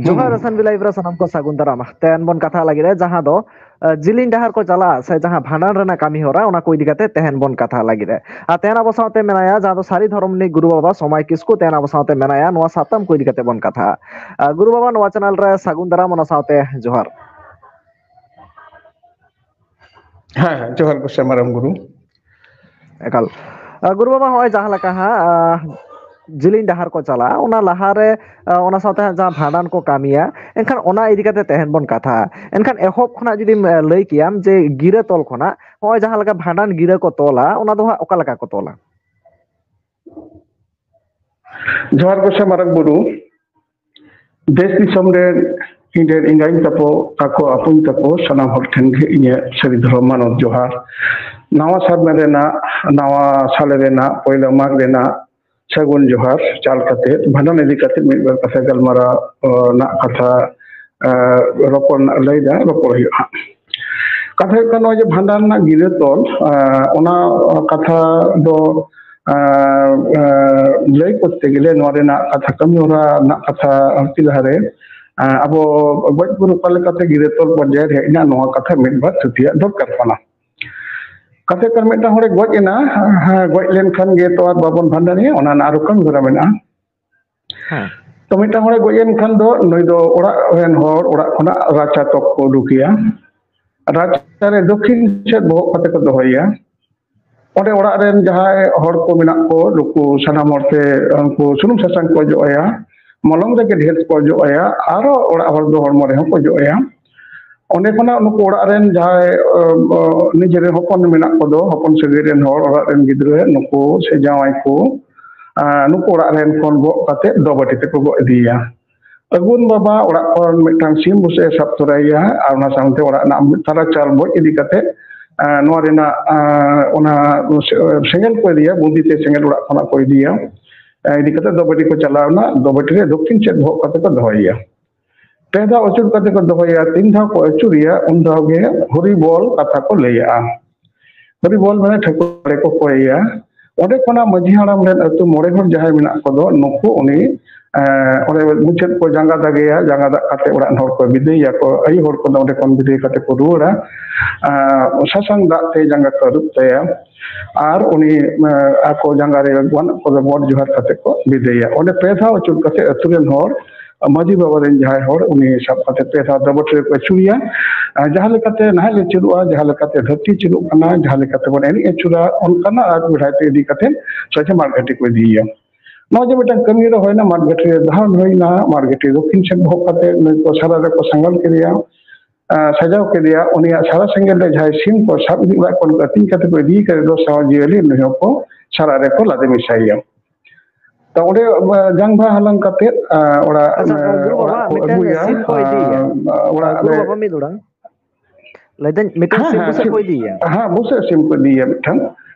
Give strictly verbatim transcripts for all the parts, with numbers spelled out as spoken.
ᱡᱚᱦᱟᱨ ᱦᱩᱸ᱾ S N B Live ᱨᱮ ᱥᱟᱱᱟᱢ ᱠᱚ ᱥᱟᱹᱜᱩᱱ ᱫᱟᱨᱟᱢ᱾ ᱛᱮᱦᱮᱧ ᱵᱚᱱ ᱠᱟᱛᱷᱟ ᱞᱟᱹᱜᱤᱫ ᱨᱮ ᱡᱟᱦᱟᱸ ᱫᱚ, ᱟ, ᱡᱤᱞᱤᱧ ᱰᱟᱦᱟᱨ ᱠᱚ ᱪᱟᱞᱟᱜᱼᱟ ᱥᱮ ᱡᱟᱦᱟᱸ ᱵᱷᱟᱸᱰᱟᱱ ᱨᱮᱱᱟᱜ ᱠᱟᱹᱢᱤ ᱦᱚᱨᱟ, ᱚᱱᱟ ᱠᱚ ᱤᱫᱤ ᱠᱟᱛᱮ ᱛᱮᱦᱮᱧ ᱵᱚᱱ ᱠᱟᱛᱷᱟ ᱞᱟᱹᱜᱤᱫ ᱨᱮ᱾ ᱟᱨ ᱛᱮᱦᱮᱧ ᱟᱵᱚ ᱥᱟᱶᱛᱮ ᱢᱮᱱᱟᱭᱟ ᱡᱟᱦᱟᱸ ᱫᱚ ᱥᱟᱹᱨᱤ ᱫᱷᱚᱨᱚᱢ ᱨᱤᱱᱤᱡ ᱜᱩᱨᱩ ᱵᱟᱵᱟ ᱥᱚᱢᱟᱭ ᱠᱤᱥᱠᱩ᱾ ᱛᱮᱦᱮᱧ ᱟᱵᱚ ᱥᱟᱶᱛᱮ ᱢᱮᱱᱟᱭᱟ, ᱱᱚᱣᱟ ᱥᱟᱛᱟᱢ ᱠᱚ ᱤᱫᱤ ᱠᱟᱛᱮ ᱵᱚᱱ ᱠᱟᱛᱷᱟᱜᱼᱟ᱾ ᱟ, ᱜᱩᱨᱩ ᱵᱟᱵᱟ, ᱱᱚᱣᱟ ᱪᱮᱱᱮᱞ ᱨᱮ ᱥᱟᱹᱜᱩᱱ ᱫᱟᱨᱟᱢ, ᱚᱱᱟ ᱥᱟᱶᱛᱮ ᱡᱚᱦᱟᱨ᱾ ᱦᱮᱸ, ᱦᱮᱸ, ᱡᱚᱦᱟᱨ ᱜᱚᱸᱥᱟᱭ ᱢᱟᱨᱟᱝ ᱵᱩᱨᱩ᱾ ᱮᱠᱟᱞ᱾ ᱟ, ᱜᱩᱨᱩ ᱵᱟᱵᱟ, ᱦᱚᱸᱜᱼᱚᱭ ᱡᱟᱦᱟᱸ ᱞᱮᱠᱟ ᱦᱟᱸᱜ, ᱟ, ᱡᱤᱞᱤᱧ ᱰᱟᱦᱟᱨ ᱠᱚ ᱪᱟᱞᱟᱜᱼᱟ, ᱚᱱᱟ ᱞᱟᱦᱟᱨᱮ, ᱟ, ᱚᱱᱟ ᱥᱟᱶᱛᱮ ᱦᱟᱸᱜ ᱡᱟᱦᱟᱸ ᱵᱷᱟᱸᱰᱟᱱ ᱠᱚ ᱠᱟᱹᱢᱤᱭᱟ, ᱮᱱᱠᱷᱟᱱ ᱚᱱᱟ ᱤᱫᱤ ᱠᱟᱛᱮ ᱛᱮᱦᱮᱧ ᱵᱚᱱ ᱠᱟᱛᱷᱟᱜᱼᱟ᱾ ᱮᱱᱠᱷᱟᱱ ᱮᱦᱚᱵ ᱠᱷᱚᱱᱟᱜ ᱡᱩᱫᱤᱢ, ᱟ, ᱞᱟᱹᱭ ᱠᱮᱭᱟᱢ ᱡᱮ ᱜᱤᱨᱟᱹ ᱛᱚᱞ ᱠᱷᱚᱱᱟᱜ, ᱦᱚᱸᱜᱼᱚᱭ ᱡᱟᱦᱟᱸ ᱞᱮᱠᱟ ᱵᱷᱟᱸᱰᱟᱱ ᱜᱤᱨᱟᱹ ᱠᱚ ᱛᱚᱞᱟ, ᱚᱱᱟ ᱫᱚ ᱦᱟᱸᱜ ᱚᱠᱟ ᱞᱮᱠᱟ ᱠᱚ ᱛᱚᱞᱟ? ᱡᱚᱦᱟᱨ ᱜᱚᱸᱥᱟᱭ ᱢᱟᱨᱟᱝ ᱵᱩᱨᱩ᱾ ᱫᱮᱥ ᱫᱤᱥᱚᱢ ᱨᱮᱱ ᱤᱧ ᱨᱮᱱ ᱮᱸᱜᱟᱧ ᱛᱟᱠᱚ, ᱟᱠᱚ ᱟᱯᱚᱧ ᱛᱟᱠᱚ, ᱥᱟᱱᱟᱢ ᱦᱚᱲ ᱴᱷᱮᱱ ᱜᱮ ᱤᱧᱟᱹᱜ ᱥᱟᱹᱨᱤ ᱫᱷᱚᱨᱚᱢ ᱢᱟᱱᱚᱛ ᱡᱚᱦᱟᱨ᱾ ᱱᱟᱣᱟ ᱥᱮᱨᱢᱟ ᱨᱮᱱᱟᱜ, ᱱᱟᱣᱟ ᱥᱟᱞᱮ ᱨᱮᱱᱟᱜ ᱯᱳᱭᱞᱳ ᱢᱟᱜᱽ ᱨᱮᱱᱟᱜ ᱥᱟᱹᱜᱩᱱ ᱡᱚᱦᱟᱨ ᱪᱟᱞ ᱠᱟᱛᱮ, ᱵᱷᱟᱸᱰᱟᱱ ᱤᱫᱤ ᱠᱟᱛᱮ ᱢᱤᱫ ᱵᱟᱨ ᱠᱟᱛᱷᱟ ᱜᱟᱞᱢᱟᱨᱟᱣ, ᱚ, ᱨᱮᱱᱟᱜ ᱠᱟᱛᱷᱟ, ᱮ, ᱨᱚᱯᱚᱲ ᱨᱮᱱᱟᱜ ᱞᱟᱹᱭ ᱫᱟ, ᱨᱚᱯᱚᱲ ᱦᱩᱭᱩᱜᱼᱟ ᱦᱟᱸᱜ᱾ ᱠᱟᱛᱷᱟ ᱦᱩᱭᱩᱜ ᱠᱟᱱᱟ, ᱱᱚᱜᱼᱚᱭ ᱡᱮ ᱵᱷᱟᱸᱰᱟᱱ ᱨᱮᱱᱟᱜ ᱜᱤᱨᱟᱹ ᱛᱚᱞ, ᱮ, ᱚᱱᱟ ᱠᱟᱛᱷᱟ ᱫᱚ, ᱮ, ᱮ, ᱞᱟᱹᱭ ᱠᱚᱨᱛᱮ ᱜᱮᱞᱮ, ᱱᱚᱣᱟ ᱨᱮᱱᱟᱜ ᱠᱟᱛᱷᱟ, ᱠᱟᱹᱢᱤ ᱦᱚᱨᱟ ᱨᱮᱱᱟᱜ ᱠᱟᱛᱷᱟ ᱟᱨᱠᱤ ᱞᱟᱦᱟᱨᱮ, ᱮ, ᱟᱵᱚ ᱜᱚᱡ ᱜᱩᱨ ᱚᱠᱟ ᱞᱮᱠᱟᱛᱮ ᱜᱤᱨᱟᱹ ᱛᱚᱞ ᱯᱚᱨᱡᱟᱭ ᱨᱮ ᱦᱮᱡ ᱮᱱᱟ, ᱱᱚᱣᱟ ᱠᱟᱛᱷᱟ ᱢᱤᱫ ᱵᱟᱨ ᱛᱷᱩᱛᱤᱭᱟᱜ ᱫᱚᱨᱠᱟᱨ ᱠᱟᱱᱟ᱾ ᱠᱟᱛᱷᱟ ᱠᱟᱱ, ᱢᱤᱫᱴᱟᱝ ᱦᱚᱲᱮ ᱜᱚᱡ ᱮᱱᱟ, ᱦᱮᱸ, ᱜᱚᱡ ᱞᱮᱱᱠᱷᱟᱱ ᱜᱮ ᱛᱚ ᱟᱨ ᱵᱟᱵᱚᱱ ᱵᱷᱟᱸᱰᱟᱱᱮᱭᱟ, ᱚᱱᱟ ᱨᱮᱱᱟᱜ ᱟᱨᱚ ᱠᱟᱹᱢᱤ ᱦᱚᱨᱟ ᱢᱮᱱᱟᱜᱼᱟ᱾ ᱦᱮᱸ᱾ ᱛᱚ, ᱢᱤᱫᱴᱟᱝ ᱦᱚᱲᱮ ᱜᱚᱡ ᱮᱱ ᱠᱷᱟᱱ ᱫᱚ, ᱱᱩᱭ ᱫᱚ ᱚᱲᱟᱜ ᱨᱮᱱ ᱦᱚᱲ ᱚᱲᱟᱜ ᱠᱷᱚᱱᱟᱜ ᱨᱟᱪᱟ ᱛᱚᱠ ᱠᱚ ᱩᱰᱩᱠᱮᱭᱟ᱾ ᱨᱟᱪᱟ ᱨᱮ ᱫᱚᱠᱠᱷᱤᱱ ᱥᱮᱫ ᱵᱚᱦᱚᱜ ᱠᱟᱛᱮ ᱠᱚ ᱫᱚᱦᱚᱭᱮᱭᱟ᱾ ᱚᱸᱰᱮ ᱚᱲᱟᱜ ᱨᱮᱱ ᱡᱟᱦᱟᱸᱭ ᱦᱚᱲ ᱠᱚ ᱢᱮᱱᱟᱜ ᱠᱚ, ᱱᱩᱠᱩ ᱥᱟᱱᱟᱢ ᱦᱚᱲ ᱛᱮ ᱩᱱᱠᱩ ᱥᱩᱱᱩᱢ ᱥᱟᱥᱟᱝ ᱠᱚ ᱚᱡᱚᱜ ᱟᱭᱟ, ᱢᱚᱞᱚᱝ ᱨᱮᱜᱮ ᱰᱷᱮᱨ ᱠᱚ ᱚᱡᱚᱜ ᱟᱭᱟ, ᱟᱨᱚ ᱚᱲᱟᱜ ᱦᱚᱲ ᱫᱚ ᱦᱚᱲᱢᱚ ᱨᱮᱦᱚᱸ ᱠᱚ ᱚᱡᱚᱜ ᱟᱭᱟ᱾ ᱚᱸᱰᱮ ᱠᱷᱚᱱᱟᱜ ᱱᱩᱠᱩ ᱚᱲᱟᱜ ᱨᱮᱱ ᱡᱟᱦᱟᱸᱭ, ᱚ, ᱚ, ᱱᱤᱡᱮᱨᱮᱱ ᱦᱚᱯᱚᱱ ᱢᱮᱱᱟᱜ ᱠᱚᱫᱚ, ᱦᱚᱯᱚᱱ ᱥᱟᱹᱜᱟᱹᱭ ᱨᱮᱱ ᱦᱚᱲ, ᱚᱲᱟᱜ ᱨᱮᱱ ᱜᱤᱫᱽᱨᱟᱹ, ᱱᱩᱠᱩ ᱥᱮ ᱡᱟᱶᱟᱭ ᱠᱚ, ᱟ, ᱱᱩᱠᱩ ᱚᱲᱟᱜ ᱨᱮᱱ ᱠᱷᱚᱱ ᱜᱚᱜ ᱠᱟᱛᱮ ᱫᱚᱵᱟᱹᱴᱤ ᱛᱮᱠᱚ ᱜᱚᱜ ᱤᱫᱤᱭᱮᱭᱟ᱾ ᱟᱹᱜᱩᱱ ᱵᱟᱵᱟ ᱚᱲᱟᱜ ᱠᱷᱚᱱ ᱢᱤᱫᱴᱟᱝ ᱥᱤᱢ ᱵᱩᱥᱟᱹᱜ ᱮ ᱥᱟᱵ ᱛᱚᱨᱟᱭᱮᱭᱟ ᱟᱨ ᱚᱱᱟ ᱥᱟᱶᱛᱮ ᱚᱲᱟᱜ ᱨᱮᱱᱟᱜ ᱢᱤᱫ ᱛᱟᱞᱟ ᱪᱟᱞ ᱵᱚᱡ ᱤᱫᱤ ᱠᱟᱛᱮ, ᱟ, ᱱᱚᱣᱟ ᱨᱮᱱᱟᱜ, ᱟ, ᱚᱱᱟ ᱥᱮᱸᱜᱮᱞ ᱠᱚ ᱤᱫᱤᱭᱟ, ᱵᱩᱸᱫᱤ ᱛᱮ ᱥᱮᱸᱜᱮᱞ ᱚᱲᱟᱜ ᱠᱷᱚᱱᱟᱜ ᱠᱚ ᱤᱫᱤᱭᱟ᱾ ᱟ, ᱤᱫᱤ ᱠᱟᱛᱮ ᱫᱚᱵᱟᱹᱴᱤ ᱠᱚ ᱪᱟᱞᱟᱣ ᱮᱱᱟ, ᱫᱚᱵᱟᱹᱴᱤ ᱨᱮ ᱫᱚᱠᱠᱷᱤᱱ ᱥᱮᱫ ᱵᱚᱦᱚᱜ ᱠᱟᱛᱮ ᱠᱚ ᱫᱚᱦᱚᱭᱮᱭᱟ᱾ ᱯᱮ ᱫᱷᱟᱣ ᱟᱹᱪᱩᱨ ᱠᱟᱛᱮ ᱠᱚ ᱫᱚᱦᱚᱭᱟ, ᱛᱤᱱ ᱫᱷᱟᱣ ᱠᱚ ᱟᱹᱪᱩᱨᱮᱭᱟ, ᱩᱱ ᱫᱷᱟᱣ ᱜᱮ ᱦᱚᱨᱤ ᱵᱚᱞ ᱠᱟᱛᱷᱟ ᱠᱚ ᱞᱟᱹᱭᱟᱜᱼᱟ᱾ ᱦᱚᱨᱤ ᱵᱚᱞ ᱢᱟᱱᱮ ᱴᱷᱟᱹᱠᱩᱨ ᱵᱟᱲᱮ ᱠᱚ ᱠᱚᱭᱮᱭᱟ᱾ ᱚᱸᱰᱮ ᱠᱷᱚᱱᱟᱜ ᱢᱟᱹᱡᱷᱤ ᱦᱟᱲᱟᱢ ᱨᱮᱱ ᱟᱹᱛᱩ ᱢᱚᱬᱮ ᱦᱚᱲ ᱡᱟᱦᱟᱸᱭ ᱢᱮᱱᱟᱜ ᱠᱚᱫᱚ, ᱱᱩᱠᱩ ᱩᱱᱤ, ᱚᱸᱰᱮ ᱢᱩᱪᱟᱹᱫ ᱠᱚ ᱡᱟᱸᱜᱟ ᱫᱟᱜᱮᱭᱟ, ᱡᱟᱸᱜᱟ ᱫᱟᱜ ᱠᱟᱛᱮ ᱚᱲᱟᱜ ᱨᱮᱱ ᱦᱚᱲ ᱠᱚ ᱵᱤᱫᱟᱹᱭᱮᱭᱟ ᱠᱚ, ᱟᱭᱳ ᱦᱚᱲ ᱠᱚᱫᱚ ᱚᱸᱰᱮ ᱠᱷᱚᱱ ᱵᱤᱫᱟᱹᱭ ᱠᱟᱛᱮ ᱠᱚ ᱨᱩᱣᱟᱹᱲᱟ᱾ ᱥᱟᱥᱟᱝ ᱫᱟᱜ ᱛᱮ ᱡᱟᱸᱜᱟ ᱠᱚ ᱟᱹᱨᱩᱵ ᱛᱟᱭᱟ᱾ ᱟᱨ ᱩᱱᱤ ᱟᱠᱚ ᱡᱟᱸᱜᱟ ᱨᱮ ᱜᱚᱱᱚᱜ ᱠᱚᱫᱚ ᱜᱚᱰ ᱡᱚᱦᱟᱨ ᱠᱟᱛᱮ ᱠᱚ ᱵᱤᱫᱟᱹᱭᱟ᱾ ᱚᱸᱰᱮ ᱯᱮ ᱫᱷᱟᱣ ᱟᱹᱪᱩᱨ ᱠᱟᱛᱮ ᱟᱹᱛᱩ ᱨᱮᱱ ᱦᱚᱲ, ᱢᱟᱹᱡᱷᱤ ᱵᱟᱵᱟ ᱨᱮᱱ ᱡᱟᱦᱟᱸᱭ ᱦᱚᱲ, ᱩᱱᱤ ᱥᱟᱵ ᱠᱟᱛᱮ ᱯᱮ ᱫᱷᱟᱣ ᱫᱚᱵᱚᱴ ᱨᱮᱠᱚ ᱟᱹᱪᱩᱨᱮᱭᱟ᱾ ᱟᱨ ᱡᱟᱦᱟᱸ ᱞᱮᱠᱟᱛᱮ ᱱᱟᱦᱮᱞ ᱟᱹᱪᱩᱨᱚᱜᱼᱟ, ᱡᱟᱦᱟᱸ ᱞᱮᱠᱟᱛᱮ ᱫᱷᱟᱹᱨᱛᱤ ᱟᱹᱪᱩᱨᱚᱜ ᱠᱟᱱᱟ, ᱡᱟᱦᱟᱸ ᱞᱮᱠᱟᱛᱮ ᱵᱚᱱ ᱮᱱᱮᱡ ᱟᱹᱪᱩᱨᱟ, ᱚᱱᱠᱟᱱᱟᱜ ᱟᱨ ᱵᱮᱲᱦᱟᱭ ᱛᱮ ᱤᱫᱤ ᱠᱟᱛᱮ ᱥᱚᱡᱷᱮ ᱢᱟᱲ ᱜᱷᱟᱴᱤ ᱠᱚ ᱤᱫᱤᱭᱮᱭᱟ᱾ ᱱᱚᱜᱼᱚᱭ ᱡᱮ ᱢᱤᱫᱴᱟᱝ ᱠᱟᱹᱢᱤ ᱦᱚᱨᱟ ᱦᱩᱭᱱᱟ, ᱢᱟᱲ ᱜᱷᱟᱴᱤ ᱨᱮ ᱫᱟᱦᱟᱱ ᱦᱩᱭᱱᱟ, ᱢᱟᱲ ᱜᱷᱟᱴᱤ ᱫᱚᱠᱷᱤᱱ ᱥᱮᱫ ᱵᱚᱦᱚᱜ ᱠᱟᱛᱮ ᱱᱩᱭ ᱠᱚ ᱥᱟᱨᱟ ᱨᱮᱠᱚ ᱥᱟᱸᱜᱟᱞ ᱠᱮᱫᱮᱭᱟ᱾ ᱥᱟᱡᱟᱣ ᱠᱮᱫᱮᱭᱟ, ᱩᱱᱤᱭᱟᱜ ᱥᱟᱨᱟ ᱥᱮᱸᱜᱮᱞ ᱨᱮ ᱡᱟᱦᱟᱸᱭ ᱥᱤᱢ ᱠᱚ ᱥᱟᱵ ᱤᱫᱤ ᱚᱲᱟᱜ ᱠᱷᱚᱱ ᱠᱚ ᱟᱹᱛᱤᱧ ᱠᱟᱛᱮ ᱠᱚ ᱤᱫᱤ ᱠᱟᱫᱮ ᱫᱚ ᱥᱟᱶ ᱡᱤᱭᱟᱹᱞᱤ, ᱱᱩᱭ ᱦᱚᱸᱠᱚ ᱥᱟᱨᱟ ᱨᱮᱠᱚ ᱞᱟᱫᱮ ᱢᱮᱥᱟᱭᱮᱭᱟ᱾ ᱛᱚ ᱚᱸᱰᱮ ᱡᱟᱝᱵᱷᱟ ᱦᱟᱞᱟᱝ ᱠᱟᱛᱮ ᱚᱲᱟᱜ ᱟᱪᱪᱷᱟ, ᱜᱩᱨᱩ ᱵᱟᱵᱟ, ᱚᱲᱟᱜ ᱠᱚ ᱢᱤᱫᱴᱟᱝ ᱟᱹᱜᱩᱭᱟ᱾ ᱥᱤᱢ ᱠᱚ ᱤᱫᱤᱭᱮᱭᱟ᱾ ᱚᱲᱟᱜ ᱜᱩᱨᱩ ᱨᱮ ᱵᱟᱵᱟ, ᱢᱤᱫ ᱚᱲᱟᱝ᱾ ᱞᱟᱹᱭᱫᱟᱹᱧ, ᱢᱤᱫᱴᱟᱝ ᱦᱮᱸ, ᱥᱤᱢ ᱦᱮᱸ, ᱵᱩᱥᱟᱹᱜ ᱥᱤᱢ, ᱠᱚ ᱤᱫᱤᱭᱮᱭᱟ᱾ ᱦᱮᱸ, ᱵᱩᱥᱟᱹᱜ ᱥᱤᱢ ᱠᱚ ᱤᱫᱤᱭᱮᱭᱟ ᱢᱤᱫᱴᱟᱝ᱾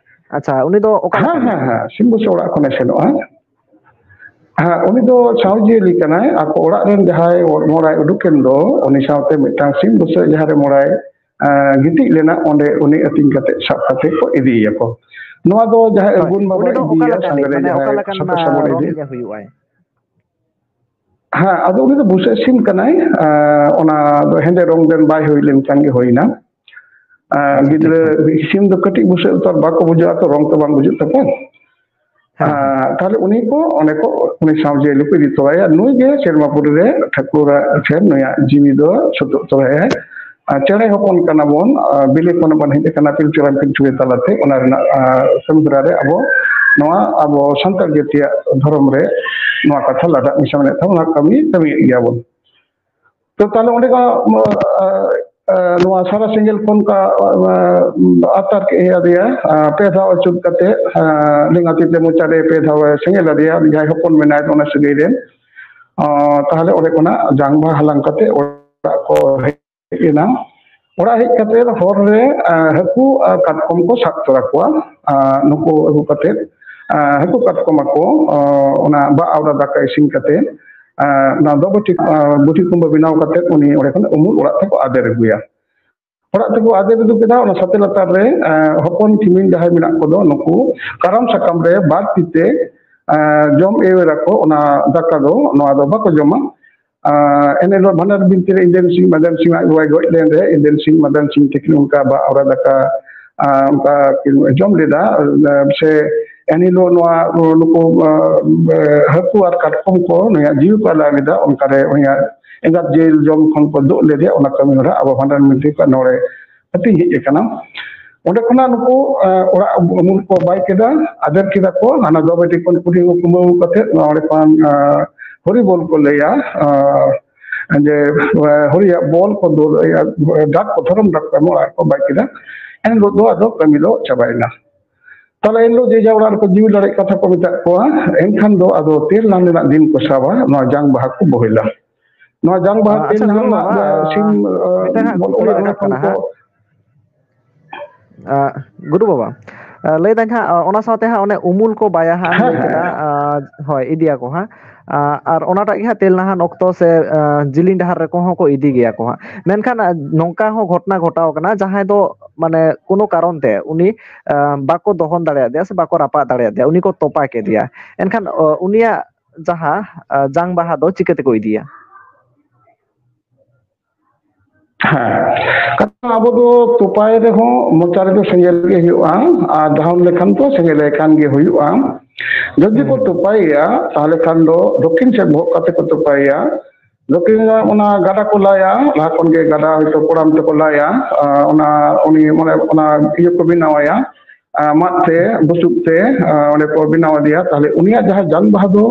ᱟᱪᱪᱷᱟ, ᱩᱱᱤ ᱫᱚ ᱚᱠᱟ ᱦᱮᱸ, ᱞᱮᱠᱟᱱ? ᱦᱮᱸ, ᱦᱮᱸ, ᱥᱤᱢ ᱵᱩᱥᱟᱹᱜ ᱚᱲᱟᱜ ᱠᱷᱚᱱᱮ ᱥᱮᱱᱚᱜᱼᱟ᱾ ᱦᱮᱸ, ᱩᱱᱤ ᱫᱚ ᱥᱟᱶ ᱡᱤᱭᱟᱹᱞᱤ ᱠᱟᱱᱟᱭ᱾ ᱟᱠᱚ ᱚᱲᱟᱜ ᱨᱮᱱ ᱡᱟᱦᱟᱸᱭ ᱢᱚᱲᱟᱭ ᱩᱰᱩᱠ ᱮᱱ ᱫᱚ, ᱩᱱᱤ ᱥᱟᱶᱛᱮ ᱢᱤᱫᱴᱟᱝ ᱥᱤᱢ ᱵᱩᱥᱟᱹᱜ ᱡᱟᱦᱟᱸ ᱨᱮ ᱢᱚᱲᱟᱭ, ᱮᱸ, ᱜᱤᱛᱤᱡ ᱞᱮᱱᱟ, ᱚᱸᱰᱮ ᱩᱱᱤ ᱟᱹᱛᱤᱧ ᱠᱟᱛᱮ ᱥᱟᱵ ᱠᱟᱛᱮ ᱠᱚ ᱤᱫᱤᱭᱮᱭᱟᱠᱚ᱾ ᱱᱚᱣᱟ ᱫᱚ ᱡᱟᱦᱟᱸᱭ ᱦᱳᱭ, ᱟᱹᱜᱩᱱ ᱩᱱᱤ ᱵᱟᱵᱟᱭ ᱫᱚ ᱚᱠᱟ ᱤᱫᱤᱭᱮᱭᱟ, ᱞᱮᱠᱟᱱᱤᱡ? ᱥᱟᱸᱜᱮ ᱨᱮ ᱢᱟᱱᱮ ᱚᱠᱟ ᱡᱟᱦᱟᱸᱭ ᱞᱮᱠᱟᱱ, ᱥᱚᱛᱚ ᱟᱸ, ᱥᱟᱵᱚᱱ ᱨᱚᱝ ᱤᱫᱤ᱾ ᱤᱡ ᱦᱩᱭᱩᱜᱼᱟᱭ? ᱦᱮᱸ, ᱟᱫᱚ ᱩᱱᱤ ᱫᱚ ᱵᱩᱥᱟᱹᱜ ᱥᱤᱢ ᱠᱟᱱᱟᱭ᱾ ᱮᱸ, ᱚᱱᱟ ᱫᱚ ᱦᱮᱸᱫᱮ ᱨᱚᱝ ᱫᱮᱱ ᱵᱟᱭ ᱦᱩᱭ ᱞᱮᱱᱠᱷᱟᱱ ᱜᱮ ᱦᱩᱭᱱᱟ᱾ ᱮᱸ, ᱟᱪᱪᱷᱟ, ᱜᱤᱫᱽᱨᱟᱹ ᱴᱷᱤᱠ, ᱦᱮᱸ᱾ ᱥᱤᱢ ᱫᱚ ᱠᱟᱹᱴᱤᱡ ᱵᱩᱥᱟᱹᱜ ᱛᱚ ᱟᱨ ᱵᱟᱠᱚ ᱵᱩᱡᱷᱟᱹᱜᱼᱟ ᱛᱚ, ᱨᱚᱝ ᱛᱚ ᱵᱟᱝ ᱵᱩᱡᱷᱟᱹᱜ ᱛᱟᱠᱚᱣᱟ᱾ ᱦᱮᱸ, ᱦᱮᱸ᱾ ᱟᱸ, ᱛᱟᱦᱞᱮ ᱩᱱᱤ ᱠᱚ, ᱚᱸᱰᱮ ᱠᱚ, ᱩᱱᱤ ᱥᱟᱶ ᱡᱤᱭᱟᱹᱞᱤ ᱠᱚ ᱤᱫᱤ ᱛᱚᱨᱟᱭᱟ᱾ ᱱᱩᱭ ᱜᱮ ᱥᱮᱨᱢᱟ ᱯᱩᱨᱤ ᱨᱮ ᱴᱷᱟᱹᱠᱩᱨ ᱴᱷᱮᱱ ᱱᱩᱭᱟᱜ ᱡᱤᱣᱤ ᱫᱚ ᱥᱩᱛᱩᱜ ᱛᱚᱨᱟᱭᱟᱭ᱾ ᱟᱨ ᱪᱮᱬᱮ ᱦᱚᱯᱚᱱ ᱠᱟᱱᱟ ᱵᱚᱱ, ᱟᱨ ᱵᱤᱞᱤ ᱠᱷᱚᱱ ᱵᱚᱱ ᱦᱮᱡ ᱟᱠᱟᱱᱟ ᱯᱤᱞᱪᱩ ᱦᱟᱲᱟᱢ ᱯᱤᱞᱪᱩ ᱵᱩᱲᱦᱤ ᱛᱟᱞᱟᱛᱮ᱾ ᱚᱱᱟ ᱨᱮᱱᱟᱜ, ᱟᱨ, ᱠᱟᱹᱢᱤ ᱦᱚᱨᱟ ᱨᱮ ᱟᱵᱚ ᱱᱚᱣᱟ ᱟᱵᱚ ᱥᱟᱱᱛᱟᱲ ᱡᱟᱹᱛᱤᱭᱟᱜ ᱫᱷᱚᱨᱚᱢ ᱨᱮ ᱱᱚᱣᱟ ᱠᱟᱛᱷᱟ ᱞᱟᱫᱟᱜ ᱢᱮᱥᱟ ᱢᱮᱱᱟᱜ ᱛᱟᱵᱚᱱᱟ, ᱠᱟᱹᱢᱤ, ᱠᱟᱹᱢᱤᱭᱮᱫ ᱜᱮᱭᱟ ᱵᱚᱱ᱾ ᱛᱚ ᱛᱟᱦᱞᱮ ᱚᱸᱰᱮ ᱠᱚ, ᱟ, ᱟ, ᱱᱚᱣᱟ ᱥᱟᱨᱟ ᱥᱮᱸᱜᱮᱞ ᱠᱷᱚᱱ ᱠᱚ, ᱟ, ᱟ, ᱟᱛᱟᱨ ᱠᱮᱫ ᱟᱫᱮᱭᱟ, ᱟ, ᱯᱮ ᱫᱷᱟᱣ ᱟᱹᱪᱩᱨ ᱠᱟᱛᱮ, ᱟ, ᱞᱮᱸᱜᱟ ᱛᱤ ᱛᱮ ᱢᱚᱪᱟ ᱨᱮ ᱯᱮ ᱫᱷᱟᱣ ᱮ ᱥᱮᱸᱜᱮᱞ ᱟᱫᱮᱭᱟ, ᱩᱱᱤ ᱡᱟᱦᱟᱸᱭ ᱦᱚᱯᱚᱱ ᱢᱮᱱᱟᱭ ᱚᱱᱟ ᱥᱟᱹᱜᱟᱹᱭ ᱨᱮ᱾ ᱟ, ᱛᱟᱦᱞᱮ ᱚᱸᱰᱮ ᱠᱷᱚᱱᱟᱜ ᱡᱟᱝ ᱵᱟᱦᱟ ᱦᱟᱞᱟᱝ ᱠᱟᱛᱮ ᱚᱲᱟᱜ ᱠᱚ ᱦᱮᱡ ᱮᱱᱟ᱾ ᱚᱲᱟᱜ ᱦᱮᱡ ᱠᱟᱛᱮ ᱦᱚᱨ ᱨᱮ, ᱟ, ᱦᱟᱹᱠᱩ ᱟᱨ ᱠᱟᱴᱠᱚᱢ ᱠᱚ ᱥᱟᱵ ᱛᱚᱨᱟ ᱠᱚᱣᱟ᱾ ᱟ, ᱱᱩᱠᱩ ᱟᱹᱜᱩ ᱠᱟᱛᱮ, ᱟ, ᱦᱟᱹᱠᱩ ᱠᱟᱴᱠᱚᱢ ᱟᱠᱚ, ᱟ, ᱚᱱᱟ ᱵᱟᱜ ᱟᱣᱲᱟ ᱫᱟᱠᱟ ᱤᱥᱤᱱ ᱠᱟᱛᱮ, ᱟ, ᱚᱱᱟ ᱫᱚ ᱵᱩᱴᱷᱤ, ᱟ, ᱵᱩᱴᱷᱤ ᱠᱩᱢᱵᱟᱹ ᱵᱮᱱᱟᱣ ᱠᱟᱛᱮ ᱩᱱᱤ ᱚᱸᱰᱮ ᱠᱷᱚᱱ ᱩᱢᱩᱞ ᱚᱲᱟᱜ ᱛᱮᱠᱚ ᱟᱫᱮᱨ ᱟᱹᱜᱩᱭᱟ᱾ ᱚᱲᱟᱜ ᱛᱮᱠᱚ ᱟᱫᱮᱨ ᱟᱹᱜᱩ ᱠᱮᱫᱟ, ᱚᱱᱟ ᱥᱟᱛᱮ ᱞᱟᱛᱟᱨ ᱨᱮ, ᱟ, ᱦᱚᱯᱚᱱ ᱠᱤᱢᱤᱱ ᱡᱟᱦᱟᱸᱭ ᱢᱮᱱᱟᱜ ᱠᱚᱫᱚ, ᱱᱩᱠᱩ ᱠᱟᱨᱟᱢ ᱥᱟᱠᱟᱢ ᱨᱮ ᱵᱟᱨ ᱛᱤ ᱛᱮ, ᱡᱚᱢ ᱮᱣᱮᱨᱟᱠᱚ, ᱚᱱᱟ ᱫᱟᱠᱟ ᱫᱚ, ᱱᱚᱣᱟ ᱫᱚ ᱵᱟᱠᱚ ᱡᱚᱢᱟ᱾ ᱮᱱᱦᱤᱞᱳᱜ ᱵᱷᱟᱸᱰᱟᱱ ᱵᱤᱱᱛᱤ ᱨᱮ ᱤᱱᱫᱨᱮᱱ ᱥᱤᱝ ᱢᱟᱫᱟᱱ ᱥᱤᱝ ᱟᱡ ᱵᱟᱵᱟᱭ ᱜᱚᱡ ᱞᱮᱱ ᱨᱮ ᱤᱱᱫᱨᱮᱱ ᱥᱤᱝ ᱢᱟᱫᱟᱱ ᱥᱤᱝ ᱛᱤᱠᱤᱱ ᱚᱱᱠᱟ ᱵᱟ ᱟᱣᱨᱟ ᱫᱟᱠᱟ ᱚᱱᱠᱟ ᱡᱚᱢ ᱞᱮᱫᱟ᱾ ᱥᱮ ᱮᱱᱦᱤᱞᱳᱜ ᱱᱚᱣᱟ ᱱᱩᱠᱩ ᱦᱟᱹᱠᱩ ᱟᱨ ᱠᱟᱴᱠᱚᱢ ᱠᱚ ᱱᱩᱭᱟᱜ ᱡᱤᱣᱤ ᱠᱚ ᱟᱞᱟ ᱞᱮᱫᱟ, ᱚᱱᱠᱟᱨᱮ ᱩᱱᱤᱭᱟᱜ ᱮᱸᱜᱟᱛ ᱡᱤᱞ ᱡᱚᱢ ᱠᱷᱚᱱ ᱠᱚ ᱫᱩᱜ ᱞᱮᱫᱮᱭᱟ᱾ ᱚᱱᱟ ᱠᱟᱹᱢᱤ ᱦᱚᱨᱟ ᱟᱵᱚ ᱵᱷᱟᱸᱰᱟᱱ ᱵᱤᱱᱛᱤ ᱠᱷᱚᱱ ᱱᱚᱰᱮ ᱦᱟᱹᱴᱤᱧ ᱦᱮᱡ ᱟᱠᱟᱱᱟ᱾ ᱚᱸᱰᱮ ᱠᱷᱚᱱᱟᱜ ᱱᱩᱠᱩ ᱚᱲᱟᱜ ᱩᱢᱩᱞ ᱠᱚ ᱵᱟᱭ ᱠᱮᱫᱟ, ᱟᱫᱮᱨ ᱠᱮᱫᱟ ᱠᱚ, ᱦᱟᱱᱟ ᱫᱚ ᱵᱮᱴᱤ ᱠᱷᱚᱱ ᱠᱩᱲᱤ ᱠᱚ ᱠᱩᱢᱵᱟᱹ ᱠᱟᱛᱮ ᱱᱚᱰᱮ ᱠᱷᱚᱱ ᱦᱚᱨᱤ ᱵᱚᱞ ᱠᱚ ᱞᱟᱹᱭᱟ, ᱡᱮ ᱦᱚᱨᱤᱭᱟᱜ ᱵᱚᱞ ᱠᱚ ᱫᱩᱞ, ᱰᱟᱠ ᱠᱚ, ᱫᱷᱚᱨᱚᱢ ᱰᱟᱠ ᱠᱚ ᱮᱢᱚᱜᱼᱟ, ᱟᱨ ᱠᱚ ᱵᱟᱭ ᱠᱮᱫᱟ᱾ ᱮᱱᱦᱤᱞᱳᱜ ᱫᱚ ᱟᱫᱚ ᱠᱟᱹᱢᱤ ᱫᱚ ᱪᱟᱵᱟᱭᱮᱱᱟ᱾ ᱛᱟᱦᱞᱮ ᱮᱱᱦᱤᱞᱳᱜ ᱡᱮ ᱡᱟ ᱚᱲᱟᱜ ᱨᱮᱠᱚ ᱡᱤᱣᱤ ᱞᱟᱲᱮᱡ ᱠᱟᱛᱷᱟ ᱠᱚ ᱢᱮᱛᱟᱜ ᱠᱚᱣᱟ, ᱮᱱᱠᱷᱟᱱ ᱫᱚ ᱟᱫᱚ ᱛᱮᱞ ᱞᱟᱝ ᱨᱮᱱᱟᱜ ᱫᱤᱱ ᱠᱚ ᱥᱟᱵᱟ, ᱱᱚᱣᱟ ᱡᱟᱝ ᱵᱟᱦᱟ ᱠᱚ ᱵᱚᱦᱮᱞᱟ᱾ ᱱᱚᱣᱟ ᱡᱟᱝ ᱵᱟᱦᱟ ᱛᱮᱞ ᱟᱪᱪᱷᱟ, ᱜᱩᱨᱩ ᱱᱟᱦᱟᱜ ᱵᱟᱵᱟ, ᱱᱟᱜ ᱥᱤᱢ ᱢᱤᱫᱴᱟᱝ ᱦᱟᱸᱜ ᱵᱚᱞ ᱠᱩᱠᱞᱤ ᱚᱲᱟᱜ ᱨᱮ ᱨᱟᱠᱟᱵ ᱠᱷᱚᱱ ᱠᱟᱱᱟ ᱠᱚ ᱦᱟᱸᱜ᱾ ᱜᱩᱨᱩ ᱵᱟᱵᱟ, ᱞᱟᱹᱭ ᱫᱟᱹᱧ ᱦᱟᱸᱜ, ᱚᱱᱟ ᱥᱟᱶᱛᱮ ᱦᱟᱸᱜ ᱚᱱᱮ ᱩᱢᱩᱞ ᱠᱚ ᱵᱟᱭᱟ ᱦᱟᱸᱜ ᱮᱢ ᱞᱟᱹᱭ ᱠᱮᱫᱟ᱾ ᱦᱳᱭ, ᱤᱫᱤᱭᱟᱠᱚ ᱦᱟᱸᱜ᱾ ᱟᱨ ᱚᱱᱟᱴᱟᱜ ᱜᱮ ᱦᱟᱸᱜ ᱛᱮᱞ ᱱᱟᱦᱟᱱ ᱚᱠᱛᱚ ᱥᱮ ᱡᱤᱞᱤᱧ ᱰᱟᱦᱟᱨ ᱨᱮᱠᱚ ᱦᱚᱸ ᱠᱚ ᱤᱫᱤ ᱜᱮᱭᱟ ᱠᱚ ᱦᱟᱸᱜ᱾ ᱢᱮᱱᱠᱷᱟᱱ ᱱᱚᱝᱠᱟ ᱦᱚᱸ ᱜᱷᱚᱴᱚᱱᱟ ᱜᱷᱚᱴᱟᱣ ᱠᱟᱱᱟ, ᱡᱟᱦᱟᱸᱭ ᱫᱚ ᱢᱟᱱᱮ ᱠᱳᱱᱳ ᱠᱟᱨᱚᱱ ᱛᱮ ᱩᱱᱤ ᱵᱟᱠᱚ ᱫᱚᱦᱚᱱ ᱫᱟᱲᱮᱭᱟᱫᱮᱭᱟ ᱥᱮ ᱵᱟᱠᱚ ᱨᱟᱯᱟᱜ ᱫᱟᱲᱮᱭᱟᱫᱮᱭᱟ, ᱩᱱᱤ ᱠᱚ ᱛᱚᱯᱟ ᱠᱮᱫᱮᱭᱟ᱾ ᱮᱱᱠᱷᱟᱱ ᱩᱱᱤᱭᱟᱜ ᱡᱟᱦᱟᱸ ᱡᱟᱝ ᱵᱟᱦᱟ ᱫᱚ ᱪᱤᱠᱟᱹ ᱛᱮᱠᱚ ᱤᱫᱤᱭᱟ? ᱦᱮᱸ, ᱠᱟᱨᱚᱱ ᱟᱵᱚ ᱫᱚ ᱛᱚᱯᱟᱭ ᱨᱮᱦᱚᱸ ᱢᱚᱪᱟ ᱨᱮᱫᱚ ᱥᱮᱸᱜᱮᱞ ᱜᱮ ᱦᱩᱭᱩᱜᱼᱟ, ᱟᱨ ᱫᱟᱦᱚᱱ ᱞᱮᱠᱷᱟᱱ ᱫᱚ ᱥᱮᱸᱜᱮᱞ ᱮ ᱠᱟᱱ ᱜᱮ ᱦᱩᱭᱩᱜᱼᱟ᱾ ᱡᱩᱫᱤ ᱠᱚ ᱛᱚᱯᱟᱭᱮᱭᱟ, ᱛᱟᱦᱚᱞᱮ ᱠᱷᱟᱱ ᱫᱚ ᱫᱚᱠᱠᱷᱤᱱ ᱥᱮᱫ ᱵᱚᱦᱚᱜ ᱠᱟᱛᱮ ᱠᱚ ᱛᱚᱯᱟᱭᱮᱭᱟ᱾ ᱫᱚᱠᱠᱷᱤᱱ ᱨᱮ ᱚᱱᱟ ᱜᱟᱰᱟ ᱠᱚ ᱞᱟᱭᱟ, ᱞᱟᱦᱟ ᱠᱷᱚᱱ ᱜᱮ ᱜᱟᱰᱟ ᱦᱚᱭᱛᱳ ᱠᱚᱲᱟᱢ ᱛᱮᱠᱚ ᱞᱟᱭᱟ᱾ ᱟᱨ ᱚᱱᱟ, ᱩᱱᱤ ᱢᱟᱱᱮ ᱚᱱᱟ ᱤᱭᱟᱹ ᱠᱚ ᱵᱮᱱᱟᱣᱟᱭᱟ, ᱟᱨ ᱢᱟᱫ ᱛᱮ, ᱵᱩᱥᱩᱵ ᱛᱮ, ᱟᱨ ᱚᱸᱰᱮ ᱠᱚ ᱵᱮᱱᱟᱣ ᱟᱫᱮᱭᱟ᱾ ᱛᱟᱦᱞᱮ ᱩᱱᱤᱭᱟᱜ ᱡᱟᱦᱟᱸ ᱡᱟᱝ ᱵᱟᱦᱟ ᱫᱚ,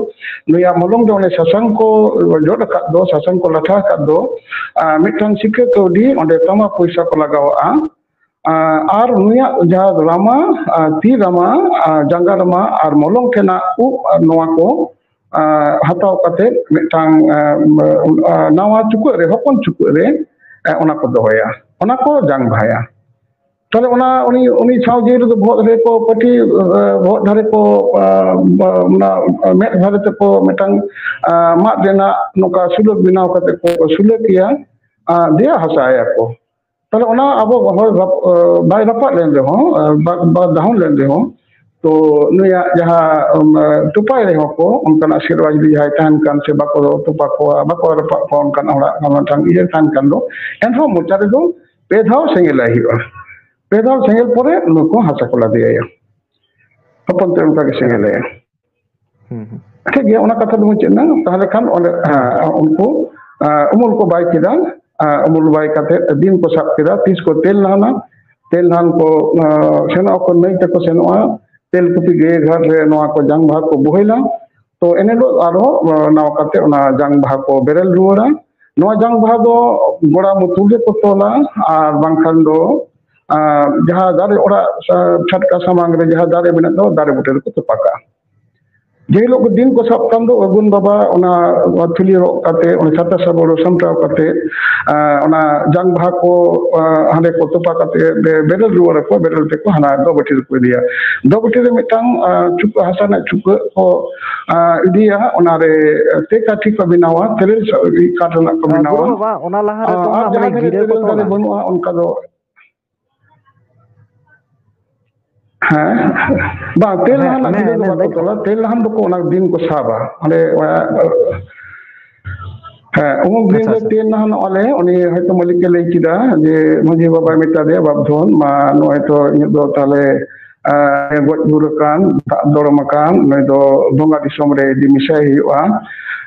ᱱᱩᱭᱟᱜ ᱢᱚᱞᱚᱝ ᱫᱚ ᱚᱸᱰᱮ ᱥᱟᱥᱟᱝ ᱠᱚ ᱡᱚᱫ ᱟᱠᱟᱫ ᱫᱚ, ᱥᱟᱥᱟᱝ ᱠᱚ ᱞᱟᱴᱷᱟ ᱟᱠᱟᱫ ᱫᱚ, ᱟᱨ ᱢᱤᱫᱴᱟᱝ ᱥᱤᱠᱟᱹ ᱠᱟᱹᱣᱰᱤ ᱚᱸᱰᱮ ᱛᱟᱢᱟ ᱯᱚᱭᱥᱟ ᱠᱚ ᱞᱟᱜᱟᱣᱟᱜᱼᱟ᱾ ᱟᱨ ᱱᱩᱭᱟᱜ ᱡᱟᱦᱟᱸ ᱨᱟᱢᱟ, ᱟᱨ ᱛᱤ ᱨᱟᱢᱟ, ᱟᱨ ᱡᱟᱸᱜᱟ ᱨᱟᱢᱟ, ᱟᱨ ᱢᱚᱞᱚᱝ ᱴᱷᱮᱱᱟᱜ ᱩᱵ, ᱟᱨ ᱱᱚᱣᱟ ᱠᱚ, ᱟᱨ ᱦᱟᱛᱟᱣ ᱠᱟᱛᱮ ᱢᱤᱫᱴᱟᱝ, ᱟᱨ, ᱟᱨ ᱱᱟᱣᱟ ᱪᱩᱠᱟᱹᱜ ᱨᱮ, ᱦᱚᱯᱚᱱ ᱪᱩᱠᱟᱹᱜ ᱨᱮ, ᱟᱨ ᱚᱱᱟ ᱠᱚ ᱫᱚᱦᱚᱭᱟ, ᱚᱱᱟ ᱠᱚ ᱡᱟᱝ ᱵᱟᱦᱟᱭᱟ᱾ ᱛᱟᱦᱞᱮ ᱚᱱᱟ ᱩᱱᱤ, ᱩᱱᱤ ᱥᱟᱶ ᱡᱤᱞ ᱨᱮᱫᱚ ᱵᱚᱦᱚᱜ ᱫᱷᱟᱨᱮ ᱠᱚ ᱯᱟᱹᱴᱤ, ᱟᱨ, ᱵᱚᱦᱚᱜ ᱫᱷᱟᱨᱮ ᱠᱚ, ᱟᱨ, ᱚᱱᱟ ᱢᱮᱫ ᱫᱷᱟᱨᱮ ᱛᱮᱠᱚ ᱢᱤᱫᱴᱟᱝ, ᱟᱨ, ᱢᱟᱫ ᱨᱮᱱᱟᱜ ᱱᱚᱝᱠᱟ ᱥᱩᱞᱟᱹᱠ ᱵᱮᱱᱟᱣ ᱠᱟᱛᱮ ᱠᱚ ᱥᱩᱞᱟᱹᱠᱮᱭᱟ, ᱟᱨ ᱫᱤᱭᱮ ᱦᱟᱥᱟᱭᱟᱠᱚ᱾ ᱛᱟᱦᱞᱮ ᱚᱱᱟ ᱟᱵᱚ ᱦᱚᱲ ᱨᱟᱯ-, ᱵᱟᱭ ᱨᱟᱯᱟᱜ ᱞᱮᱱ ᱨᱮᱦᱚᱸ, ᱵᱟ-, ᱵᱟ ᱫᱟᱦᱚᱱ ᱞᱮᱱ ᱨᱮᱦᱚᱸ, ᱛᱚ ᱱᱩᱭᱟᱜ ᱡᱟᱦᱟᱸ, ᱩᱢ, ᱛᱚᱯᱟᱭ ᱨᱮᱦᱚᱸ ᱠᱚ, ᱚᱱᱠᱟᱱᱟᱜ ᱥᱮᱨᱣᱟ ᱡᱩᱫᱤ ᱡᱟᱦᱟᱸᱭ ᱛᱟᱦᱮᱱ ᱠᱷᱟᱱ ᱥᱮ ᱵᱟᱠᱚ ᱛᱚᱯᱟ ᱠᱚᱣᱟ, ᱵᱟᱠᱚ ᱨᱟᱯᱟᱜ ᱠᱚᱣᱟ, ᱚᱱᱠᱟᱱᱟᱜ ᱦᱚᱲᱟᱜ ᱢᱤᱫᱴᱟᱝ ᱤᱭᱟᱹ ᱛᱟᱦᱮᱱ ᱠᱷᱟᱱ ᱫᱚ, ᱮᱱᱦᱚᱸ ᱢᱚᱪᱟ ᱨᱮᱫᱚ ᱯᱮ ᱫᱷᱟᱣ ᱥᱮᱸᱜᱮᱞ ᱟᱭ ᱦᱩᱭᱩᱜᱼᱟ᱾ ᱯᱮ ᱫᱷᱟᱣ ᱥᱮᱸᱜᱮᱞ ᱯᱚᱨᱮ ᱱᱩᱠᱩ ᱦᱟᱥᱟ ᱠᱚ ᱞᱟᱫᱮᱭᱟ᱾ ᱦᱚᱯᱚᱱ ᱛᱮ ᱚᱱᱠᱟ ᱜᱮ ᱥᱮᱸᱜᱮᱞ ᱟᱭᱟ᱾ ᱦᱩᱸ, ᱦᱩᱸ᱾ ᱴᱷᱤᱠ ᱜᱮᱭᱟ, ᱚᱱᱟ ᱠᱟᱛᱷᱟ ᱫᱚ ᱢᱩᱪᱟᱹᱫ ᱮᱱᱟ᱾ ᱛᱟᱦᱚᱞᱮ ᱠᱷᱟᱱ ᱚᱸᱰᱮ, ᱦᱮᱸ᱾ ᱟᱸ, ᱩᱱᱠᱩ, ᱟᱸ, ᱩᱢᱩᱞ ᱠᱚ ᱵᱟᱭ ᱠᱮᱫᱟ᱾ ᱟᱸ, ᱩᱢᱩᱞ ᱵᱟᱭ ᱠᱟᱛᱮ ᱫᱤᱱ ᱠᱚ ᱥᱟᱵ ᱠᱮᱫᱟ, ᱛᱤᱥ ᱠᱚ ᱛᱮᱞ ᱱᱟᱦᱟᱱᱟ, ᱛᱮᱞ ᱱᱟᱦᱟᱱ ᱠᱚ, ᱟᱸ, ᱥᱮᱱᱚᱜ ᱟᱠᱚ, ᱱᱟᱹᱭ ᱛᱮᱠᱚ ᱥᱮᱱᱚᱜᱼᱟ, ᱛᱮᱞ ᱠᱩᱯᱤ ᱜᱟᱹᱭᱟᱹ ᱜᱷᱟᱴ ᱨᱮ ᱱᱚᱣᱟ ᱠᱚ ᱡᱟᱝ ᱵᱟᱦᱟ ᱠᱚ ᱵᱳᱦᱮᱞᱟ᱾ ᱛᱚ ᱮᱱ ᱦᱤᱞᱳᱜ ᱟᱨᱦᱚᱸ, ᱟᱸ, ᱱᱟᱣᱟ ᱠᱟᱛᱮ ᱚᱱᱟ ᱡᱟᱝ ᱵᱟᱦᱟ ᱠᱚ ᱵᱮᱨᱮᱞ ᱨᱩᱣᱟᱹᱲᱟ᱾ ᱱᱚᱣᱟ ᱡᱟᱝ ᱵᱟᱦᱟ ᱫᱚ ᱜᱚᱲᱟ ᱢᱩᱛᱩᱞ ᱨᱮᱠᱚ ᱛᱚᱞᱟ ᱟᱨ ᱵᱟᱝᱠᱷᱟᱱ ᱫᱚ, ᱟᱸ, ᱡᱟᱦᱟᱸ ᱫᱟᱨᱮ ᱚᱲᱟᱜ, ᱟᱸ, ᱪᱷᱟᱴᱠᱟ ᱥᱟᱢᱟᱝ ᱨᱮ ᱡᱟᱦᱟᱸ ᱫᱟᱨᱮ ᱢᱮᱱᱟᱜ ᱫᱚ, ᱫᱟᱨᱮ ᱵᱩᱴᱟᱹ ᱨᱮᱠᱚ ᱛᱚᱯᱟ ᱠᱟᱜᱼᱟ᱾ ᱡᱮ ᱦᱤᱞᱳᱜ ᱜᱮ ᱫᱤᱱ ᱠᱚ ᱥᱟᱵ ᱠᱟᱱ ᱫᱚ, ᱟᱹᱜᱩᱱ ᱵᱟᱵᱟ ᱚᱱᱟ ᱛᱷᱩᱞᱤ ᱨᱚᱜ ᱠᱟᱛᱮ, ᱚᱱᱟ ᱪᱷᱟᱛᱟ ᱥᱟᱵᱚᱲ ᱥᱟᱢᱴᱟᱣ ᱠᱟᱛᱮ, ᱟᱸ, ᱚᱱᱟ ᱡᱟᱝ ᱵᱟᱦᱟ ᱠᱚ, ᱟᱸ, ᱦᱟᱸᱰᱮ ᱠᱚ ᱛᱚᱯᱟ ᱠᱟᱛᱮ ᱵᱮ-, ᱵᱮᱨᱮᱞ ᱨᱩᱣᱟᱹᱲ ᱟᱠᱚ, ᱵᱮᱨᱮᱞ ᱛᱮᱠᱚ ᱦᱟᱱᱟ ᱫᱚ ᱵᱟᱹᱴᱤ ᱨᱮᱠᱚ ᱤᱫᱤᱭᱟ᱾ ᱫᱚ ᱵᱟᱹᱴᱤ ᱨᱮ ᱢᱤᱫᱴᱟᱝ, ᱟᱸ, ᱪᱩᱠᱟᱹᱜ, ᱦᱟᱥᱟ ᱨᱮᱱᱟᱜ ᱪᱩᱠᱟᱹᱜ ᱠᱚ, ᱟᱸ, ᱤᱫᱤᱭᱟ, ᱚᱱᱟᱨᱮ ᱛᱮ ᱠᱟᱴᱷᱤ ᱠᱚ ᱵᱮᱱᱟᱣᱟ, ᱛᱮᱨᱮᱞ ᱥᱟ-, ᱠᱟᱴ ᱨᱮᱱᱟᱜ ᱠᱚ ᱟᱸ, ᱵᱮᱱᱟᱣᱟ᱾ ᱜᱩᱨᱩ ᱵᱟᱵᱟ, ᱚᱱᱟ ᱞᱟᱦᱟ ᱨᱮ ᱟᱸ, ᱛᱚ ᱟᱨ ᱦᱟᱸᱜ ᱢᱟᱱᱮ ᱡᱟᱦᱟᱸ ᱫᱷᱟᱨᱮ ᱜᱤᱨᱟᱹ ᱠᱚ ᱛᱮᱨᱮᱞ ᱫᱟᱨᱮ ᱛᱚᱞᱟ᱾ ᱵᱟᱹᱱᱩᱜᱼᱟ, ᱚᱱᱠᱟ ᱫᱚ ᱦᱮᱸ, ᱵᱟᱝ, ᱛᱮᱞ ᱦᱮᱸ, ᱞᱟᱦᱟᱱᱟᱜ ᱦᱮᱸ, ᱜᱤᱨᱟᱹ ᱫᱚ ᱵᱟᱠᱚ ᱢᱮᱱᱫᱟᱹᱧ᱾ ᱛᱚᱞᱟ, ᱛᱮᱞ ᱞᱟᱦᱟᱱ ᱫᱚᱠᱚ ᱚᱱᱟ ᱫᱤᱱ ᱠᱚ ᱥᱟᱵᱟ᱾ ᱚᱸᱰᱮ, ᱚᱱᱟ, ᱦᱮᱸ, ᱩᱢᱩᱠ ᱫᱤᱱ ᱟᱪᱪᱷᱟ, ᱨᱮ ᱟᱪᱪᱷᱟ᱾ ᱛᱮᱞ ᱞᱟᱦᱟᱱᱚᱜ ᱟᱞᱮ, ᱩᱱᱤ ᱦᱚᱭᱛᱳ ᱢᱟᱹᱞᱤᱠ ᱮ ᱞᱟᱹᱭ ᱠᱮᱫᱟ ᱡᱮ ᱢᱟᱹᱡᱷᱤ ᱵᱟᱵᱟᱭ ᱢᱮᱛᱟ ᱫᱮᱭᱟ, "ᱵᱟᱯ ᱫᱷᱚᱱ, ᱢᱟ, ᱱᱚᱜᱼᱚᱭ ᱛᱚ ᱤᱧᱟᱹᱜ ᱫᱚ ᱛᱟᱦᱞᱮ, ᱟᱸ, ᱜᱚᱡ ᱜᱩᱨ ᱟᱠᱟᱱ, ᱫᱟᱜ ᱫᱚᱲᱚᱢ ᱟᱠᱟᱱ, ᱱᱩᱭ ᱫᱚ ᱵᱚᱸᱜᱟ ᱫᱤᱥᱚᱢ ᱨᱮ ᱤᱫᱤ ᱢᱮᱥᱟᱭ ᱦᱩᱭᱩᱜᱼᱟ᱾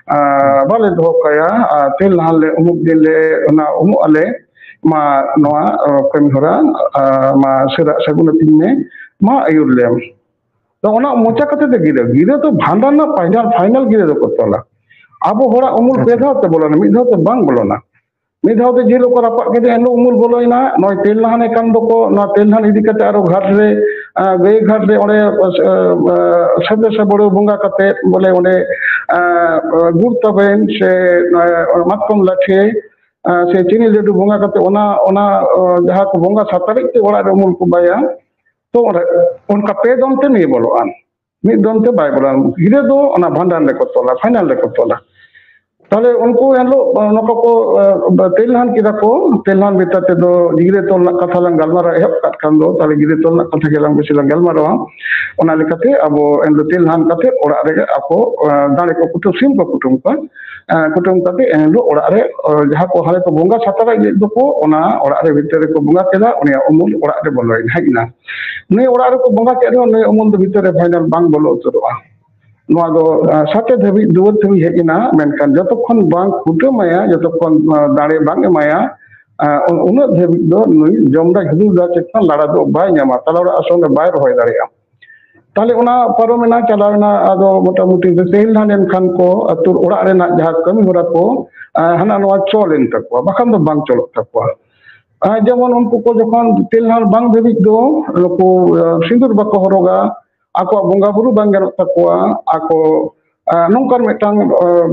ᱟᱸ, ᱵᱟᱞᱮ ᱫᱚᱦᱚ ᱠᱟᱭᱟ, ᱟᱨ ᱛᱮᱞ ᱞᱟᱦᱟᱱ ᱞᱮ ᱩᱢᱩᱠ ᱫᱤᱱ ᱞᱮ ᱚᱱᱟ ᱩᱢᱩᱜ ᱟᱞᱮ, ᱢᱟ, ᱱᱚᱣᱟ, ᱟᱸ, ᱠᱟᱹᱢᱤ ᱦᱚᱨᱟ, ᱟᱸ, ᱢᱟ, ᱥᱟᱹᱨᱟᱜ ᱥᱟᱹᱜᱩᱱ ᱟᱹᱛᱤᱧ ᱢᱮ, ᱢᱟ, ᱟᱹᱭᱩᱨ ᱞᱮᱢ᱾" ᱛᱚ ᱚᱱᱟ ᱢᱚᱪᱟ ᱠᱟᱛᱮ ᱫᱚ ᱜᱤᱨᱟᱹ, ᱜᱤᱨᱟᱹ ᱫᱚ ᱵᱷᱟᱸᱰᱟᱱ ᱨᱮᱱᱟᱜ ᱯᱷᱟᱭᱱᱟᱞ, ᱯᱷᱟᱭᱱᱟᱞ ᱜᱤᱨᱟᱹ ᱫᱚᱠᱚ ᱛᱚᱞᱟ᱾ ᱟᱵᱚ ᱦᱚᱲᱟᱜ ᱩᱢᱩᱞ ᱯᱮ ᱟᱪᱪᱷᱟ᱾ ᱫᱷᱟᱣ ᱛᱮ ᱵᱚᱞᱚᱱᱟ, ᱢᱤᱫ ᱫᱷᱟᱣ ᱛᱮ ᱵᱟᱝ ᱵᱚᱞᱚᱱᱟ᱾ ᱢᱤᱫ ᱫᱷᱟᱣ ᱛᱮ ᱡᱮ ᱦᱤᱞᱳᱜ ᱠᱚ ᱨᱟᱯᱟᱜ ᱠᱮᱫᱮᱭᱟ, ᱮᱱ ᱦᱤᱞᱳᱜ ᱩᱢᱩᱞ ᱵᱚᱞᱚᱭᱮᱱᱟ᱾ ᱱᱚᱜᱼᱚᱭ ᱛᱮᱞ ᱱᱟᱦᱟᱱᱮ ᱠᱟᱱ ᱫᱚᱠᱚ, ᱱᱚᱣᱟ ᱛᱮᱞ ᱱᱟᱦᱟᱱ ᱤᱫᱤ ᱠᱟᱛᱮ ᱟᱨᱚ ᱜᱷᱟᱴ ᱨᱮ, ᱟᱸ, ᱜᱟᱹᱭ ᱜᱷᱟᱴ ᱨᱮ ᱚᱸᱰᱮ, ᱟᱸ, ᱟᱸ, ᱥᱟᱹᱛᱮ ᱥᱟᱹᱵᱲᱟᱹ ᱵᱚᱸᱜᱟ ᱠᱟᱛᱮ ᱵᱚᱞᱮ ᱚᱸᱰᱮ, ᱟᱸ, ᱜᱩᱲ ᱛᱟᱵᱮᱱ ᱥᱮ, ᱟᱸ, ᱢᱟᱛᱠᱚᱢ ᱞᱟᱴᱷᱮ, ᱟᱸ, ᱥᱮ ᱪᱤᱱᱤ ᱞᱟᱹᱰᱩ ᱵᱚᱸᱜᱟ ᱠᱟᱛᱮ ᱚᱱᱟ, ᱚᱱᱟ, ᱟᱸ, ᱡᱟᱦᱟᱸ ᱠᱚ ᱵᱚᱸᱜᱟ ᱥᱟᱨᱮᱡ ᱛᱮ ᱚᱲᱟᱜ ᱨᱮ ᱩᱢᱩᱞ ᱠᱚ ᱵᱟᱭᱟ᱾ ᱛᱚ ᱚᱸᱰᱮ ᱚᱱᱠᱟ ᱯᱮ ᱫᱚᱢ ᱛᱮ ᱱᱩᱭ ᱵᱚᱞᱚᱜᱼᱟ᱾ ᱢᱤᱫ ᱫᱚᱢ ᱛᱮ ᱵᱟᱭ ᱵᱚᱞᱚᱜᱼᱟ᱾ ᱜᱤᱨᱟᱹ ᱫᱚ ᱚᱱᱟ ᱵᱷᱟᱸᱰᱟᱱ ᱨᱮᱠᱚ ᱛᱚᱞᱟ, ᱯᱷᱟᱭᱱᱟᱞ ᱨᱮᱠᱚ ᱛᱚᱞᱟ᱾ ᱛᱟᱦᱞᱮ ᱩᱱᱠᱩ ᱮᱱᱦᱤᱞᱳᱜ ᱱᱚᱝᱠᱟ ᱠᱚ ᱛᱮᱞᱦᱟᱱ ᱠᱮᱫᱟ ᱠᱚ᱾ ᱛᱮᱞᱦᱟᱱ ᱵᱮᱛᱟ ᱛᱮᱫᱚ ᱜᱤᱨᱟᱹ ᱛᱚᱞ ᱨᱮᱱᱟᱜ ᱠᱟᱛᱷᱟ ᱞᱟᱝ ᱜᱟᱞᱢᱟᱨᱟᱣ ᱮᱦᱚᱵ ᱠᱟᱜ ᱠᱷᱟᱱ ᱫᱚ, ᱛᱟᱦᱞᱮ ᱜᱤᱨᱟᱹ ᱛᱚᱞ ᱨᱮᱱᱟᱜ ᱠᱟᱛᱷᱟ ᱜᱮ ᱞᱟᱝ ᱵᱮᱥᱤ ᱞᱟᱝ ᱜᱟᱞᱢᱟᱨᱟᱣᱟ᱾ ᱚᱱᱟ ᱞᱮᱠᱟᱛᱮ ᱟᱵᱚ ᱮᱱᱦᱤᱞᱳᱜ ᱛᱮᱞᱦᱟᱱ ᱠᱟᱛᱮ ᱚᱲᱟᱜ ᱨᱮᱜᱮ ᱟᱠᱚ ᱫᱟᱲᱮ ᱠᱚ ᱠᱩᱴᱟᱹᱢ, ᱥᱤᱢ ᱠᱚ ᱠᱩᱴᱟᱹᱢ ᱠᱚᱣᱟ᱾ ᱠᱩᱴᱟᱹᱢ ᱠᱟᱛᱮ ᱮᱱᱦᱤᱞᱳᱜ ᱚᱲᱟᱜ ᱨᱮ ᱡᱟᱦᱟᱸ ᱠᱚ ᱦᱟᱸᱰᱮ ᱠᱚ ᱵᱚᱸᱜᱟ ᱥᱟᱛᱟᱨᱟᱜ ᱞᱮᱫ ᱫᱚᱠᱚ, ᱚᱱᱟ ᱚᱲᱟᱜ ᱨᱮ ᱵᱷᱤᱛᱟᱹᱨ ᱨᱮᱠᱚ ᱵᱚᱸᱜᱟ ᱠᱮᱫᱟ, ᱩᱱᱤᱭᱟᱜ ᱩᱢᱩᱞ ᱚᱲᱟᱜ ᱨᱮ ᱵᱚᱞᱚᱭᱮᱱᱟ, ᱦᱮᱡ ᱮᱱᱟ᱾ ᱱᱩᱭ ᱚᱲᱟᱜ ᱨᱮᱠᱚ ᱵᱚᱸᱜᱟ ᱠᱮᱫ ᱨᱮᱦᱚᱸ ᱱᱩᱭ ᱩᱢᱩᱞ ᱫᱚ ᱵᱷᱤᱛᱟᱹᱨ ᱨᱮ ᱯᱷᱟᱭᱱᱟᱞ ᱵᱟᱝ ᱵᱚᱞᱚ ᱩᱛᱟᱹᱨᱚᱜᱼᱟ᱾ ᱱᱚᱣᱟ ᱫᱚ ᱥᱟᱛᱮ ᱫᱷᱟᱹᱵᱤᱡ ᱫᱩᱣᱟᱹᱨ ᱫᱷᱟᱹᱵᱤᱡ ᱦᱮᱡ ᱮᱱᱟ, ᱢᱮᱱᱠᱷᱟᱱ ᱡᱚᱛᱚᱠᱷᱚᱱ ᱵᱟᱝ ᱠᱩᱴᱟᱹᱢᱟᱭᱟ, ᱡᱚᱛᱚᱠᱷᱚᱱ ᱫᱟᱲᱮ ᱵᱟᱝ ᱮᱢᱟᱭᱟ, ᱩᱱᱟᱹᱜ ᱫᱷᱟᱹᱵᱤᱡ ᱫᱚ ᱱᱩᱭ ᱡᱚᱢᱫᱟ ᱡᱷᱩᱫᱩᱨᱫᱟ ᱪᱮᱛᱟᱱ ᱞᱟᱲᱟ ᱫᱚ ᱵᱟᱭ ᱧᱟᱢᱟ, ᱛᱟᱞᱟ ᱚᱲᱟᱜ ᱟᱥᱚᱱ ᱨᱮ ᱵᱟᱭ ᱨᱚᱦᱚᱭ ᱫᱟᱲᱮᱭᱟᱜᱼᱟ᱾ ᱛᱟᱦᱞᱮ ᱚᱱᱟ ᱯᱟᱨᱚᱢᱮᱱᱟ, ᱪᱟᱞᱟᱣᱮᱱᱟ, ᱟᱫᱚ ᱢᱚᱴᱟᱢᱩᱴᱤ ᱛᱮᱞᱦᱟᱱ ᱮᱱ ᱠᱷᱟᱱ ᱠᱚ ᱟᱹᱛᱩ ᱚᱲᱟᱜ ᱨᱮᱱᱟᱜ ᱡᱟᱦᱟᱸ ᱠᱟᱹᱢᱤ ᱦᱚᱨᱟ ᱠᱚ ᱦᱟᱱᱟ ᱱᱚᱣᱟ ᱪᱚᱞ ᱮᱱ ᱛᱟᱠᱚᱣᱟ, ᱵᱟᱠᱷᱟᱱ ᱫᱚ ᱵᱟᱝ ᱪᱚᱞᱚᱜ ᱛᱟᱠᱚᱣᱟ᱾ ᱡᱮᱢᱚᱱ ᱩᱱᱠᱩ ᱠᱚ ᱡᱚᱠᱷᱚᱱ ᱛᱮᱞᱦᱟᱱ ᱵᱟᱝ ᱫᱷᱟᱹᱵᱤᱡ ᱫᱚ ᱱᱩᱠᱩ ᱥᱤᱸᱫᱩᱨ ᱵᱟᱠᱚ ᱦᱚᱨᱚᱜᱟ, ᱟᱠᱚᱣᱟᱜ ᱵᱚᱸᱜᱟ ᱵᱩᱨᱩ ᱵᱟᱝ ᱜᱟᱱᱚᱜ ᱛᱟᱠᱚᱣᱟ, ᱟᱠᱚ ᱱᱚᱝᱠᱟᱱ ᱢᱤᱫᱴᱟᱝ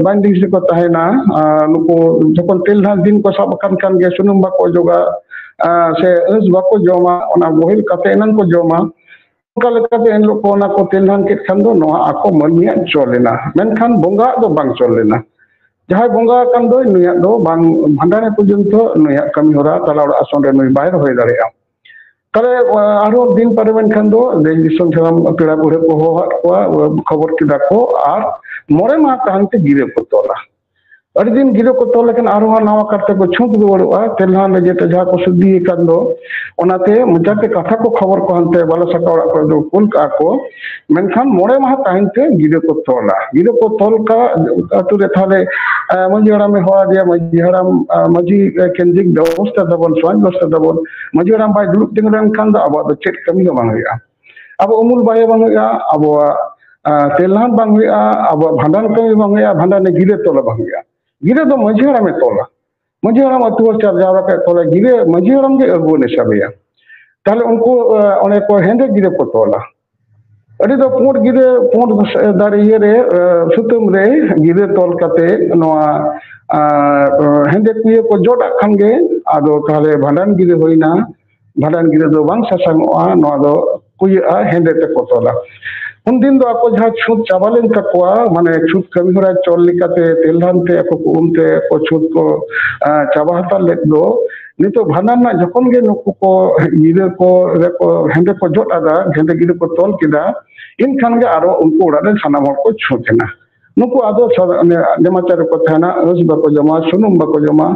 ᱵᱟᱭᱤᱱᱰᱤᱝ ᱨᱮᱠᱚ ᱛᱟᱦᱮᱱᱟ᱾ ᱱᱩᱠᱩ ᱡᱚᱠᱷᱚᱱ ᱛᱮᱞᱦᱟᱱ ᱫᱤᱱ ᱠᱚ ᱥᱟᱵ ᱟᱠᱟᱱ ᱠᱷᱟᱱ ᱜᱮ ᱥᱩᱱᱩᱢ ᱵᱟᱠᱚ ᱚᱡᱚᱜᱟ, ᱥᱮ ᱟᱹᱥ ᱵᱟᱠᱚ ᱡᱚᱢᱟ, ᱚᱱᱟ ᱵᱚᱦᱮᱞ ᱠᱟᱛᱮ ᱮᱱᱟᱝ ᱠᱚ ᱡᱚᱢᱟ᱾ ᱚᱱᱠᱟ ᱞᱮᱠᱟᱛᱮ ᱮᱱᱦᱤᱞᱳᱜ ᱠᱚ ᱚᱱᱟ ᱠᱚ ᱛᱮᱞᱦᱟᱱ ᱠᱮᱫ ᱠᱷᱟᱱ ᱫᱚ ᱱᱚᱣᱟ ᱟᱠᱚ ᱢᱟᱹᱱᱢᱤᱭᱟᱜ ᱪᱚᱞ ᱮᱱᱟ, ᱢᱮᱱᱠᱷᱟᱱ ᱵᱚᱸᱜᱟᱣᱟᱜ ᱫᱚ ᱵᱟᱝ ᱪᱚᱞ ᱞᱮᱱᱟ᱾ ᱡᱟᱦᱟᱸᱭ ᱵᱚᱸᱜᱟ ᱟᱠᱟᱱ ᱫᱚᱭ ᱱᱩᱭᱟᱜ ᱫᱚ ᱵᱟᱝ, ᱵᱷᱟᱸᱰᱟᱱ ᱯᱚᱨᱡᱚᱱᱛᱚ ᱱᱩᱭᱟᱜ ᱠᱟᱹᱢᱤ ᱦᱚᱨᱟ ᱛᱟᱞᱟ ᱚᱲᱟᱜ ᱟᱥᱚᱱ ᱨᱮ ᱱᱩᱭ ᱵᱟᱭ ᱨᱚᱦᱚᱭ ᱫᱟᱲᱮᱭᱟᱜᱼᱟ᱾ ᱛᱟᱦᱞᱮ ᱟᱨᱦᱚᱸ ᱫᱤᱱ ᱯᱟᱨᱚᱢᱮᱱ ᱠᱷᱟᱱ ᱫᱚ ᱫᱮᱥ ᱫᱤᱥᱚᱢ ᱥᱟᱱᱟᱢ ᱯᱮᱲᱟ ᱯᱟᱹᱲᱦᱟᱹ ᱠᱚ ᱦᱚᱦᱚᱣᱟᱫ ᱠᱚᱣᱟ, ᱠᱷᱚᱵᱚᱨ ᱠᱮᱫᱟ ᱠᱚ, ᱟᱨ ᱢᱚᱬᱮ ᱢᱟᱦᱟ ᱛᱟᱦᱮᱱ ᱛᱮ ᱜᱤᱨᱟᱹ ᱠᱚ ᱛᱚᱞᱟ᱾ ᱟᱹᱰᱤ ᱫᱤᱱ ᱜᱤᱨᱟᱹ ᱠᱚ ᱛᱚᱞ ᱞᱮᱠᱷᱟᱱ ᱟᱨᱦᱚᱸ ᱱᱟᱣᱟ ᱠᱟᱨᱛᱮ ᱠᱚ ᱪᱷᱩᱸᱛ ᱨᱩᱣᱟᱹᱲᱚᱜᱼᱟ, ᱛᱮᱞᱦᱟᱱ ᱨᱮ ᱡᱮᱴᱟ ᱡᱟᱦᱟᱸ ᱠᱚ ᱥᱩᱫᱷᱤ ᱟᱠᱟᱱ ᱫᱚ, ᱚᱱᱟᱛᱮ ᱢᱚᱪᱟᱛᱮ ᱠᱟᱛᱷᱟ ᱠᱚ ᱠᱷᱚᱵᱚᱨ ᱠᱚ ᱦᱟᱱᱛᱮ ᱵᱟᱞᱟ ᱥᱟᱠᱟ ᱚᱲᱟᱜ ᱠᱚᱨᱮ ᱫᱚ ᱠᱩᱞ ᱠᱟᱜᱼᱟ ᱠᱚ᱾ ᱢᱮᱱᱠᱷᱟᱱ ᱢᱚᱬᱮ ᱢᱟᱦᱟ ᱛᱟᱦᱮᱱ ᱛᱮ ᱜᱤᱨᱟᱹ ᱠᱚ ᱛᱚᱞᱟ᱾ ᱜᱤᱨᱟᱹ ᱠᱚ ᱛᱚᱞ ᱠᱟᱜ ᱟᱹᱛᱩ ᱨᱮ ᱛᱟᱦᱞᱮ ᱢᱟᱹᱡᱷᱤ ᱦᱟᱲᱟᱢᱮ ᱦᱚᱦᱚ ᱟᱫᱮᱭᱟ, ᱢᱟᱹᱡᱷᱤ ᱦᱟᱲᱟᱢ, ᱢᱟᱹᱡᱷᱤ ᱠᱮᱱᱫᱨᱤᱠ ᱵᱮᱵᱚᱥᱛᱷᱟ ᱛᱟᱵᱚᱱ, ᱥᱚᱢᱟᱡᱽ ᱵᱮᱵᱚᱥᱛᱷᱟ ᱛᱟᱵᱚᱱ, ᱢᱟᱹᱡᱷᱤ ᱦᱟᱲᱟᱢ ᱵᱟᱭ ᱫᱩᱲᱩᱵ ᱛᱤᱸᱜᱩ ᱞᱮᱱᱠᱷᱟᱱ ᱫᱚ ᱟᱵᱚᱣᱟᱜ ᱫᱚ ᱪᱮᱫ ᱠᱟᱹᱢᱤ ᱦᱚᱸ ᱵᱟᱝ ᱦᱩᱭᱩᱜᱼᱟ᱾ ᱟᱵᱚ ᱩᱢᱩᱞ ᱵᱟᱦᱮ ᱵᱟᱝ ᱦᱩᱭᱩᱜᱼᱟ, ᱟᱵᱚᱣᱟᱜ ᱛᱮᱞᱦᱟᱱ ᱵᱟᱝ ᱦᱩᱭᱩᱜᱼᱟ, ᱟᱵᱚᱣᱟᱜ ᱵᱷᱟᱸᱰᱟᱱ ᱨᱮ ᱜᱤᱨᱟᱹ ᱛᱚᱞᱟ ᱵᱟᱝ ᱦᱩᱭᱩᱜᱼᱟ᱾ ᱜᱤᱨᱟᱹ ᱫᱚ ᱢᱟᱹᱡᱷᱤ ᱦᱟᱲᱟᱢᱮ ᱛᱚᱞᱟ᱾ ᱢᱟᱹᱡᱷᱤ ᱦᱟᱲᱟᱢ ᱟᱹᱛᱩ ᱦᱚᱲ ᱪᱟᱨ ᱡᱟᱣᱨᱟ ᱠᱮᱫ ᱠᱚᱣᱟ, ᱜᱤᱨᱟᱹ ᱢᱟᱹᱡᱷᱤ ᱦᱟᱲᱟᱢ ᱜᱮ ᱟᱹᱜᱩᱣᱟᱹᱱ ᱮ ᱥᱟᱵᱮᱭᱟ᱾ ᱛᱟᱦᱞᱮ ᱩᱱᱠᱩ ᱚᱱᱮ ᱠᱚ ᱦᱮᱸᱫᱮ ᱜᱤᱨᱟᱹ ᱠᱚ ᱛᱚᱞᱟ᱾ ᱟᱹᱰᱤ ᱫᱚ ᱯᱩᱸᱰ ᱜᱤᱨᱟᱹ, ᱯᱩᱸᱰ ᱫᱟᱨᱮ ᱤᱭᱟᱹᱨᱮ, ᱥᱩᱛᱟᱹᱢ ᱨᱮ ᱜᱤᱨᱟᱹ ᱛᱚᱞ ᱠᱟᱛᱮ ᱱᱚᱣᱟ ᱦᱮᱸᱫᱮ ᱠᱩᱭᱟᱹ ᱠᱚ ᱡᱚᱫ ᱟᱜ ᱠᱷᱟᱱ ᱜᱮ ᱟᱫᱚ ᱛᱟᱦᱞᱮ ᱵᱷᱟᱸᱰᱟᱱ ᱜᱤᱨᱟᱹ ᱦᱩᱭᱱᱟ᱾ ᱵᱷᱟᱸᱰᱟᱱ ᱜᱤᱨᱟᱹ ᱫᱚ ᱵᱟᱝ ᱥᱟᱥᱟᱝᱚᱜᱼᱟ, ᱱᱚᱣᱟ ᱫᱚ ᱠᱩᱭᱟᱹᱜᱼᱟ, ᱦᱮᱸᱫᱮ ᱛᱮᱠᱚ ᱛᱚᱞᱟ᱾ ᱩᱱᱫᱤᱱ ᱫᱚ ᱟᱠᱚ ᱡᱟᱦᱟᱸ ᱪᱷᱩᱸᱛ ᱪᱟᱵᱟ ᱞᱮᱱ ᱛᱟᱠᱚᱣᱟ, ᱢᱟᱱᱮ ᱪᱷᱩᱸᱛ ᱠᱟᱹᱢᱤ ᱦᱚᱨᱟ ᱪᱚᱞ ᱞᱮᱠᱟᱛᱮ ᱛᱮᱞ ᱫᱷᱟᱱ ᱛᱮ ᱟᱠᱚ ᱠᱚ ᱩᱱᱛᱮ ᱟᱠᱚ ᱪᱷᱩᱸᱛ ᱠᱚ, ᱟᱸ, ᱪᱟᱵᱟ ᱦᱟᱛᱟᱲ ᱞᱮᱫ ᱫᱚ, ᱱᱤᱛᱚᱜ ᱵᱷᱟᱸᱰᱟᱱ ᱨᱮᱱᱟᱜ ᱡᱚᱠᱷᱚᱱ ᱜᱮ ᱱᱩᱠᱩ ᱠᱚ ᱜᱤᱨᱟᱹ ᱠᱚ ᱨᱮ ᱠᱚ ᱦᱮᱸᱫᱮ ᱠᱚ ᱡᱚᱫ ᱟᱫᱟ, ᱦᱮᱸᱫᱮ ᱜᱤᱨᱟᱹ ᱠᱚ ᱛᱚᱞ ᱠᱮᱫᱟ, ᱮᱱᱠᱷᱟᱱ ᱜᱮ ᱟᱨᱚ ᱩᱱᱠᱩ ᱚᱲᱟᱜ ᱨᱮᱱ ᱥᱟᱱᱟᱢ ᱦᱚᱲ ᱠᱚ ᱪᱷᱩᱸᱛ ᱮᱱᱟ᱾ ᱱᱩᱠᱩ ᱟᱫᱚ ᱥᱟ-, ᱚᱱᱮ ᱱᱮᱢᱟᱪᱟᱨ ᱨᱮᱠᱚ ᱛᱟᱦᱮᱱᱟ, ᱟᱹᱥ ᱵᱟᱠᱚ ᱡᱚᱢᱟ, ᱥᱩᱱᱩᱢ ᱵᱟᱠᱚ ᱡᱚᱢᱟ,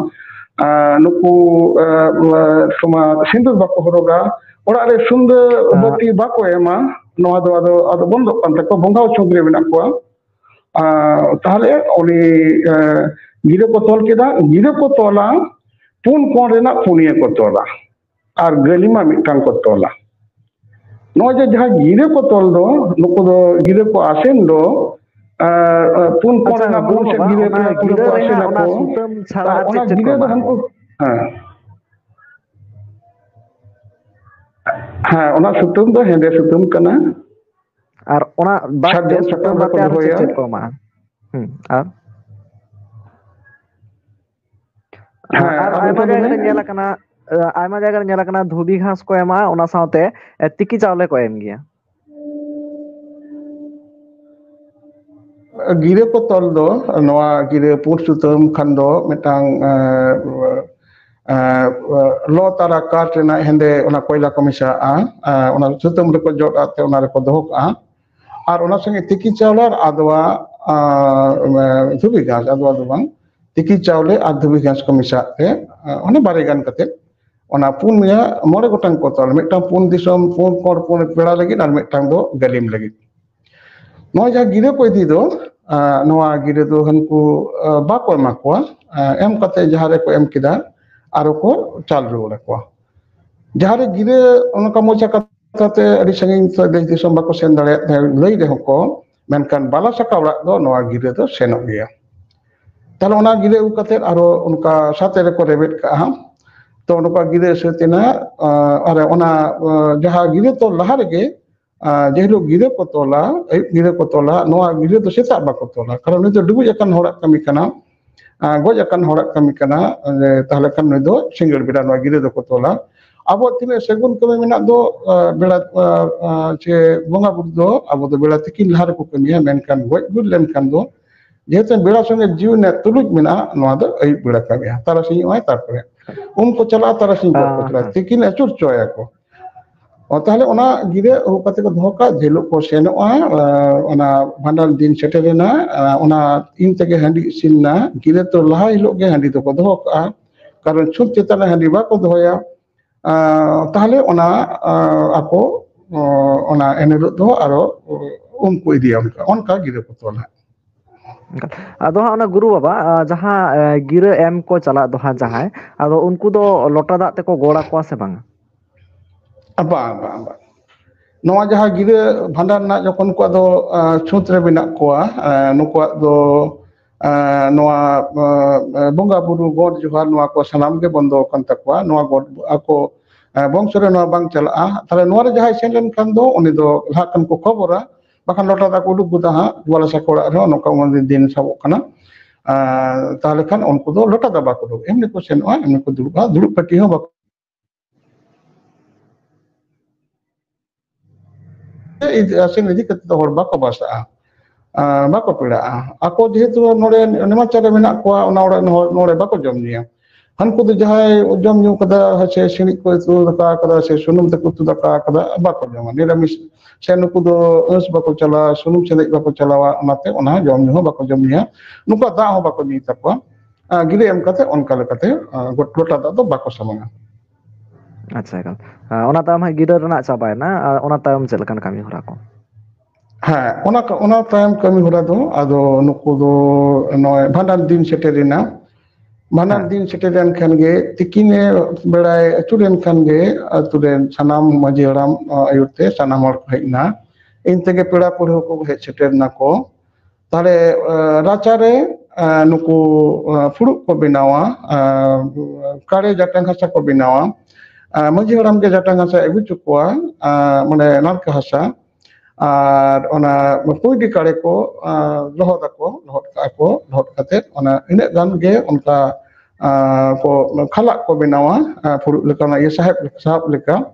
ᱟᱨ ᱱᱩᱠᱩ, ᱮ, ᱮ, ᱥᱚᱢᱟ-, ᱥᱤᱸᱫᱩᱨ ᱵᱟᱠᱚ ᱦᱚᱨᱚᱜᱟ, ᱚᱲᱟᱜ ᱨᱮ ᱥᱩᱱᱫᱟᱹ ᱟᱪᱪᱷᱟ᱾ ᱵᱟᱹᱛᱤ ᱵᱟᱠᱚ ᱮᱢᱟ᱾ ᱱᱚᱣᱟ ᱫᱚ ᱟᱫᱚ, ᱟᱫᱚ ᱵᱚᱱᱫᱚᱜ ᱠᱟᱱ ᱛᱟᱠᱚᱣᱟ, ᱵᱚᱸᱜᱟ ᱦᱚᱸ ᱪᱷᱩᱸᱛ ᱨᱮ ᱢᱮᱱᱟᱜ ᱠᱚᱣᱟ᱾ ᱟᱨ ᱛᱟᱦᱞᱮ ᱩᱱᱤ, ᱮ, ᱜᱤᱨᱟᱹ ᱠᱚ ᱛᱚᱞ ᱠᱮᱫᱟ, ᱜᱤᱨᱟᱹ ᱠᱚ ᱛᱚᱞᱟ, ᱯᱩᱱ ᱠᱚᱬ ᱨᱮᱱᱟᱜ ᱯᱩᱱᱭᱟᱹ ᱠᱚ ᱛᱚᱞᱟ᱾ ᱟᱨ ᱜᱟᱹᱞᱤᱢᱟ ᱢᱤᱫᱴᱟᱝ ᱠᱚ ᱛᱚᱞᱟ᱾ ᱱᱚᱜᱼᱚᱭ ᱡᱮ ᱡᱟᱦᱟᱸ ᱜᱤᱨᱟᱹ ᱠᱚ ᱛᱚᱞ ᱫᱚ, ᱱᱩᱠᱩ ᱫᱚ ᱜᱤᱨᱟᱹ ᱠᱚ ᱟᱥᱮᱱ ᱫᱚ, ᱟᱨ, ᱟᱨ ᱯᱩᱱ ᱠᱚᱬ ᱟᱪᱪᱷᱟ, ᱨᱮᱱᱟᱜ ᱜᱩᱨᱩ ᱯᱩᱱ ᱥᱮᱫ ᱵᱟᱵᱟ, ᱜᱤᱨᱟᱹ ᱚᱱᱟ ᱯᱮᱲᱟ ᱯᱩᱨᱟᱹ ᱜᱤᱨᱟᱹ ᱠᱚ ᱨᱮ ᱦᱟᱸᱜ ᱟᱥᱮᱱ ᱚᱱᱟ ᱟᱠᱚ᱾ ᱥᱩᱛᱟᱹᱢ ᱪᱷᱟᱲᱟ ᱟᱨ ᱟᱨ ᱪᱮᱫ ᱚᱱᱟ ᱪᱮᱫ ᱠᱚ ᱜᱤᱨᱟᱹ ᱫᱚ ᱮᱢᱟ ᱦᱟᱱᱠᱩ, ᱠᱚᱣᱟ? ᱦᱮᱸ᱾ ᱦᱮᱸ, ᱚᱱᱟ ᱥᱩᱛᱟᱹᱢ ᱫᱚ ᱦᱮᱸᱫᱮ ᱥᱩᱛᱟᱹᱢ ᱠᱟᱱᱟ᱾ ᱟᱨ ᱚᱱᱟ ᱵᱟᱫ ᱛᱮ, ᱥᱟᱨᱡᱚᱢ ᱥᱩᱛᱟᱹᱢ ᱥᱟᱠᱟᱢ ᱵᱟᱫ ᱨᱮᱠᱚ ᱛᱮ ᱟᱨ ᱪᱮᱫ ᱫᱚᱦᱚᱭᱟ᱾ ᱪᱮᱫ ᱠᱚ ᱮᱢᱟᱜᱼᱟ? ᱦᱩᱸ, ᱟᱨ ᱦᱮᱸ, ᱟᱨ ᱟᱨ ᱟᱭᱢᱟ ᱢᱤᱫᱴᱟᱝ ᱡᱟᱭᱜᱟ ᱨᱮ ᱢᱮᱱᱟᱭᱟ᱾ ᱧᱮᱞ ᱟᱠᱟᱱᱟ, ᱮ, ᱟᱭᱢᱟ ᱡᱟᱭᱜᱟ ᱨᱮ ᱧᱮᱞ ᱟᱠᱟᱱᱟ ᱫᱷᱩᱵᱤ ᱜᱷᱟᱸᱥ ᱠᱚ ᱮᱢᱟ, ᱚᱱᱟ ᱥᱟᱶᱛᱮ, ᱮ, ᱛᱤᱠᱤ ᱪᱟᱣᱞᱮ ᱠᱚ ᱮᱢ ᱜᱮᱭᱟ᱾ ᱜᱤᱨᱟᱹ ᱠᱚ ᱛᱚᱞ ᱫᱚ, ᱱᱚᱣᱟ ᱜᱤᱨᱟᱹ ᱯᱩᱸᱰ ᱥᱩᱛᱟᱹᱢ ᱠᱷᱟᱱ ᱫᱚ ᱢᱤᱫᱴᱟᱝ, ᱮ, ᱮ, ᱞᱚ ᱛᱟᱨᱟ ᱠᱟᱴ ᱨᱮᱱᱟᱜ ᱦᱮᱸᱫᱮ ᱚᱱᱟ ᱠᱚᱭᱞᱟ ᱠᱚ ᱢᱮᱥᱟᱜᱼᱟ, ᱮ, ᱚᱱᱟ ᱥᱩᱛᱟᱹᱢ ᱨᱮᱠᱚ ᱡᱚᱫ ᱟᱜ ᱛᱮ ᱚᱱᱟ ᱨᱮᱠᱚ ᱫᱚᱦᱚ ᱠᱟᱜᱼᱟ᱾ ᱟᱨ ᱚᱱᱟ ᱥᱚᱸᱜᱮ ᱛᱤᱠᱤ ᱪᱟᱣᱞᱮ ᱟᱨ ᱟᱫᱣᱟ, ᱟ, ᱫᱷᱩᱵᱤ ᱜᱷᱟᱸᱥ, ᱟᱫᱣᱟ ᱫᱚ ᱵᱟᱝ, ᱛᱤᱠᱤ ᱪᱟᱣᱞᱮ ᱟᱨ ᱫᱷᱩᱵᱤ ᱜᱷᱟᱸᱥ ᱠᱚ ᱢᱮᱥᱟᱜ ᱛᱮ, ᱟ, ᱚᱱᱮ ᱵᱟᱨᱭᱟ ᱜᱟᱱ ᱠᱟᱛᱮ, ᱚᱱᱟ ᱯᱩᱱᱭᱟ ᱢᱚᱬᱮ ᱜᱚᱴᱟᱝ ᱠᱚ ᱛᱚᱞ, ᱢᱤᱫᱴᱟᱝ ᱯᱩᱱ ᱫᱤᱥᱚᱢ, ᱯᱩᱱ ᱠᱚᱬ, ᱯᱩᱱ ᱯᱮᱲᱟ ᱞᱟᱹᱜᱤᱫ ᱟᱨ ᱢᱤᱫᱴᱟᱝ ᱫᱚ ᱜᱟᱹᱞᱤᱢ ᱞᱟᱹᱜᱤᱫ᱾ ᱱᱚᱣᱟ ᱡᱟᱦᱟᱸ ᱜᱤᱨᱟᱹ ᱠᱚ ᱤᱫᱤ ᱫᱚ, ᱟ, ᱱᱚᱣᱟ ᱜᱤᱨᱟᱹ ᱫᱚ ᱦᱟᱱᱠᱩ, ᱟ, ᱵᱟᱠᱚ ᱮᱢᱟ ᱠᱚᱣᱟ᱾ ᱟ, ᱮᱢ ᱠᱟᱛᱮ ᱡᱟᱦᱟᱸ ᱨᱮᱠᱚ ᱮᱢ ᱠᱮᱫᱟ, ᱟᱨᱚ ᱠᱚ ᱪᱟᱞ ᱨᱩᱣᱟᱹᱲ ᱟᱠᱚᱣᱟ᱾ ᱡᱟᱦᱟᱸ ᱨᱮ ᱜᱤᱨᱟᱹ ᱚᱱᱠᱟ ᱢᱚᱪᱟ ᱠᱟᱛᱷᱟ ᱛᱮ ᱟᱹᱰᱤ ᱥᱟᱺᱜᱤᱧ ᱥᱮ ᱫᱮᱥ ᱫᱤᱥᱚᱢ ᱵᱟᱠᱚ ᱥᱮᱱ ᱫᱟᱲᱮᱭᱟᱜ ᱛᱟᱦᱮᱸᱫ ᱞᱟᱹᱭ ᱨᱮᱦᱚᱸ ᱠᱚ, ᱢᱮᱱᱠᱷᱟᱱ ᱵᱟᱞᱟ ᱥᱟᱠᱟ ᱚᱲᱟᱜ ᱫᱚ ᱱᱚᱣᱟ ᱜᱤᱨᱟᱹ ᱫᱚ ᱥᱮᱱᱚᱜ ᱜᱮᱭᱟ᱾ ᱛᱟᱦᱞᱮ ᱚᱱᱟ ᱜᱤᱨᱟᱹ ᱟᱹᱜᱩ ᱠᱟᱛᱮᱫ ᱟᱨᱚ ᱚᱱᱠᱟ ᱥᱟᱛᱮ ᱨᱮᱠᱚ ᱨᱮᱵᱮᱫ ᱠᱟᱜᱼᱟ᱾ ᱛᱚ, ᱱᱚᱝᱠᱟ ᱜᱤᱨᱟᱹ ᱥᱟᱹᱛ ᱮᱱᱟ, ᱟ, ᱟᱨ ᱚᱱᱟ, ᱟ, ᱡᱟᱦᱟᱸ ᱜᱤᱨᱟᱹ ᱛᱚᱞ ᱞᱟᱦᱟ ᱨᱮᱜᱮ, ᱟ, ᱡᱮ ᱦᱤᱞᱳᱜ ᱜᱤᱨᱟᱹ ᱠᱚ ᱛᱚᱞᱟ, ᱟᱹᱭᱩᱵ ᱜᱤᱨᱟᱹ ᱠᱚ ᱛᱚᱞᱟ, ᱱᱚᱣᱟ ᱜᱤᱨᱟᱹ ᱫᱚ ᱥᱮᱛᱟᱜ ᱵᱟᱠᱚ ᱛᱚᱞᱟ, ᱠᱟᱨᱚᱱ ᱱᱩᱭ ᱫᱚ ᱰᱩᱵᱩᱡ ᱟᱠᱟᱱ ᱦᱚᱲᱟᱜ ᱠᱟᱹᱢᱤ ᱠᱟᱱᱟ᱾ ᱟ, ᱜᱚᱡ ᱟᱠᱟᱱ ᱦᱚᱲᱟᱜ ᱠᱟᱹᱢᱤ ᱠᱟᱱᱟ᱾ ᱮ, ᱛᱟᱦᱞᱮ ᱠᱷᱟᱱ ᱱᱩᱭ ᱫᱚ ᱥᱤᱸᱜᱟᱹᱲ ᱵᱮᱲᱟ ᱱᱚᱣᱟ ᱜᱤᱨᱟᱹ ᱫᱚᱠᱚ ᱛᱚᱞᱟ᱾ ᱟᱵᱚᱣᱟᱜ ᱛᱤᱱᱟᱹᱜ ᱥᱟᱹᱜᱩᱱ ᱠᱟᱹᱢᱤ ᱢᱮᱱᱟᱜ ᱫᱚ, ᱟᱸ, ᱵᱮᱲᱟ, ᱟᱸ, ᱟᱸ, ᱪᱮ ᱵᱚᱸᱜᱟ ᱵᱩᱨᱩ ᱫᱚ ᱟᱵᱚ ᱫᱚ ᱵᱮᱲᱟ ᱛᱤᱠᱤᱱ ᱞᱟᱦᱟ ᱨᱮᱠᱚ ᱠᱟᱹᱢᱤᱭᱟ, ᱢᱮᱱᱠᱷᱟᱱ ᱜᱚᱡ ᱜᱩᱨ ᱞᱮᱱᱠᱷᱟᱱ ᱫᱚ ᱡᱮᱦᱮᱛᱩ ᱵᱮᱲᱟ ᱥᱚᱸᱜᱮ ᱡᱤᱣᱤ ᱨᱮᱱᱟᱜ ᱛᱩᱞᱩᱡ ᱢᱮᱱᱟᱜᱼᱟ, ᱱᱚᱣᱟ ᱫᱚ ᱟᱹᱭᱩᱵ ᱵᱮᱲᱟ ᱠᱟᱹᱢᱤᱜᱼᱟ, ᱛᱟᱨᱟᱥᱤᱧᱚᱜᱼᱟᱭ, ᱛᱟᱨᱯᱚᱨᱮ ᱩᱢ ᱠᱚ ᱪᱟᱞᱟᱜᱼᱟ, ᱛᱟᱨᱟᱥᱤᱧ ᱜᱚᱡ ᱠᱚ ᱪᱟᱞᱟᱜᱼᱟ, ᱛᱤᱠᱤᱱ ᱟᱹᱪᱩᱨ ᱪᱚᱭᱟᱠᱚ᱾ ᱚ, ᱛᱟᱦᱞᱮ ᱚᱱᱟ ᱜᱤᱨᱟᱹ ᱟᱹᱜᱩ ᱠᱟᱛᱮ ᱠᱚ ᱫᱚᱦᱚ ᱠᱟᱜᱼᱟ, ᱡᱮ ᱦᱤᱞᱳᱜ ᱠᱚ ᱥᱮᱱᱚᱜᱼᱟ, ᱟᱸ, ᱚᱱᱟ ᱵᱷᱟᱸᱰᱟᱱ ᱫᱤᱱ ᱥᱮᱴᱮᱨᱮᱱᱟ, ᱟᱸ, ᱚᱱᱟ ᱤᱱ ᱛᱮᱜᱮ ᱦᱟᱺᱰᱤ ᱤᱥᱤᱱ ᱮᱱᱟ, ᱜᱤᱨᱟᱹ ᱛᱚᱞ ᱞᱟᱦᱟ ᱦᱤᱞᱳᱜ ᱜᱮ ᱦᱟᱺᱰᱤ ᱫᱚᱠᱚ ᱫᱚᱦᱚ ᱠᱟᱜᱼᱟ, ᱠᱟᱨᱚᱱ ᱪᱷᱩᱸᱛ ᱪᱮᱛᱟᱱ ᱨᱮ ᱦᱟᱺᱰᱤ ᱵᱟᱠᱚ ᱫᱚᱦᱚᱭᱟ᱾ ᱟᱸ, ᱛᱟᱦᱞᱮ ᱚᱱᱟ, ᱟᱸ, ᱟᱠᱚ, ᱟᱸ, ᱚᱱᱟ ᱮᱱ ᱦᱤᱞᱳᱜ ᱫᱚ ᱟᱨᱚ ᱩᱢ ᱠᱚ ᱤᱫᱤᱭᱟ, ᱚᱱᱠᱟ, ᱚᱱᱠᱟ ᱜᱤᱨᱟᱹ ᱠᱚ ᱛᱚᱞᱟ᱾ ᱟᱫᱚ ᱦᱟᱸᱜ ᱚᱱᱟ ᱜᱩᱨᱩ ᱵᱟᱵᱟ, ᱟᱸ, ᱡᱟᱦᱟᱸ, ᱟᱸ, ᱜᱤᱨᱟᱹ ᱮᱢ ᱠᱚ ᱪᱟᱞᱟᱜ ᱫᱚ ᱦᱟᱸᱜ ᱡᱟᱦᱟᱸᱭ, ᱟᱫᱚ ᱩᱱᱠᱩ ᱫᱚ ᱞᱚᱴᱟ ᱫᱟᱜ ᱛᱮᱠᱚ ᱜᱚᱲ ᱟᱠᱚᱣᱟ ᱥᱮ ᱵᱟᱝᱟ? ᱵᱟᱝ, ᱵᱟᱝ, ᱵᱟᱝ᱾ ᱱᱚᱣᱟ ᱡᱟᱦᱟᱸ ᱜᱤᱨᱟᱹ ᱵᱷᱟᱸᱰᱟᱱ ᱨᱮᱱᱟᱜ ᱡᱚᱠᱷᱚᱱ ᱠᱚ ᱟᱫᱚ, ᱟᱸ, ᱪᱷᱩᱸᱛ ᱨᱮ ᱢᱮᱱᱟᱜ ᱠᱚᱣᱟ, ᱟᱸ, ᱱᱩᱠᱩᱣᱟᱜ ᱫᱚ, ᱟᱸ, ᱱᱚᱣᱟ, ᱟᱸ, ᱵᱚᱸᱜᱟ ᱵᱩᱨᱩ, ᱜᱚᱰ ᱡᱚᱦᱟᱨ, ᱱᱚᱣᱟ ᱠᱚ ᱥᱟᱱᱟᱢ ᱜᱮ ᱵᱚᱱᱫᱚ ᱟᱠᱟᱱ ᱛᱟᱠᱚᱣᱟ᱾ ᱱᱚᱣᱟ ᱜᱚᱰ ᱟᱠᱚ, ᱟᱸ, ᱵᱚᱝᱥᱚ ᱨᱮ ᱱᱚᱣᱟ ᱵᱟᱝ ᱪᱟᱞᱟᱜᱼᱟ᱾ ᱛᱟᱦᱞᱮ ᱱᱚᱣᱟ ᱨᱮ ᱡᱟᱦᱟᱸᱭ ᱥᱮᱱ ᱞᱮᱱᱠᱷᱟᱱ ᱫᱚ ᱩᱱᱤ ᱫᱚ ᱞᱟᱦᱟ ᱠᱷᱚᱱ ᱠᱚ ᱠᱷᱚᱵᱚᱨᱟ, ᱵᱟᱠᱷᱟᱱ ᱞᱚᱴᱟ ᱫᱟᱜ ᱠᱚ ᱩᱰᱩᱠ ᱜᱚᱫᱟ ᱦᱟᱸᱜ, ᱜᱳᱣᱟᱞᱟ ᱥᱟᱠᱚᱲ ᱚᱲᱟᱜ ᱨᱮᱦᱚᱸ ᱱᱚᱝᱠᱟ ᱩᱱ ᱫᱤᱱ ᱥᱟᱵᱚᱜ ᱠᱟᱱᱟ᱾ ᱟᱸ, ᱛᱟᱦᱞᱮ ᱠᱷᱟᱱ ᱩᱱᱠᱩ ᱫᱚ ᱞᱚᱴᱟ ᱫᱟᱜ ᱵᱟᱠᱚ ᱩᱰᱩᱠ, ᱮᱢᱱᱤ ᱠᱚ ᱥᱮᱱᱚᱜᱼᱟ, ᱮᱢᱱᱤ ᱠᱚ ᱫᱩᱲᱩᱵᱼᱟ, ᱫᱩᱲᱩᱵ ᱯᱟᱹᱴᱤ ᱦᱚᱸ ᱵᱟᱠᱚ ᱤᱫᱤ-, ᱟᱥᱮᱱ ᱤᱫᱤ ᱠᱟᱛᱮ ᱫᱚ ᱦᱚᱲ ᱵᱟᱠᱚ ᱵᱟᱥᱟᱜᱼᱟ, ᱟᱨ ᱵᱟᱠᱚ ᱯᱮᱲᱟᱜᱼᱟ᱾ ᱟᱠᱚ ᱡᱮᱦᱮᱛᱩ ᱱᱚᱰᱮ ᱱᱮᱢᱟᱪᱟᱨ ᱨᱮ ᱢᱮᱱᱟᱜ ᱠᱚᱣᱟ, ᱚᱱᱟ ᱚᱲᱟᱜ ᱨᱮᱱ ᱦᱚᱲ ᱱᱚᱰᱮ ᱵᱟᱠᱚ ᱡᱚᱢ ᱧᱩᱭᱟ᱾ ᱦᱟᱹᱱᱠᱩ ᱫᱚ ᱡᱟᱦᱟᱸᱭ ᱡᱚᱢ ᱧᱩ ᱠᱟᱫᱟ, ᱥᱮ ᱥᱤᱬᱤᱡ ᱠᱚ ᱩᱛᱩ ᱫᱟᱠᱟ ᱠᱟᱫᱟ, ᱥᱮ ᱥᱩᱱᱩᱢ ᱛᱮᱠᱚ ᱩᱛᱩ ᱫᱟᱠᱟ ᱠᱟᱫᱟ, ᱵᱟᱠᱚ ᱡᱚᱢᱟ᱾ ᱱᱤᱨᱟᱢᱤᱥ, ᱥᱮ ᱱᱩᱠᱩ ᱫᱚ ᱟᱹᱥ ᱵᱟᱠᱚ ᱪᱟᱞᱟᱣᱟ, ᱥᱩᱱᱩᱢ ᱥᱮᱞᱮᱫ ᱵᱟᱠᱚ ᱪᱟᱞᱟᱣᱟ, ᱚᱱᱟᱛᱮ ᱚᱱᱟ ᱡᱚᱢ ᱧᱩ ᱦᱚᱸ ᱵᱟᱠᱚ ᱡᱚᱢ ᱧᱩᱭᱟ, ᱱᱩᱠᱩᱣᱟᱜ ᱫᱟᱜ ᱦᱚᱸ ᱵᱟᱠᱚ ᱧᱩᱭ ᱛᱟᱠᱚᱣᱟ᱾ ᱟᱸ, ᱜᱤᱨᱟᱹ ᱮᱢ ᱠᱟᱛᱮ ᱚᱱᱠᱟ ᱞᱮᱠᱟᱛᱮ, ᱟᱸ, ᱜᱚᱴ-, ᱞᱚᱴᱟ ᱫᱟᱜ ᱫᱚ ᱵᱟᱠᱚ ᱥᱟᱢᱟᱝᱟ᱾ ᱟᱪᱪᱷᱟ, ᱮᱠᱟᱞ᱾ ᱟᱸ, ᱚᱱᱟ ᱛᱟᱭᱚᱢ ᱦᱟᱸᱜ ᱜᱤᱨᱟᱹ ᱨᱮᱱᱟᱜ ᱪᱟᱵᱟᱭᱮᱱᱟ, ᱟᱨ ᱚᱱᱟ ᱛᱟᱭᱚᱢ ᱪᱮᱫ ᱞᱮᱠᱟᱱ ᱠᱟᱹᱢᱤ ᱦᱚᱨᱟ ᱠᱚ? ᱦᱮᱸ, ᱚᱱᱟ ᱠᱚ, ᱚᱱᱟ ᱛᱟᱭᱚᱢ ᱠᱟᱹᱢᱤ ᱦᱚᱨᱟ ᱫᱚ ᱟᱫᱚ ᱱᱩᱠᱩ ᱫᱚ ᱱᱚᱜᱼᱚᱭ ᱵᱷᱟᱸᱰᱟᱱ ᱫᱤᱱ ᱥᱮᱴᱮᱨᱮᱱᱟ᱾ ᱵᱷᱟᱸᱰᱟᱱ ᱦᱮᱸ᱾ ᱫᱤᱱ ᱥᱮᱴᱮᱨ ᱞᱮᱱᱠᱷᱟᱱ ᱜᱮ, ᱛᱤᱠᱤᱱᱮ ᱵᱮᱲᱟᱭ ᱟᱹᱪᱩᱨ ᱮᱱ ᱠᱷᱟᱱ ᱜᱮ, ᱟᱹᱛᱩ ᱨᱮᱱ ᱥᱟᱱᱟᱢ ᱢᱟᱹᱡᱷᱤ ᱦᱟᱲᱟᱢ, ᱟᱸ, ᱟᱹᱭᱩᱨ ᱛᱮ ᱥᱟᱱᱟᱢ ᱦᱚᱲ ᱠᱚ ᱦᱮᱡ ᱮᱱᱟ᱾ ᱤᱱ ᱛᱮᱜᱮ ᱯᱮᱲᱟ ᱯᱟᱹᱲᱦᱟᱹ ᱠᱚ ᱦᱮᱡ ᱥᱮᱴᱮᱨ ᱱᱟᱠᱚ᱾ ᱛᱟᱦᱞᱮ, ᱮ, ᱨᱟᱪᱟᱨᱮ, ᱮ, ᱱᱩᱠᱩ, ᱮ, ᱯᱷᱩᱲᱩᱜ ᱠᱚ ᱵᱮᱱᱟᱣᱟ, ᱮ, ᱠᱟᱲᱮ ᱡᱟᱴᱟᱝ ᱦᱟᱥᱟ ᱠᱚ ᱵᱮᱱᱟᱣᱟ᱾ ᱮ, ᱢᱟᱹᱡᱷᱤ ᱦᱟᱲᱟᱢ ᱜᱮ ᱡᱟᱴᱟᱝ ᱦᱟᱥᱟᱭ ᱟᱹᱜᱩ ᱦᱚᱪᱚ ᱠᱚᱣᱟ, ᱮ, ᱢᱟᱱᱮ ᱱᱟᱲᱠᱟ ᱦᱟᱥᱟ᱾ ᱟᱨ ᱚᱱᱟ ᱠᱩᱸᱭᱰᱤ ᱠᱟᱲᱮ ᱠᱚ, ᱮ, ᱞᱚᱦᱚᱫ ᱟᱠᱚ, ᱞᱚᱦᱚᱫ ᱠᱟᱜᱼᱟ ᱠᱚ, ᱞᱚᱦᱚᱫ ᱠᱟᱛᱮ ᱚᱱᱟ ᱤᱱᱟᱹᱜ ᱜᱟᱱ ᱜᱮ ᱚᱱᱠᱟ ᱟᱨ ᱠᱚ ᱠᱷᱟᱞᱟᱜ ᱠᱚ ᱵᱮᱱᱟᱣᱟ, ᱟᱨ ᱯᱷᱩᱲᱩᱜ ᱞᱮᱠᱟ, ᱚᱱᱟ ᱤᱭᱟᱹ ᱥᱟᱦᱮᱵ ᱥᱟᱦᱟᱵ ᱞᱮᱠᱟ᱾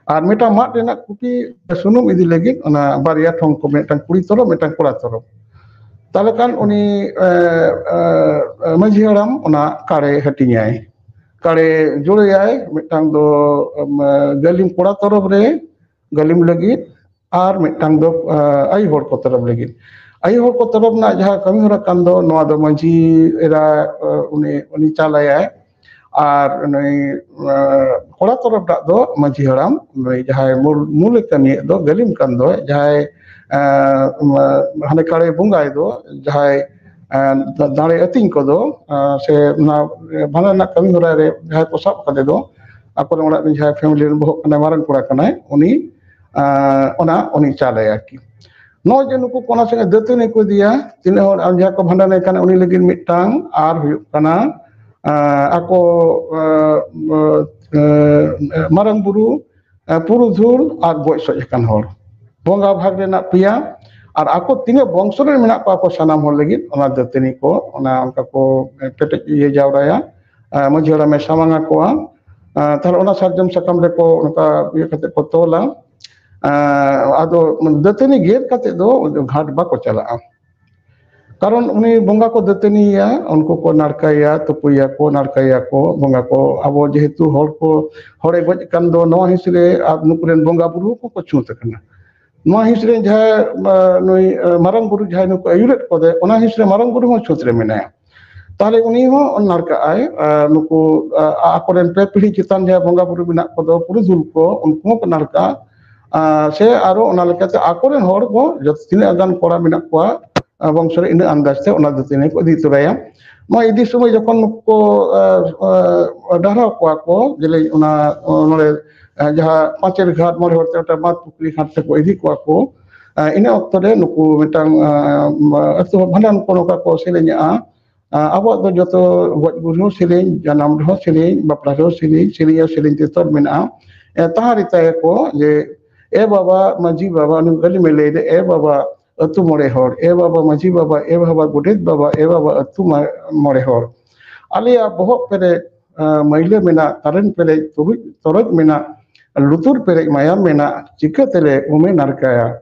ᱟᱨ ᱢᱤᱫᱴᱟᱝ ᱢᱟᱫ ᱨᱮᱱᱟᱜ ᱠᱩᱯᱤ ᱥᱩᱱᱩᱢ ᱤᱫᱤ ᱞᱟᱹᱜᱤᱫ ᱚᱱᱟ ᱵᱟᱨᱭᱟ ᱴᱷᱚᱝ ᱠᱚ, ᱢᱤᱫᱴᱟᱝ ᱠᱩᱲᱤ ᱛᱚᱨᱚᱯ, ᱢᱤᱫᱴᱟᱝ ᱠᱚᱲᱟ ᱛᱚᱨᱚᱯ᱾ ᱛᱟᱦᱚᱞᱮ ᱠᱷᱟᱱ ᱩᱱᱤ ᱮ, ᱮ, ᱮ, ᱢᱟᱹᱡᱷᱤ ᱦᱟᱲᱟᱢ ᱚᱱᱟ ᱠᱟᱲᱮ ᱦᱟᱹᱴᱤᱧᱟᱭ, ᱠᱟᱲᱮ ᱡᱳᱲᱮᱭᱟᱭ, ᱢᱤᱫᱴᱟᱝ ᱫᱚ ᱮᱢ, ᱜᱟᱹᱞᱤᱢ ᱠᱚᱲᱟ ᱛᱚᱨᱚᱯ ᱨᱮ ᱜᱟᱹᱞᱤᱢ ᱞᱟᱹᱜᱤᱫ, ᱟᱨ ᱢᱤᱫᱴᱟᱝ ᱫᱚ ᱮ, ᱟᱭᱳ ᱦᱚᱲ ᱠᱚ ᱛᱚᱨᱚᱯ ᱞᱟᱹᱜᱤᱫ᱾ ᱟᱭᱳ ᱦᱚᱲ ᱠᱚ ᱛᱚᱨᱚᱯ ᱨᱮᱱᱟᱜ ᱡᱟᱦᱟᱸ ᱠᱟᱹᱢᱤ ᱦᱚᱨᱟ ᱠᱟᱱ ᱫᱚ, ᱱᱚᱣᱟ ᱫᱚ ᱢᱟᱹᱡᱷᱤ ᱮᱨᱟ ᱮ, ᱩᱱᱤ ᱩᱱᱤ ᱪᱟᱞᱟᱭᱟᱭ, ᱟᱨ ᱱᱩᱭ ᱮ, ᱠᱚᱲᱟ ᱛᱚᱨᱚᱯ ᱨᱮᱱᱟᱜ ᱫᱚ ᱢᱟᱹᱡᱷᱤ ᱦᱟᱲᱟᱢ, ᱱᱩᱭ ᱡᱟᱦᱟᱸᱭ ᱢᱩᱞ ᱢᱩᱞᱮ ᱠᱟᱹᱢᱤᱭᱮᱫ ᱫᱚ, ᱜᱟᱹᱞᱤᱢ ᱠᱟᱱ ᱫᱚ, ᱡᱟᱦᱟᱸᱭ ᱮ, ᱦᱟᱱᱮ ᱠᱟᱲᱮ ᱵᱚᱸᱜᱟᱭ ᱫᱚ, ᱡᱟᱦᱟᱸᱭ ᱮ, ᱫᱟᱲᱮ ᱟᱹᱛᱤᱧ ᱠᱚᱫᱚ, ᱮ, ᱥᱮ ᱚᱱᱟ ᱵᱷᱟᱸᱰᱟᱱ ᱨᱮᱱᱟᱜ ᱠᱟᱹᱢᱤ ᱦᱚᱨᱟ ᱨᱮ ᱡᱟᱦᱟᱸᱭ ᱠᱚ ᱥᱟᱵ ᱠᱟᱛᱮ ᱫᱚ, ᱟᱠᱚᱨᱮᱱ ᱚᱲᱟᱜ ᱨᱮᱱ ᱡᱟᱦᱟᱸᱭ ᱯᱷᱮᱢᱮᱞᱤ ᱨᱮᱱ ᱵᱚᱦᱚᱜ ᱠᱟᱱᱟᱭ, ᱢᱟᱨᱟᱝ ᱠᱚᱲᱟ ᱠᱟᱱᱟᱭ, ᱩᱱᱤ ᱮ, ᱚᱱᱟ ᱩᱱᱤ ᱪᱟᱞᱟᱭᱟ ᱟᱨᱠᱤ᱾ ᱱᱚᱜᱼᱚᱭ ᱡᱮ ᱱᱩᱠᱩ ᱠᱚ ᱚᱱᱟ ᱥᱚᱸᱜᱮ ᱫᱟᱹᱛᱟᱹᱱᱤ ᱠᱚ ᱤᱫᱤᱭᱟ, ᱛᱤᱱᱟᱹᱜ ᱦᱚᱲ ᱟᱢ ᱡᱟᱦᱟᱸ ᱠᱚ ᱵᱷᱟᱸᱰᱟᱱᱮ ᱠᱟᱱᱟ ᱩᱱᱤ ᱞᱟᱹᱜᱤᱫ ᱢᱤᱫᱴᱟᱝ, ᱟᱨ ᱦᱩᱭᱩᱜ ᱠᱟᱱᱟ ᱮ, ᱟᱠᱚ ᱮ, ᱮ, ᱢᱟᱨᱟᱝ ᱵᱩᱨᱩ, ᱮ, ᱯᱩᱨᱩᱫᱷᱩᱞ ᱟᱨ ᱜᱚᱡ ᱥᱚᱡ ᱟᱠᱟᱱ ᱦᱚᱲ, ᱵᱚᱸᱜᱟ ᱵᱷᱟᱜᱽ ᱨᱮᱱᱟᱜ ᱯᱮᱭᱟ᱾ ᱟᱨ ᱟᱠᱚ ᱛᱤᱱᱟᱹᱜ ᱵᱚᱝᱥᱚ ᱨᱮ ᱢᱮᱱᱟᱜ ᱠᱚᱣᱟ ᱠᱚ ᱥᱟᱱᱟᱢ ᱦᱚᱲ ᱞᱟᱹᱜᱤᱫ ᱚᱱᱟ ᱫᱟᱹᱛᱟᱹᱱᱤ ᱠᱚ, ᱚᱱᱟ ᱚᱱᱠᱟ ᱠᱚ ᱯᱮᱴᱮᱡ ᱤᱭᱟᱹ ᱡᱟᱣᱨᱟᱭᱟ᱾ ᱮ, ᱢᱟᱹᱡᱷᱤ ᱦᱟᱲᱟᱢᱮ ᱥᱟᱢᱟᱝ ᱟᱠᱚᱣᱟ᱾ ᱮ, ᱛᱟᱦᱞᱮ ᱚᱱᱟ ᱥᱟᱨᱡᱚᱢ ᱥᱟᱠᱟᱢ ᱨᱮᱠᱚ ᱚᱱᱠᱟ ᱤᱭᱟᱹ ᱠᱟᱛᱮ ᱠᱚ ᱛᱚᱞᱟ᱾ ᱮ, ᱟᱫᱚ ᱫᱟᱹᱛᱟᱹᱱᱤ ᱜᱮᱫ ᱠᱟᱛᱮ ᱫᱚ ᱜᱷᱟᱴ ᱵᱟᱠᱚ ᱪᱟᱞᱟᱜᱼᱟ᱾ ᱠᱟᱨᱚᱱ ᱩᱱᱤ ᱵᱚᱸᱜᱟ ᱠᱚ ᱫᱟᱹᱛᱟᱹᱱᱤᱭᱟ, ᱩᱱᱠᱩ ᱠᱚ ᱱᱟᱲᱠᱟᱭᱟ, ᱛᱩᱯᱩᱭᱟᱠᱚ, ᱱᱟᱲᱠᱟᱭᱟᱠᱚ ᱵᱚᱸᱜᱟ ᱠᱚ᱾ ᱟᱵᱚ ᱡᱮᱦᱮᱛᱩ ᱦᱚᱲ ᱠᱚ, ᱦᱚᱲᱮ ᱜᱚᱡ ᱟᱠᱟᱱ ᱫᱚ ᱱᱚᱣᱟ ᱦᱤᱸᱥ ᱨᱮ ᱟᱨ ᱱᱩᱠᱩ ᱨᱮᱱ ᱵᱚᱸᱜᱟ ᱵᱩᱨᱩ ᱦᱚᱸᱠᱚ ᱪᱷᱩᱸᱛ ᱟᱠᱟᱱᱟ᱾ ᱱᱚᱣᱟ ᱦᱤᱸᱥ ᱨᱮ ᱡᱟᱦᱟᱸᱭ, ᱟ, ᱱᱩᱭ, ᱟ, ᱢᱟᱨᱟᱝ ᱵᱩᱨᱩ ᱡᱟᱦᱟᱸᱭ ᱱᱩᱠᱩ ᱟᱹᱭᱩᱨᱮᱫ ᱠᱚᱫᱚ, ᱚᱱᱟ ᱦᱤᱸᱥ ᱨᱮ ᱢᱟᱨᱟᱝ ᱵᱩᱨᱩ ᱦᱚᱸ ᱪᱷᱩᱸᱛ ᱨᱮ ᱢᱮᱱᱟᱭᱟ᱾ ᱛᱟᱦᱞᱮ ᱩᱱᱤ ᱦᱚᱸ ᱱᱟᱲᱠᱟᱜ ᱟᱭ᱾ ᱟ, ᱱᱩᱠᱩ, ᱟ, ᱟᱠᱚᱨᱮᱱ ᱯᱮ ᱯᱤᱲᱦᱤ ᱪᱮᱛᱟᱱ ᱡᱟᱦᱟᱸᱭ ᱵᱚᱸᱜᱟ ᱵᱩᱨᱩ ᱢᱮᱱᱟᱜ ᱠᱚᱫᱚ, ᱯᱩᱨᱩᱫᱷᱩᱞ ᱠᱚ, ᱩᱱᱠᱩ ᱦᱚᱸᱠᱚ ᱱᱟᱲᱠᱟᱜᱼᱟ᱾ ᱟ, ᱥᱮ ᱟᱨᱚ ᱚᱱᱟ ᱞᱮᱠᱟᱛᱮ ᱟᱠᱚᱨᱮᱱ ᱦᱚᱲ ᱠᱚ ᱡᱚᱛᱚ ᱛᱤᱱᱟᱹᱜ ᱜᱟᱱ ᱠᱚᱲᱟ ᱢᱮᱱᱟᱜ ᱠᱚᱣᱟ, ᱟ, ᱵᱚᱝᱥᱚ ᱨᱮ, ᱤᱱᱟᱹᱜ ᱟᱱᱫᱟᱡ ᱛᱮ ᱚᱱᱟ ᱫᱟᱹᱛᱟᱹᱱᱤ ᱠᱚ ᱤᱫᱤ ᱛᱚᱨᱟᱭᱟ᱾ ᱱᱚᱣᱟ ᱤᱫᱤ ᱥᱚᱢᱚᱭ ᱡᱚᱠᱷᱚᱱ ᱱᱩᱠᱩ ᱠᱚ, ᱟ, ᱟ, ᱰᱟᱦᱨᱟᱣ ᱠᱚᱣᱟ ᱠᱚ, ᱡᱮᱞᱮᱧ ᱚᱱᱟ, ᱱᱚᱰᱮ, ᱟ, ᱡᱟᱦᱟᱸ ᱯᱟᱸᱪᱮᱨ ᱜᱷᱟᱴ, ᱢᱚᱬᱮ ᱦᱚᱲ ᱛᱮ ᱢᱤᱫᱴᱟᱝ ᱵᱟᱸᱫᱽ ᱯᱩᱠᱷᱨᱤ ᱜᱷᱟᱴ ᱛᱮᱠᱚ ᱤᱫᱤ ᱠᱚᱣᱟ ᱠᱚ, ᱟ, ᱤᱱᱟᱹ ᱚᱠᱛᱚ ᱨᱮ ᱱᱩᱠᱩ ᱢᱤᱫᱴᱟᱝ, ᱟ, ᱟᱹᱛᱩ ᱦᱚᱲ ᱵᱷᱟᱸᱰᱟᱱ ᱠᱚ ᱱᱚᱝᱠᱟ ᱠᱚ ᱥᱮᱨᱮᱧᱟᱜᱼᱟ᱾ ᱟ, ᱟᱵᱚᱣᱟᱜ ᱫᱚ ᱡᱚᱛᱚ ᱜᱚᱡ ᱜᱩᱨ ᱨᱮᱦᱚᱸ ᱥᱮᱨᱮᱧ, ᱡᱟᱱᱟᱢ ᱨᱮᱦᱚᱸ ᱥᱮᱨᱮᱧ, ᱵᱟᱯᱞᱟ ᱨᱮᱦᱚᱸ ᱥᱮᱨᱮᱧ, ᱥᱮᱨᱮᱧ ᱟᱨ ᱥᱮᱨᱮᱧ ᱛᱮ ᱛᱚᱞ ᱢᱮᱱᱟᱜᱼᱟ᱾ ᱮ, ᱛᱟᱦᱟᱸ ᱨᱮᱛᱟᱭᱟᱠᱚ ᱡᱮ, "ᱮ ᱵᱟᱵᱟ ᱢᱟᱹᱡᱷᱤ ᱵᱟᱵᱟ", ᱩᱱᱤ ᱜᱟᱹᱞᱤᱢᱮ ᱞᱟᱹᱭᱫᱟ, "ᱮ ᱵᱟᱵᱟ ᱟᱹᱛᱩ ᱢᱚᱬᱮ ᱦᱚᱲ, ᱮ ᱵᱟᱵᱟ ᱢᱟᱹᱡᱷᱤ ᱵᱟᱵᱟ, ᱮ ᱵᱟᱵᱟ ᱜᱚᱰᱮᱛ ᱵᱟᱵᱟ, ᱮ ᱵᱟᱵᱟ ᱟᱹᱛᱩ ᱢᱟ-, ᱢᱚᱬᱮ ᱦᱚᱲ, ᱟᱞᱮᱭᱟᱜ ᱵᱚᱦᱚᱜ ᱯᱮᱨᱮᱡ ᱢᱟᱹᱭᱞᱟᱹ ᱢᱮᱱᱟᱜ, ᱛᱟᱨᱮᱱ ᱯᱮᱨᱮᱡ ᱛᱚᱨᱚᱡ ᱢᱮᱱᱟᱜ, ᱞᱩᱛᱩᱨ ᱯᱮᱨᱮᱡ ᱢᱟᱭᱟᱢ ᱢᱮᱱᱟᱜ, ᱪᱤᱠᱟᱹ ᱛᱮᱞᱮ ᱩᱢᱮ ᱱᱟᱲᱠᱟᱭᱟ?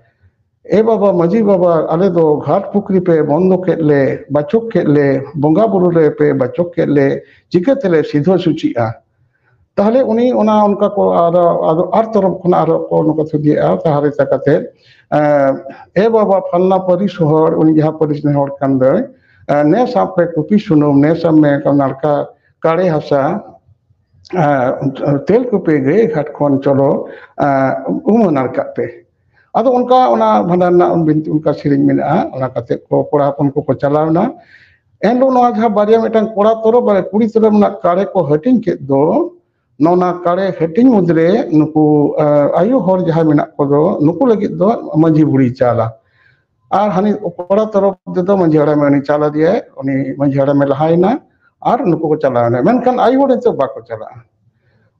ᱮ ᱵᱟᱵᱟ ᱢᱟᱹᱡᱷᱤ ᱵᱟᱵᱟ, ᱟᱞᱮ ᱫᱚ ᱜᱷᱟᱴ ᱯᱩᱠᱷᱨᱤ ᱯᱮ ᱵᱚᱱᱫᱚ ᱠᱮᱫ ᱞᱮ, ᱵᱟᱪᱚᱠ ᱠᱮᱫ ᱞᱮ, ᱵᱚᱸᱜᱟ ᱵᱩᱨᱩ ᱨᱮ ᱯᱮ ᱵᱟᱪᱚᱠ ᱠᱮᱫ ᱞᱮ, ᱪᱤᱠᱟᱹ ᱛᱮᱞᱮ ᱥᱤᱫᱷᱟᱹ ᱥᱩᱪᱤᱜᱼᱟ? ᱛᱟᱦᱞᱮ ᱩᱱᱤ ᱚᱱᱟ ᱚᱱᱠᱟ ᱠᱚ ᱟᱨ, ᱟᱫᱚ ᱟᱨ ᱛᱚᱨᱚᱯ ᱠᱷᱚᱱᱟᱜ ᱟᱨᱚ ᱠᱚ ᱱᱚᱝᱠᱟ ᱛᱷᱩᱫᱤᱭᱮᱜᱼᱟ, ᱛᱟᱦᱟᱨᱮ ᱛᱟ ᱠᱟᱛᱮ, ᱮ ᱵᱟᱵᱟ ᱯᱷᱟᱞᱱᱟ ᱯᱟᱹᱨᱤᱥ ᱦᱚᱲ, ᱩᱱᱤ ᱡᱟᱦᱟᱸ ᱯᱟᱹᱨᱤᱥ ᱨᱮᱱ ᱦᱚᱲ ᱠᱟᱱ ᱫᱚᱭ, ᱮ, ᱱᱮ ᱥᱟᱵ ᱯᱮ ᱠᱩᱯᱤ ᱥᱩᱱᱩᱢ, ᱱᱮ ᱥᱟᱵ ᱢᱮ ᱱᱟᱲᱠᱟ ᱠᱟᱲᱮ ᱦᱟᱥᱟ, ᱮ, ᱛᱮᱞ ᱠᱩᱯᱤ ᱜᱟᱹᱭ ᱜᱷᱟᱴ ᱠᱷᱚᱱ ᱪᱚᱞᱚ, ᱮ, ᱩᱢ ᱱᱟᱲᱠᱟᱜ ᱯᱮ᱾ ᱟᱫᱚ ᱚᱱᱠᱟ ᱚᱱᱟ ᱵᱷᱟᱸᱰᱟᱱ ᱨᱮᱱᱟᱜ ᱵᱤᱱᱛᱤ ᱚᱱᱠᱟ ᱥᱮᱨᱮᱧ ᱢᱮᱱᱟᱜᱼᱟ, ᱚᱱᱟ ᱠᱟᱛᱮ ᱠᱚ ᱠᱚᱲᱟ ᱦᱚᱯᱚᱱ ᱠᱚᱠᱚ ᱪᱟᱞᱟᱣ ᱮᱱᱟ᱾ ᱮᱱᱦᱤᱞᱳᱜ ᱱᱚᱣᱟ ᱡᱟᱦᱟᱸ ᱵᱟᱨᱭᱟ ᱢᱤᱫᱴᱟᱝ ᱠᱚᱲᱟ ᱛᱚᱨᱚᱯ ᱟᱨ ᱠᱩᱲᱤ ᱛᱚᱨᱚᱯ ᱨᱮᱱᱟᱜ ᱠᱟᱲᱮ ᱠᱚ ᱦᱟᱹᱴᱤᱧ ᱠᱮᱫ ᱫᱚ, ᱱᱚᱣᱟ ᱠᱟᱲᱮ ᱦᱟᱹᱴᱤᱧ ᱢᱩᱫᱽᱨᱮ ᱱᱩᱠᱩ, ᱟ, ᱟᱭᱳ ᱦᱚᱲ ᱡᱟᱦᱟᱸᱭ ᱢᱮᱱᱟᱜ ᱠᱚᱫᱚ, ᱱᱩᱠᱩ ᱞᱟᱹᱜᱤᱫ ᱫᱚ ᱢᱟᱹᱡᱷᱤ ᱵᱩᱲᱦᱤ ᱪᱟᱞᱟ᱾ ᱟᱨ ᱦᱟᱹᱱᱤ ᱠᱚᱲᱟ ᱛᱚᱨᱚᱯ ᱛᱮᱫᱚ ᱢᱟᱹᱡᱷᱤ ᱦᱟᱲᱟᱢᱮ ᱩᱱᱤ ᱪᱟᱞ ᱟᱫᱮᱭᱟᱭ, ᱩᱱᱤ ᱢᱟᱹᱡᱷᱤ ᱦᱟᱲᱟᱢᱮ ᱞᱟᱦᱟᱭᱮᱱᱟ ᱟᱨ ᱱᱩᱠᱩ ᱠᱚ ᱪᱟᱞᱟᱣᱮᱱᱟ᱾ ᱢᱮᱱᱠᱷᱟᱱ ᱟᱭᱳ ᱦᱚᱲ ᱱᱤᱛᱚᱜ ᱵᱟᱠᱚ ᱪᱟᱞᱟᱜᱼᱟ᱾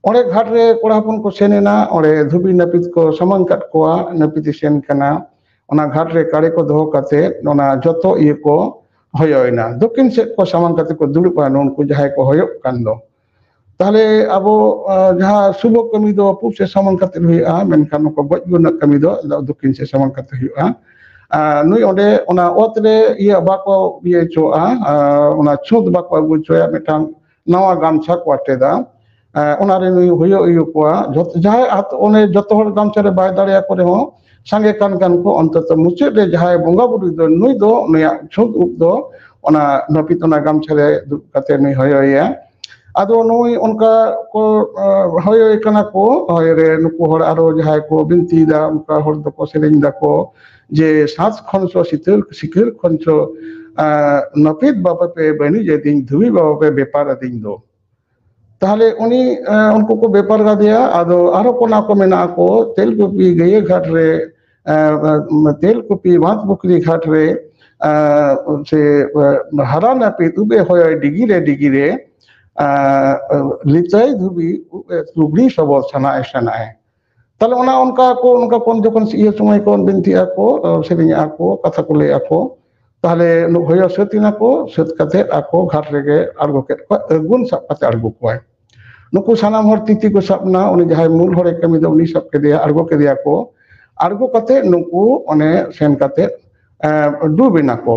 ᱚᱸᱰᱮ ᱜᱷᱟᱴ ᱨᱮ ᱠᱚᱲᱟ ᱦᱚᱯᱚᱱ ᱠᱚ ᱥᱮᱱ ᱮᱱᱟ, ᱚᱸᱰᱮ ᱫᱷᱩᱵᱤ ᱱᱟᱹᱯᱤᱛ ᱠᱚ ᱥᱟᱢᱟᱝ ᱠᱟᱫ ᱠᱚᱣᱟ, ᱱᱟᱹᱯᱤᱛ ᱮ ᱥᱮᱱ ᱠᱟᱱᱟ᱾ ᱚᱱᱟ ᱜᱷᱟᱴ ᱨᱮ ᱠᱟᱲᱮ ᱠᱚ ᱫᱚᱦᱚ ᱠᱟᱛᱮ ᱚᱱᱟ ᱡᱚᱛᱚ ᱤᱭᱟᱹ ᱠᱚ ᱦᱚᱭᱚᱭᱮᱱᱟ᱾ ᱫᱚᱠᱠᱷᱤᱱ ᱥᱮᱫ ᱠᱚ ᱥᱟᱢᱟᱝ ᱠᱟᱛᱮ ᱠᱚ ᱫᱩᱲᱩᱵᱼᱟ, ᱱᱩᱱᱠᱩ ᱡᱟᱦᱟᱸᱭ ᱠᱚ ᱦᱚᱭᱚᱜ ᱠᱟᱱ ᱫᱚ᱾ ᱛᱟᱦᱞᱮ ᱟᱵᱚ, ᱟ, ᱡᱟᱦᱟᱸ ᱥᱩᱵᱷ ᱠᱟᱹᱢᱤ ᱫᱚ ᱯᱩᱵ ᱥᱮᱫ ᱥᱟᱢᱟᱝ ᱠᱟᱛᱮ ᱦᱩᱭᱩᱜᱼᱟ, ᱢᱮᱱᱠᱷᱟᱱ ᱱᱚᱝᱠᱟ ᱜᱚᱡ ᱜᱩᱨ ᱨᱮᱱᱟᱜ ᱠᱟᱹᱢᱤ ᱫᱚ ᱫᱚᱠᱠᱷᱤᱱ ᱥᱮᱫ ᱥᱟᱢᱟᱝ ᱠᱟᱛᱮ ᱦᱩᱭᱩᱜᱼᱟ᱾ ᱟ, ᱱᱩᱭ ᱚᱸᱰᱮ ᱚᱱᱟ ᱚᱛ ᱨᱮ ᱤᱭᱟᱹ ᱵᱟᱠᱚ ᱤᱭᱟᱹ ᱦᱚᱪᱚᱣᱟᱜᱼᱟ, ᱟ, ᱚᱱᱟ ᱪᱷᱩᱸᱛ ᱵᱟᱠᱚ ᱟᱹᱜᱩ ᱦᱚᱪᱚᱭᱟ, ᱢᱤᱫᱴᱟᱝ ᱱᱟᱣᱟ ᱜᱟᱢᱪᱷᱟ ᱠᱚ ᱟᱴᱮᱫᱟ᱾ ᱟ, ᱚᱱᱟᱨᱮ ᱱᱩᱭ ᱦᱚᱭᱚ ᱤᱭᱟᱹ ᱠᱚᱣᱟ, ᱡᱚᱛ-, ᱡᱟᱦᱟᱸᱭ ᱟᱛ-, ᱚᱱᱮ ᱡᱚᱛᱚ ᱦᱚᱲ ᱜᱟᱢᱪᱷᱟ ᱨᱮ ᱵᱟᱭ ᱫᱟᱲᱮᱭᱟᱠᱚ ᱨᱮᱦᱚᱸ, ᱥᱟᱸᱜᱮ ᱠᱟᱱ ᱠᱟᱱ ᱠᱚ, ᱚᱱᱛᱚᱛᱚ ᱢᱩᱪᱟᱹᱫ ᱨᱮ ᱡᱟᱦᱟᱸᱭ ᱵᱚᱸᱜᱟ ᱵᱩᱨᱩ ᱫᱚ, ᱱᱩᱭ ᱫᱚ ᱱᱩᱭᱟᱜ ᱪᱷᱩᱸᱛ ᱩᱵ ᱫᱚ ᱚᱱᱟ ᱱᱟᱹᱯᱤᱛ ᱚᱱᱟ ᱜᱟᱢᱪᱷᱟ ᱨᱮ ᱫᱩᱲᱩᱵ ᱠᱟᱛᱮ ᱱᱩᱭ ᱦᱚᱭᱚᱭᱮᱭᱟ᱾ ᱟᱫᱚ ᱱᱩᱭ ᱚᱱᱠᱟ ᱠᱚ, ᱟ, ᱦᱚᱭᱚᱭᱮ ᱠᱟᱱᱟ ᱠᱚ, ᱦᱚᱭᱚ ᱨᱮ ᱱᱩᱠᱩ ᱦᱚᱲ ᱟᱨᱚ ᱡᱟᱦᱟᱸᱭ ᱠᱚ ᱵᱤᱱᱛᱤᱭᱮᱫᱟ, ᱚᱱᱠᱟ ᱦᱚᱲ ᱫᱚᱠᱚ ᱥᱮᱨᱮᱧ ᱫᱟᱠᱚ ᱡᱮ, "ᱥᱟᱛ ᱠᱷᱚᱱ ᱥᱚ ᱥᱤᱛᱟᱹᱨ, ᱥᱤᱠᱟᱹᱨ ᱠᱷᱚᱱ ᱪᱚ, ᱟ, ᱱᱟᱹᱯᱤᱛ ᱵᱟᱵᱟ ᱯᱮ ᱵᱟᱹᱱᱤᱡ ᱟᱹᱫᱤᱧ, ᱫᱷᱩᱵᱤ ᱵᱟᱵᱟ ᱯᱮ ᱵᱮᱯᱟᱨ ᱟᱹᱫᱤᱧ ᱫᱚ᱾" ᱛᱟᱦᱞᱮ ᱩᱱᱤ, ᱟ, ᱩᱱᱠᱩ ᱠᱚ ᱵᱮᱯᱟᱨ ᱠᱟᱫᱮᱭᱟ᱾ ᱟᱫᱚ ᱟᱨᱚ ᱠᱚ ᱚᱱᱟ ᱠᱚ ᱢᱮᱱᱟᱜᱼᱟ ᱠᱚ, ᱛᱮᱞᱠᱩᱯᱤ ᱜᱟᱹᱭᱟᱹ ᱜᱷᱟᱴ ᱨᱮ, ᱟ, ᱟ, ᱛᱮᱞᱠᱩᱯᱤ ᱵᱟᱸᱫᱷ ᱯᱩᱠᱷᱨᱤ ᱜᱷᱟᱴ ᱨᱮ, ᱟ, ᱥᱮ, ᱟ, ᱦᱟᱨᱟ ᱱᱟᱹᱯᱤᱛ ᱩᱵ ᱮ ᱦᱚᱭᱚᱭ ᱰᱤᱜᱤ ᱨᱮ ᱰᱤᱜᱤ ᱨᱮ, ᱟ, ᱟ, ᱞᱤᱛᱟᱹᱭ ᱫᱷᱩᱵᱤ ᱩᱵ ᱮ ᱞᱩᱜᱽᱲᱤ ᱥᱚᱵᱚᱫ ᱥᱟᱱᱟᱭ ᱥᱟᱱᱟᱭ᱾ ᱛᱟᱦᱞᱮ ᱚᱱᱟ ᱚᱱᱠᱟ ᱠᱚ, ᱚᱱᱠᱟ ᱠᱚ ᱡᱚᱠᱷᱚᱱ ᱤᱭᱟᱹ ᱥᱚᱢᱚᱭ ᱠᱚ ᱵᱤᱱᱛᱤᱜᱼᱟ ᱠᱚ, ᱟ, ᱥᱮᱨᱮᱧᱚᱜᱼᱟ ᱠᱚ, ᱠᱟᱛᱷᱟ ᱠᱚ ᱞᱟᱹᱭᱟ ᱠᱚ, ᱛᱟᱦᱞᱮ ᱱᱩᱠᱩ ᱦᱚᱭᱚ ᱥᱟᱹᱛ ᱮᱱᱟ ᱠᱚ, ᱥᱟᱹᱛ ᱠᱟᱛᱮ ᱟᱠᱚ ᱜᱷᱟᱴ ᱨᱮᱜᱮ ᱟᱬᱜᱚ ᱠᱮᱫ ᱠᱚᱣᱟ, ᱟᱹᱜᱩᱱ ᱥᱟᱵ ᱠᱟᱛᱮ ᱟᱬᱜᱚ ᱠᱚᱣᱟᱭ᱾ ᱱᱩᱠᱩ ᱥᱟᱱᱟᱢ ᱦᱚᱲ ᱛᱤᱛᱤ ᱠᱚ ᱥᱟᱵ ᱮᱱᱟ, ᱩᱱᱤ ᱡᱟᱦᱟᱸᱭ ᱢᱩᱞ ᱦᱚᱲᱮ ᱠᱟᱹᱢᱤ ᱫᱚ ᱩᱱᱤ ᱥᱟᱵ ᱠᱮᱫᱮᱭᱟ, ᱟᱬᱜᱚ ᱠᱮᱫᱮᱭᱟ ᱠᱚ᱾ ᱟᱬᱜᱚ ᱠᱟᱛᱮ ᱱᱩᱠᱩ ᱚᱱᱮ ᱥᱮᱱ ᱠᱟᱛᱮ ᱮ, ᱰᱩᱵ ᱮᱱᱟ ᱠᱚ᱾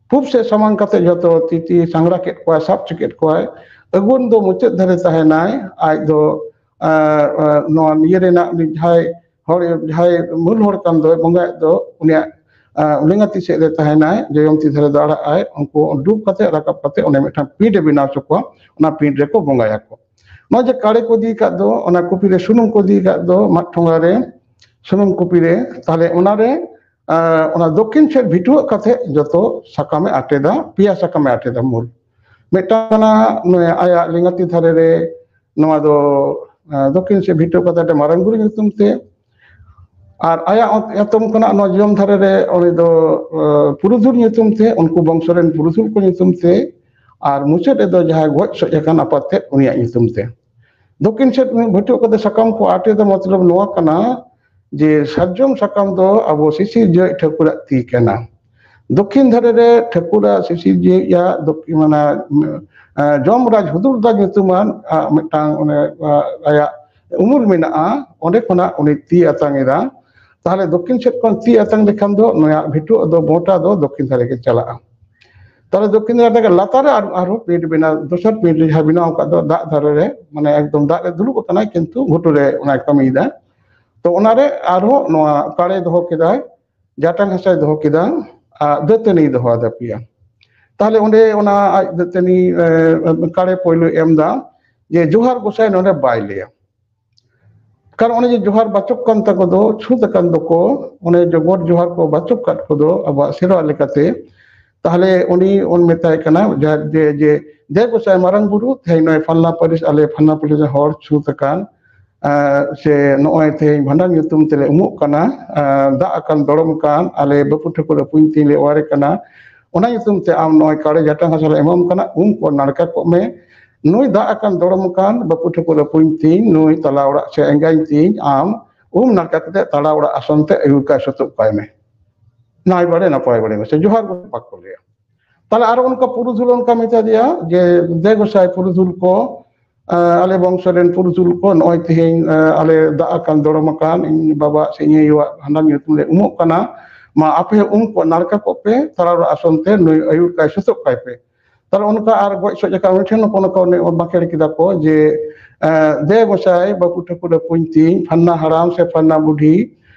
ᱯᱩᱵ ᱥᱮᱫ ᱥᱟᱢᱟᱝ ᱠᱟᱛᱮ ᱡᱚᱛᱚ ᱛᱤᱛᱤ ᱥᱟᱝᱜᱽᱲᱟ ᱠᱮᱫ ᱠᱚᱣᱟᱭ, ᱥᱟᱵ ᱪᱮᱠᱮᱫ ᱠᱚᱣᱟᱭ᱾ ᱟᱹᱜᱩᱱ ᱫᱚ ᱢᱩᱪᱟᱹᱫ ᱫᱷᱟᱨᱮ ᱛᱟᱦᱮᱱᱟᱭ, ᱟᱡ ᱫᱚ ᱮ, ᱮ, ᱱᱚᱣᱟ ᱱᱤᱭᱟᱹ ᱨᱮᱱᱟᱜ ᱩᱱᱤ ᱡᱟᱦᱟᱸᱭ ᱦᱚᱲ, ᱡᱟᱦᱟᱸᱭ ᱢᱩᱞ ᱦᱚᱲ ᱠᱟᱱ ᱫᱚᱭ ᱵᱚᱸᱜᱟᱭᱮᱫ ᱫᱚ, ᱩᱱᱤᱭᱟᱜ ᱮ, ᱞᱮᱸᱜᱟᱛᱤ ᱥᱮᱫ ᱨᱮ ᱛᱟᱦᱮᱱᱟᱭ, ᱡᱚᱡᱚᱢ ᱛᱤ ᱫᱷᱟᱨᱮ ᱫᱚ ᱟᱲᱟᱜ ᱟᱭ᱾ ᱩᱱᱠᱩ ᱰᱩᱵ ᱠᱟᱛᱮ ᱨᱟᱠᱟᱵ ᱠᱟᱛᱮ ᱚᱸᱰᱮ ᱢᱤᱫᱴᱟᱝ ᱯᱤᱸᱰ ᱮ ᱵᱮᱱᱟᱣ ᱦᱚᱪᱚ ᱠᱚᱣᱟ, ᱚᱱᱟ ᱯᱤᱸᱰ ᱨᱮᱠᱚ ᱵᱚᱸᱜᱟᱭᱟᱠᱚ᱾ ᱱᱚᱜᱼᱚᱭ ᱡᱮ ᱠᱟᱲᱮ ᱠᱚ ᱤᱫᱤ ᱟᱠᱟᱫ ᱫᱚ, ᱚᱱᱟ ᱠᱩᱯᱤ ᱨᱮ ᱥᱩᱱᱩᱢ ᱠᱚ ᱤᱫᱤ ᱟᱠᱟᱫ ᱫᱚ, ᱢᱟᱫ ᱴᱷᱚᱸᱜᱟ ᱨᱮ, ᱥᱩᱱᱩᱢ ᱠᱩᱯᱤ ᱨᱮ, ᱛᱟᱦᱞᱮ ᱚᱱᱟᱨᱮ ᱟᱨ ᱚᱱᱟ ᱫᱚᱠᱠᱷᱤᱱ ᱥᱮᱫ ᱵᱷᱤᱴᱩᱣᱟᱹᱜ ᱠᱟᱛᱮ ᱡᱚᱛᱚ ᱥᱟᱠᱟᱢᱮ ᱟᱴᱮᱫᱟ, ᱯᱮᱭᱟ ᱥᱟᱠᱟᱢᱮ ᱟᱴᱮᱫᱟ ᱢᱩᱞ᱾ ᱢᱤᱫᱴᱟᱝ ᱠᱟᱱᱟ ᱱᱩᱭ ᱟᱭᱟᱜ ᱞᱮᱸᱜᱟᱛᱤ ᱫᱷᱟᱨᱮ ᱨᱮ, ᱱᱚᱣᱟ ᱫᱚ ᱟᱸ, ᱫᱚᱠᱠᱷᱤᱱ ᱥᱮᱫ ᱵᱷᱤᱴᱩᱣᱟᱹᱜ ᱠᱟᱛᱮ ᱢᱟᱨᱟᱝ ᱵᱩᱨᱩ ᱧᱩᱛᱩᱢ ᱛᱮ, ᱟᱨ ᱟᱭᱟᱜ ᱚᱛ-, ᱮᱛᱚᱢ ᱠᱷᱚᱱᱟᱜ ᱱᱚᱣᱟ ᱡᱚᱡᱚᱢ ᱫᱷᱟᱨᱮ ᱨᱮ ᱩᱱᱤ ᱫᱚ ᱟᱸ, ᱯᱩᱨᱩᱫᱷᱩᱞ ᱧᱩᱛᱩᱢ ᱛᱮ, ᱩᱱᱠᱩ ᱵᱚᱝᱥᱚ ᱨᱮᱱ ᱯᱩᱨᱩᱫᱷᱩᱞ ᱠᱚ ᱧᱩᱛᱩᱢ ᱛᱮ, ᱟᱨ ᱢᱩᱪᱟᱹᱫ ᱨᱮᱫᱚ ᱡᱟᱦᱟᱸᱭ ᱜᱚᱡ ᱥᱚᱡ ᱟᱠᱟᱱ ᱟᱯᱟᱛ ᱛᱮᱫ ᱩᱱᱤᱭᱟᱜ ᱧᱩᱛᱩᱢ ᱛᱮ᱾ ᱫᱚᱠᱠᱷᱤᱱ ᱥᱮᱫ ᱵᱷᱤᱴᱩᱣᱟᱹᱜ ᱠᱟᱛᱮ ᱥᱟᱠᱟᱢ ᱠᱚ ᱟᱴᱮᱫᱟ, ᱢᱚᱛᱞᱚᱵ ᱱᱚᱣᱟ ᱠᱟᱱᱟ ᱡᱮ ᱥᱟᱨᱡᱚᱢ ᱥᱟᱠᱟᱢ ᱫᱚ ᱟᱵᱚ ᱥᱤᱥᱤᱨᱡᱟᱹᱣᱤᱡ ᱴᱷᱟᱹᱠᱩᱨᱟᱜ ᱛᱤ ᱠᱟᱱᱟ᱾ ᱫᱚᱠᱠᱷᱤᱱ ᱫᱷᱟᱨᱮ ᱨᱮ ᱴᱷᱟᱹᱠᱩᱨᱟᱜ ᱥᱤᱥᱤᱨᱡᱟᱹᱣᱤᱡ ᱟᱜ ᱫᱚᱠ-, ᱢᱟᱱᱮ, ᱮ, ᱡᱚᱢᱨᱟᱡᱽ ᱦᱩᱫᱩᱲᱫᱟ ᱧᱩᱛᱩᱢᱟᱱ, ᱟ, ᱢᱤᱫᱴᱟᱝ ᱚᱱᱮ, ᱟ, ᱟᱭᱟᱜ ᱩᱢᱩᱞ ᱢᱮᱱᱟᱜᱼᱟ, ᱚᱸᱰᱮ ᱠᱷᱚᱱᱟᱜ ᱩᱱᱤ ᱛᱤ ᱟᱛᱟᱝ ᱮᱫᱟ᱾ ᱛᱟᱦᱞᱮ ᱫᱚᱠᱠᱷᱤᱱ ᱥᱮᱫ ᱠᱷᱚᱱ ᱛᱤ ᱟᱛᱟᱝ ᱞᱮᱠᱷᱟᱱ ᱫᱚ ᱱᱚᱣᱟ ᱵᱷᱤᱴᱩᱣᱟᱹᱜ ᱫᱚ ᱵᱚᱸᱴᱟ ᱫᱚ ᱫᱚᱠᱠᱷᱤᱱ ᱫᱷᱟᱨᱮ ᱜᱮ ᱪᱟᱞᱟᱜᱼᱟ᱾ ᱛᱟᱦᱞᱮ ᱫᱚᱠᱠᱷᱤᱱ ᱫᱷᱟᱨᱮ ᱨᱮ ᱞᱟᱛᱟᱨ ᱨᱮ ᱟᱨ-, ᱟᱨᱦᱚᱸ ᱯᱤᱸᱰ ᱵᱮᱱᱟᱣ, ᱫᱚᱥᱟᱨ ᱯᱤᱸᱰ ᱨᱮ ᱡᱟᱦᱟᱸ ᱵᱮᱱᱟᱣ ᱟᱠᱟᱫ ᱫᱚ ᱫᱟᱜ ᱫᱷᱟᱨᱮ ᱨᱮ, ᱢᱟᱱᱮ ᱮᱠᱫᱚᱢ ᱫᱟᱜ ᱨᱮ ᱫᱩᱲᱩᱵ ᱟᱠᱟᱱᱟᱭ, ᱠᱤᱱᱛᱩ ᱜᱷᱩᱴᱩ ᱨᱮ ᱚᱱᱟᱭ ᱠᱟᱹᱢᱤᱭᱮᱫᱟ᱾ ᱛᱚ ᱚᱱᱟᱨᱮ ᱟᱨᱦᱚᱸ ᱱᱚᱣᱟ ᱠᱟᱲᱮ ᱫᱚᱦᱚ ᱠᱮᱫᱟᱭ, ᱡᱟᱴᱟᱝ ᱦᱟᱥᱟᱭ ᱫᱚᱦᱚ ᱠᱮᱫᱟ, ᱟᱨ ᱫᱟᱹᱛᱟᱹᱱᱤᱭ ᱫᱚᱦᱚ ᱟᱫᱟ ᱯᱮᱭᱟ᱾ ᱛᱟᱦᱞᱮ ᱚᱸᱰᱮ ᱚᱱᱟ ᱟᱡ ᱫᱟᱹᱛᱟᱹᱱᱤ, ᱮ, ᱠᱟᱲᱮ ᱯᱳᱭᱞᱳᱭ ᱮᱢ ᱫᱟ, ᱡᱮ ᱡᱚᱦᱟᱨ ᱜᱚᱸᱥᱟᱭ ᱱᱚᱰᱮ ᱵᱟᱭ ᱞᱟᱹᱭᱟ᱾ ᱠᱟᱨᱚᱱ ᱚᱱᱮ ᱡᱮ ᱡᱚᱦᱟᱨ ᱵᱟᱪᱚᱠ ᱠᱟᱱ ᱛᱟᱠᱚ ᱫᱚ, ᱪᱷᱩᱛ ᱟᱠᱟᱱ ᱫᱚᱠᱚ, ᱚᱱᱮ ᱡᱮ ᱜᱚᱰ ᱡᱚᱦᱟᱨ ᱠᱚ ᱵᱟᱪᱚᱠ ᱠᱟᱫ ᱠᱚᱫᱚ ᱟᱵᱚᱣᱟᱜ ᱥᱮᱨᱣᱟ ᱞᱮᱠᱟᱛᱮ, ᱛᱟᱦᱞᱮ ᱩᱱᱤ ᱩᱱ ᱢᱮᱛᱟᱭ ᱠᱟᱱᱟ ᱡᱟᱦᱟᱸ ᱡᱮ, ᱡᱮ, "ᱡᱮ ᱜᱚᱸᱥᱟᱭ ᱢᱟᱨᱟᱝ ᱵᱩᱨᱩ, ᱛᱮᱦᱮᱧ ᱱᱚᱜᱼᱚᱭ ᱯᱷᱟᱞᱱᱟ ᱯᱟᱹᱨᱤᱥ, ᱟᱞᱮ ᱯᱷᱟᱞᱱᱟ ᱯᱟᱹᱨᱤᱥ ᱨᱮᱱ ᱦᱚᱲ ᱪᱷᱩᱛ ᱟᱠᱟᱱ, ᱟᱨ ᱥᱮ ᱱᱚᱜᱼᱚᱭ ᱛᱮᱦᱮᱧ ᱵᱷᱟᱸᱰᱟᱱ ᱧᱩᱛᱩᱢ ᱛᱮᱞᱮ ᱩᱢᱩᱜ ᱠᱟᱱᱟ, ᱟᱨ ᱫᱟᱜ ᱟᱠᱟᱱ ᱫᱚᱲᱚᱢ ᱠᱟᱱ, ᱟᱞᱮ ᱵᱟᱹᱯᱩ ᱴᱷᱟᱹᱠᱩᱨ ᱟᱹᱯᱩᱧ ᱛᱮᱧ ᱞᱮ ᱚᱣᱟᱨᱮ ᱠᱟᱱᱟ, ᱚᱱᱟ ᱧᱩᱛᱩᱢ ᱛᱮ ᱟᱢ ᱱᱚᱜᱼᱚᱭ ᱠᱟᱲᱮ ᱡᱟᱴᱟᱝ ᱦᱟᱥᱟ ᱞᱮ ᱮᱢᱟᱢ ᱠᱟᱱᱟ, ᱩᱢ ᱠᱚ ᱱᱟᱲᱠᱟ ᱠᱚᱜ ᱢᱮ, ᱱᱩᱭ ᱫᱟᱜ ᱟᱠᱟᱱ ᱫᱚᱲᱚᱢ ᱠᱟᱱ ᱵᱟᱹᱯᱩ ᱴᱷᱟᱹᱠᱩᱨ ᱟᱹᱯᱩᱧ ᱛᱤᱧ, ᱱᱩᱭ ᱛᱟᱞᱟ ᱚᱲᱟᱜ ᱥᱮ ᱮᱸᱜᱟᱧ ᱛᱤᱧ, ᱟᱢ ᱩᱢ ᱱᱟᱲᱠᱟ ᱠᱟᱛᱮ ᱛᱟᱞᱟ ᱚᱲᱟᱜ ᱟᱥᱚᱱ ᱛᱮ ᱟᱹᱜᱩ ᱠᱟᱭ ᱥᱩᱛᱩᱜ ᱠᱟᱭ ᱢᱮ᱾" ᱱᱟᱭ ᱵᱟᱲᱮ ᱱᱟᱯᱟᱭ ᱵᱟᱲᱮ ᱢᱮᱥᱮ, ᱡᱚᱦᱟᱨ ᱜᱚᱸᱥᱟᱭ ᱵᱟᱠᱚ ᱞᱟᱹᱭᱟ᱾ ᱛᱟᱦᱞᱮ ᱟᱨᱚ ᱚᱱᱠᱟ ᱯᱩᱨᱩᱫᱷᱩᱞ ᱚᱱᱠᱟ ᱢᱮᱛᱟ ᱫᱮᱭᱟ ᱡᱮ, ᱫᱮ ᱜᱚᱸᱥᱟᱭ ᱯᱩᱨᱩᱫᱷᱩᱞ ᱠᱚ, ᱟᱞᱮ ᱵᱚᱝᱥᱚ ᱨᱮᱱ ᱯᱩᱨᱩᱫᱷᱩᱞ ᱠᱚ, ᱱᱚᱜᱼᱚᱭ ᱛᱮᱦᱮᱧ ᱟᱞᱮ ᱫᱟᱜ ᱟᱠᱟᱱ ᱫᱚᱲᱚᱢ ᱟᱠᱟᱱ ᱤᱧ ᱵᱟᱵᱟ ᱥᱮ ᱤᱧ ᱟᱭᱳᱣᱟᱜ ᱵᱷᱟᱸᱰᱟᱱ ᱧᱩᱛᱩᱢ ᱞᱮ ᱩᱢᱚᱜ ᱠᱟᱱᱟ, ᱢᱟ ᱟᱯᱮ ᱦᱚᱸ ᱩᱢ ᱠᱚ ᱱᱟᱲᱠᱟ ᱠᱚᱜ ᱯᱮ, ᱛᱟᱞᱟ ᱚᱲᱟᱜ ᱟᱥᱚᱱ ᱛᱮ ᱱᱩᱭ ᱟᱹᱭᱩᱨ ᱠᱟᱭ ᱥᱩᱛᱩᱜ ᱠᱟᱭ ᱯᱮ᱾ ᱛᱟᱦᱞᱮ ᱚᱱᱠᱟ ᱟᱨ ᱜᱚᱡ ᱥᱚᱡ ᱟᱠᱟᱱ ᱩᱱᱤ ᱴᱷᱮᱱ ᱦᱚᱸ ᱚᱱᱠᱟ ᱵᱟᱸᱠᱷᱮᱲ ᱠᱮᱫᱟ ᱠᱚ ᱡᱮ, ᱫᱮ ᱜᱚᱸᱥᱟᱭ ᱵᱟᱹᱵᱩ ᱴᱷᱟᱹᱠᱩᱨ ᱟᱹᱯᱩᱧ ᱛᱤᱧ ᱯᱷᱟᱱᱱᱟ ᱦᱟᱲᱟᱢ ᱥᱮ ᱯᱷᱟᱱᱱᱟ ᱵᱩᱰᱷᱤ,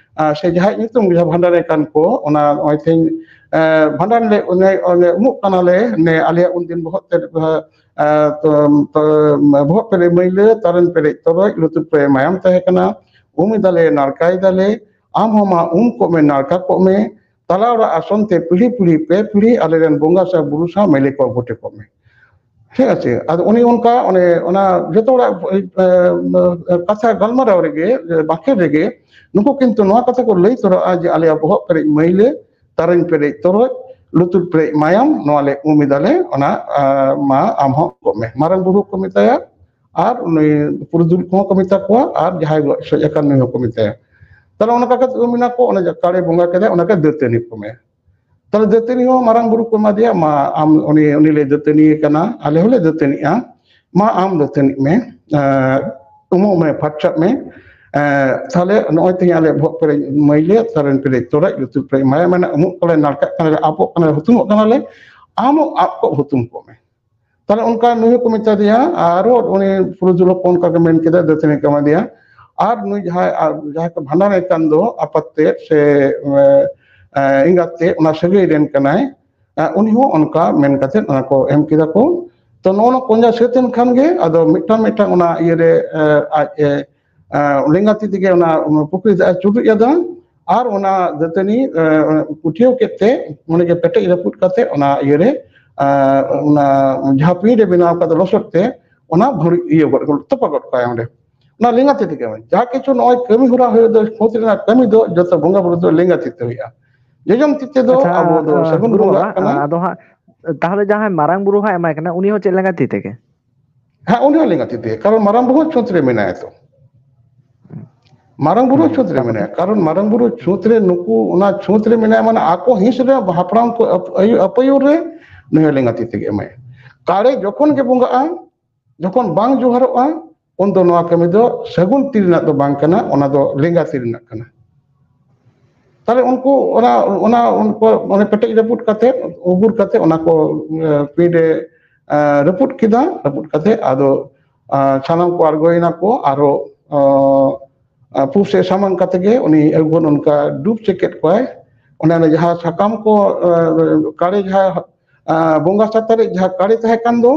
ᱥᱮ ᱡᱟᱦᱟᱸᱭ ᱧᱩᱛᱩᱢ ᱜᱮ ᱡᱟᱦᱟᱸ ᱵᱷᱟᱸᱰᱟᱱ ᱨᱮ ᱠᱟᱱ ᱠᱚ, ᱚᱱᱟ ᱱᱚᱜᱼᱚᱭ ᱛᱮᱦᱮᱧ ᱵᱷᱟᱸᱰᱟᱱ ᱞᱮ ᱩᱢᱩᱜ ᱠᱟᱱᱟᱞᱮ, ᱱᱮ ᱟᱞᱮᱭᱟᱜ ᱩᱱᱫᱤᱱ ᱵᱚᱦᱚᱜ ᱛᱮ ᱵᱚᱦᱚᱜ ᱯᱮᱨᱮᱡ ᱢᱟᱹᱭᱞᱟᱹ, ᱛᱟᱨᱮᱱ ᱯᱮᱨᱮᱡ ᱛᱚᱨᱚᱡ, ᱞᱩᱛᱩᱨ ᱯᱮᱨᱮᱡ ᱢᱟᱭᱟᱢ ᱛᱟᱦᱮᱸ ᱠᱟᱱᱟ, ᱩᱢ ᱮᱫᱟᱞᱮ, ᱱᱟᱲᱠᱟᱭ ᱫᱟᱞᱮ, ᱟᱢ ᱦᱚᱸ ᱢᱟ ᱩᱢ ᱠᱚᱜ ᱢᱮ, ᱱᱟᱲᱠᱟ ᱠᱚᱜ ᱢᱮ, ᱛᱟᱞᱟ ᱚᱲᱟᱜ ᱟᱥᱚᱱ ᱛᱮ ᱯᱤᱲᱦᱤ ᱯᱤᱲᱦᱤ ᱯᱮ ᱯᱤᱲᱦᱤ ᱟᱞᱮᱨᱮᱱ ᱵᱚᱸᱜᱟ ᱥᱟᱶ ᱵᱩᱨᱩ ᱥᱟᱶ ᱢᱟᱹᱭᱞᱟᱹ ᱠᱚ ᱟᱹᱜᱩ ᱦᱚᱴᱚ ᱠᱚᱜ ᱢᱮ᱾ ᱴᱷᱤᱠ ᱟᱪᱷᱮ, ᱟᱫᱚ ᱩᱱᱤ ᱚᱱᱠᱟ ᱚᱱᱮ ᱚᱱᱟ ᱡᱚᱛᱚ ᱦᱚᱲᱟᱜ ᱠᱟᱛᱷᱟ ᱜᱟᱞᱢᱟᱨᱟᱣ ᱨᱮᱜᱮ, ᱵᱟᱸᱠᱷᱮᱲ ᱨᱮᱜᱮ ᱱᱩᱠᱩ ᱠᱤᱱᱛᱩ ᱱᱚᱣᱟ ᱠᱟᱛᱷᱟ ᱠᱚ ᱞᱟᱹᱭ ᱛᱚᱨᱟᱜᱼᱟ ᱡᱮ ᱟᱞᱮᱭᱟᱜ ᱵᱚᱦᱚᱜ ᱯᱮᱨᱮᱡ ᱢᱟᱹᱭᱞᱟᱹ, ᱛᱟᱨᱮᱧ ᱯᱮᱨᱮᱡ ᱛᱚᱨᱚᱡ, ᱞᱩᱛᱩᱨ ᱯᱮᱨᱮᱡ ᱢᱟᱭᱟᱢ, ᱱᱚᱣᱟ ᱞᱮ ᱩᱢ ᱮᱫᱟᱞᱮ, ᱚᱱᱟ ᱢᱟ ᱟᱢ ᱦᱚᱸ ᱠᱚᱜ ᱢᱮ᱾ ᱢᱟᱨᱟᱝ ᱵᱩᱨᱩ ᱠᱚ ᱢᱮᱛᱟᱭᱟ, ᱟᱨ ᱩᱱᱤ ᱯᱩᱨᱩᱫᱷᱩᱞ ᱠᱚᱦᱚᱸ ᱠᱚ ᱢᱮᱛᱟ ᱠᱚᱣᱟ, ᱟᱨ ᱡᱟᱦᱟᱸᱭ ᱜᱚᱡ ᱥᱚᱡ ᱟᱠᱟᱱ ᱱᱩᱭ ᱦᱚᱸᱠᱚ ᱢᱮᱛᱟᱭᱟ᱾ ᱛᱟᱦᱞᱮ ᱚᱱᱟ ᱠᱟᱛᱮ ᱩᱢ ᱮᱱᱟ ᱠᱚ, ᱚᱱᱟ ᱡᱟᱠᱟᱲᱮ ᱵᱚᱸᱜᱟ ᱠᱮᱫᱟ, ᱚᱱᱟᱜᱮ ᱫᱟᱹᱛᱟᱹᱱᱤ ᱠᱚ ᱢᱮ᱾ ᱛᱟᱦᱞᱮ ᱫᱟᱹᱛᱟᱹᱱᱤ ᱦᱚᱸ ᱢᱟᱨᱟᱝ ᱵᱩᱨᱩ ᱠᱚ ᱮᱢᱟ ᱫᱮᱭᱟ, ᱢᱟ ᱟᱢ ᱩᱱᱤ, ᱩᱱᱤ ᱞᱮ ᱫᱟᱹᱛᱟᱹᱱᱤ ᱠᱟᱱᱟ, ᱟᱞᱮ ᱦᱚᱸᱞᱮ ᱫᱟᱹᱛᱟᱹᱱᱤᱜᱼᱟ, ᱢᱟ ᱟᱢ ᱫᱟᱹᱛᱟᱹᱱᱤᱜ ᱢᱮ, ᱮᱸ, ᱩᱢᱩᱜ ᱢᱮ, ᱯᱷᱟᱨᱪᱟᱜ ᱢᱮ, ᱮᱸ, ᱛᱟᱦᱞᱮ ᱱᱚᱜᱼᱚᱭ ᱛᱮᱦᱮᱧ ᱟᱞᱮ ᱵᱚᱦᱚᱜ ᱯᱮᱨᱮᱡ ᱢᱟᱹᱭᱞᱟᱹ, ᱛᱟᱨᱮᱱ ᱯᱮᱨᱮᱡ ᱛᱚᱨᱚᱡ, ᱞᱩᱛᱩᱨ ᱯᱮᱨᱮᱡ ᱢᱟᱭᱟᱢ ᱢᱮᱱᱟᱜᱼᱟ, ᱩᱢᱩᱜ ᱠᱟᱱᱟᱞᱮ, ᱱᱟᱲᱠᱟᱜ ᱠᱟᱱᱟᱞᱮ, ᱟᱵᱚᱜ ᱠᱟᱱᱟᱞᱮ, ᱦᱩᱛᱩᱢᱚᱜ ᱠᱟᱱᱟᱞᱮ, ᱟᱢ ᱦᱚᱸ ᱟᱵ ᱠᱚᱜ ᱦᱩᱛᱩᱢ ᱠᱚᱜ ᱢᱮ᱾ ᱛᱟᱦᱞᱮ ᱚᱱᱠᱟ ᱱᱩᱭ ᱦᱚᱸᱠᱚ ᱢᱮᱛᱟ ᱫᱮᱭᱟ, ᱟᱨᱚ ᱩᱱᱤ ᱯᱩᱨᱩᱫᱷᱩᱞ ᱦᱚᱯᱚᱱ ᱚᱱᱠᱟ ᱜᱮ ᱢᱮᱱ ᱠᱮᱫᱟ, ᱫᱟᱹᱛᱟᱹᱱᱤ ᱠᱚ ᱮᱢᱟ ᱫᱮᱭᱟ᱾ ᱟᱨ ᱱᱩᱭ ᱡᱟᱦᱟᱸᱭ, ᱟᱨ ᱡᱟᱦᱟᱸᱭ ᱠᱚ ᱵᱷᱟᱸᱰᱟᱱᱮ ᱠᱟᱱ ᱫᱚ ᱟᱯᱟᱛ ᱛᱮᱫ ᱥᱮ, ᱮ, ᱮᱸᱜᱟᱛ ᱛᱮᱫ, ᱚᱱᱟ ᱥᱟᱹᱜᱟᱹᱭ ᱨᱮᱱ ᱠᱟᱱᱟᱭ, ᱮ, ᱩᱱᱤ ᱦᱚᱸ ᱚᱱᱠᱟ ᱢᱮᱱ ᱠᱟᱛᱮᱫ ᱚᱱᱟ ᱠᱚ ᱮᱢ ᱠᱮᱫᱟ ᱠᱚ᱾ ᱛᱚ ᱱᱚᱜᱼᱚ ᱱᱚᱣᱟ ᱠᱚᱸᱡᱟ ᱥᱟᱹᱛ ᱮᱱ ᱠᱷᱟᱱ ᱜᱮ ᱟᱫᱚ ᱢᱤᱫᱴᱟᱝ ᱢᱤᱫᱴᱟᱝ ᱚᱱᱟ ᱤᱭᱟᱹᱨᱮ, ᱮ, ᱟᱡ ᱮ, ᱮ, ᱞᱮᱸᱜᱟ ᱛᱤ ᱛᱮᱜᱮ ᱚᱱᱟ ᱯᱩᱠᱷᱨᱤ ᱫᱟᱜ ᱮ ᱪᱩᱰᱩᱡ ᱟᱫᱟ᱾ ᱟᱨ ᱚᱱᱟ ᱫᱟᱹᱛᱟᱹᱱᱤ, ᱮ, ᱯᱩᱴᱷᱤᱭᱟᱹᱣ ᱠᱮᱫ ᱛᱮ ᱚᱸᱰᱮ ᱜᱮ ᱯᱮᱴᱮᱡ ᱨᱟᱹᱯᱩᱫ ᱠᱟᱛᱮ ᱚᱱᱟ ᱤᱭᱟᱹᱨᱮ, ᱮ, ᱚᱱᱟ ᱡᱟᱦᱟᱸ ᱯᱤᱸᱰ ᱮ ᱵᱮᱱᱟᱣ ᱠᱟᱫᱟ ᱞᱚᱥᱚᱫ ᱛᱮ, ᱚᱱᱟ ᱵᱷᱩᱲᱤ ᱤᱭᱟᱹ ᱜᱚᱫ, ᱛᱚᱯᱟ ᱜᱚᱫ ᱠᱟᱭᱟ ᱚᱸᱰᱮ᱾ ᱚᱱᱟ ᱞᱮᱸᱜᱟ ᱛᱤ ᱛᱮᱜᱮ᱾ ᱡᱟᱦᱟᱸ ᱠᱤᱪᱷᱩ ᱱᱚᱜᱼᱚᱭ ᱠᱟᱹᱢᱤ ᱦᱚᱨᱟ ᱦᱩᱭᱩᱜ ᱫᱚ, ᱠᱷᱚᱛ ᱨᱮᱱᱟᱜ ᱠᱟᱹᱢᱤ ᱫᱚ ᱡᱚᱛᱚ ᱵᱚᱸᱜᱟ ᱵᱩᱨᱩ ᱫᱚ ᱞᱮᱸᱜᱟ ᱛᱤ ᱛᱮ ᱦᱩᱭᱩᱜᱼᱟ᱾ ᱡᱚᱡᱚᱢ ᱛᱤ ᱛᱮᱫᱚ ᱟᱪᱪᱷᱟ, ᱟᱵᱚ ᱫᱚ ᱟ, ᱥᱟᱹᱜᱩᱱ ᱜᱩᱨᱩ ᱵᱚᱸᱜᱟᱜ ᱵᱟᱵᱟ, ᱠᱟᱱᱟ᱾ ᱟ, ᱟᱫᱚ ᱦᱟᱸᱜ ᱛᱟᱦᱚᱞᱮ ᱡᱟᱦᱟᱸᱭ ᱢᱟᱨᱟᱝ ᱵᱩᱨᱩ ᱦᱟᱸᱜ ᱮᱢᱟᱭ ᱠᱟᱱᱟ, ᱩᱱᱤ ᱦᱚᱸ ᱪᱮᱫ ᱞᱮᱸᱜᱟ ᱛᱤ ᱛᱮᱜᱮ? ᱦᱮᱸ, ᱩᱱᱤ ᱦᱚᱸ ᱞᱮᱸᱜᱟ ᱛᱤ ᱛᱮᱜᱮ, ᱠᱟᱨᱚᱱ ᱢᱟᱨᱟᱝ ᱵᱩᱨᱩ ᱦᱚᱸ ᱪᱷᱩᱸᱛ ᱨᱮ ᱢᱮᱱᱟᱭᱟ ᱛᱚ᱾ ᱢᱟᱨᱟᱝ ᱵᱩᱨᱩ ᱦᱩᱸ᱾ ᱪᱷᱩᱸᱛ ᱨᱮ ᱢᱮᱱᱟᱭᱟ, ᱠᱟᱨᱚᱱ ᱢᱟᱨᱟᱝ ᱵᱩᱨᱩ ᱪᱷᱩᱸᱛ ᱨᱮ ᱱᱩᱠᱩ ᱚᱱᱟ ᱪᱷᱩᱸᱛ ᱨᱮ ᱢᱮᱱᱟᱭᱟ, ᱢᱟᱱᱮ ᱟᱠᱚ ᱦᱤᱸᱥ ᱨᱮ ᱦᱟᱯᱲᱟᱢ ᱠᱚ ᱟᱯ-, ᱟᱭᱩ-, ᱟᱯᱟᱭᱩᱨ ᱨᱮ ᱱᱩᱭ ᱦᱚᱸ ᱞᱮᱸᱜᱟ ᱛᱤ ᱛᱮᱜᱮ ᱮᱢᱟᱭᱟ᱾ ᱠᱟᱲᱮ ᱡᱚᱠᱷᱚᱱ ᱜᱮ ᱵᱚᱸᱜᱟᱜᱼᱟ, ᱡᱚᱠᱷᱚᱱ ᱵᱟᱝ ᱡᱚᱦᱟᱨᱚᱜᱼᱟ, ᱩᱱ ᱫᱚ ᱱᱚᱣᱟ ᱠᱟᱹᱢᱤ ᱫᱚ ᱥᱟᱹᱜᱩᱱ ᱛᱤ ᱨᱮᱱᱟᱜ ᱫᱚ ᱵᱟᱝ ᱠᱟᱱᱟ, ᱚᱱᱟ ᱫᱚ ᱞᱮᱸᱜᱟ ᱛᱤ ᱨᱮᱱᱟᱜ ᱠᱟᱱᱟ᱾ ᱛᱟᱦᱞᱮ ᱩᱱᱠᱩ ᱚᱱᱟ, ᱚᱱᱟ, ᱩᱱᱠᱩ ᱚᱱᱮ ᱯᱮᱴᱮᱡ ᱨᱟᱹᱯᱩᱫ ᱠᱟᱛᱮ, ᱩᱜᱩᱨ ᱠᱟᱛᱮ ᱚᱱᱟ ᱠᱚ, ᱮ, ᱯᱤᱸᱰ ᱮ, ᱮ, ᱨᱟᱹᱯᱩᱫ ᱠᱮᱫᱟ᱾ ᱨᱟᱹᱯᱩᱫ ᱠᱟᱛᱮ ᱟᱫᱚ, ᱟ, ᱥᱟᱱᱟᱢ ᱠᱚ ᱟᱬᱜᱚᱭᱮᱱᱟ ᱠᱚ, ᱟᱨᱚ, ᱟ, ᱟ, ᱯᱩᱥ ᱮ ᱥᱟᱢᱟᱝ ᱠᱟᱛᱮ ᱜᱮ ᱩᱱᱤ ᱟᱹᱜᱩ ᱚᱱᱠᱟ ᱰᱩᱵ ᱪᱮᱠᱮᱫ ᱠᱚᱣᱟᱭ᱾ ᱚᱱᱮ, ᱚᱱᱮ ᱡᱟᱦᱟᱸ ᱥᱟᱠᱟᱢ ᱠᱚ, ᱟ, ᱠᱟᱲᱮ ᱡᱟᱦᱟᱸ, ᱟ, ᱵᱚᱸᱜᱟ ᱥᱟᱛᱟᱨᱮ ᱡᱟᱦᱟᱸ ᱠᱟᱲᱮ ᱛᱟᱦᱮᱸ ᱠᱟᱱ ᱫᱚ,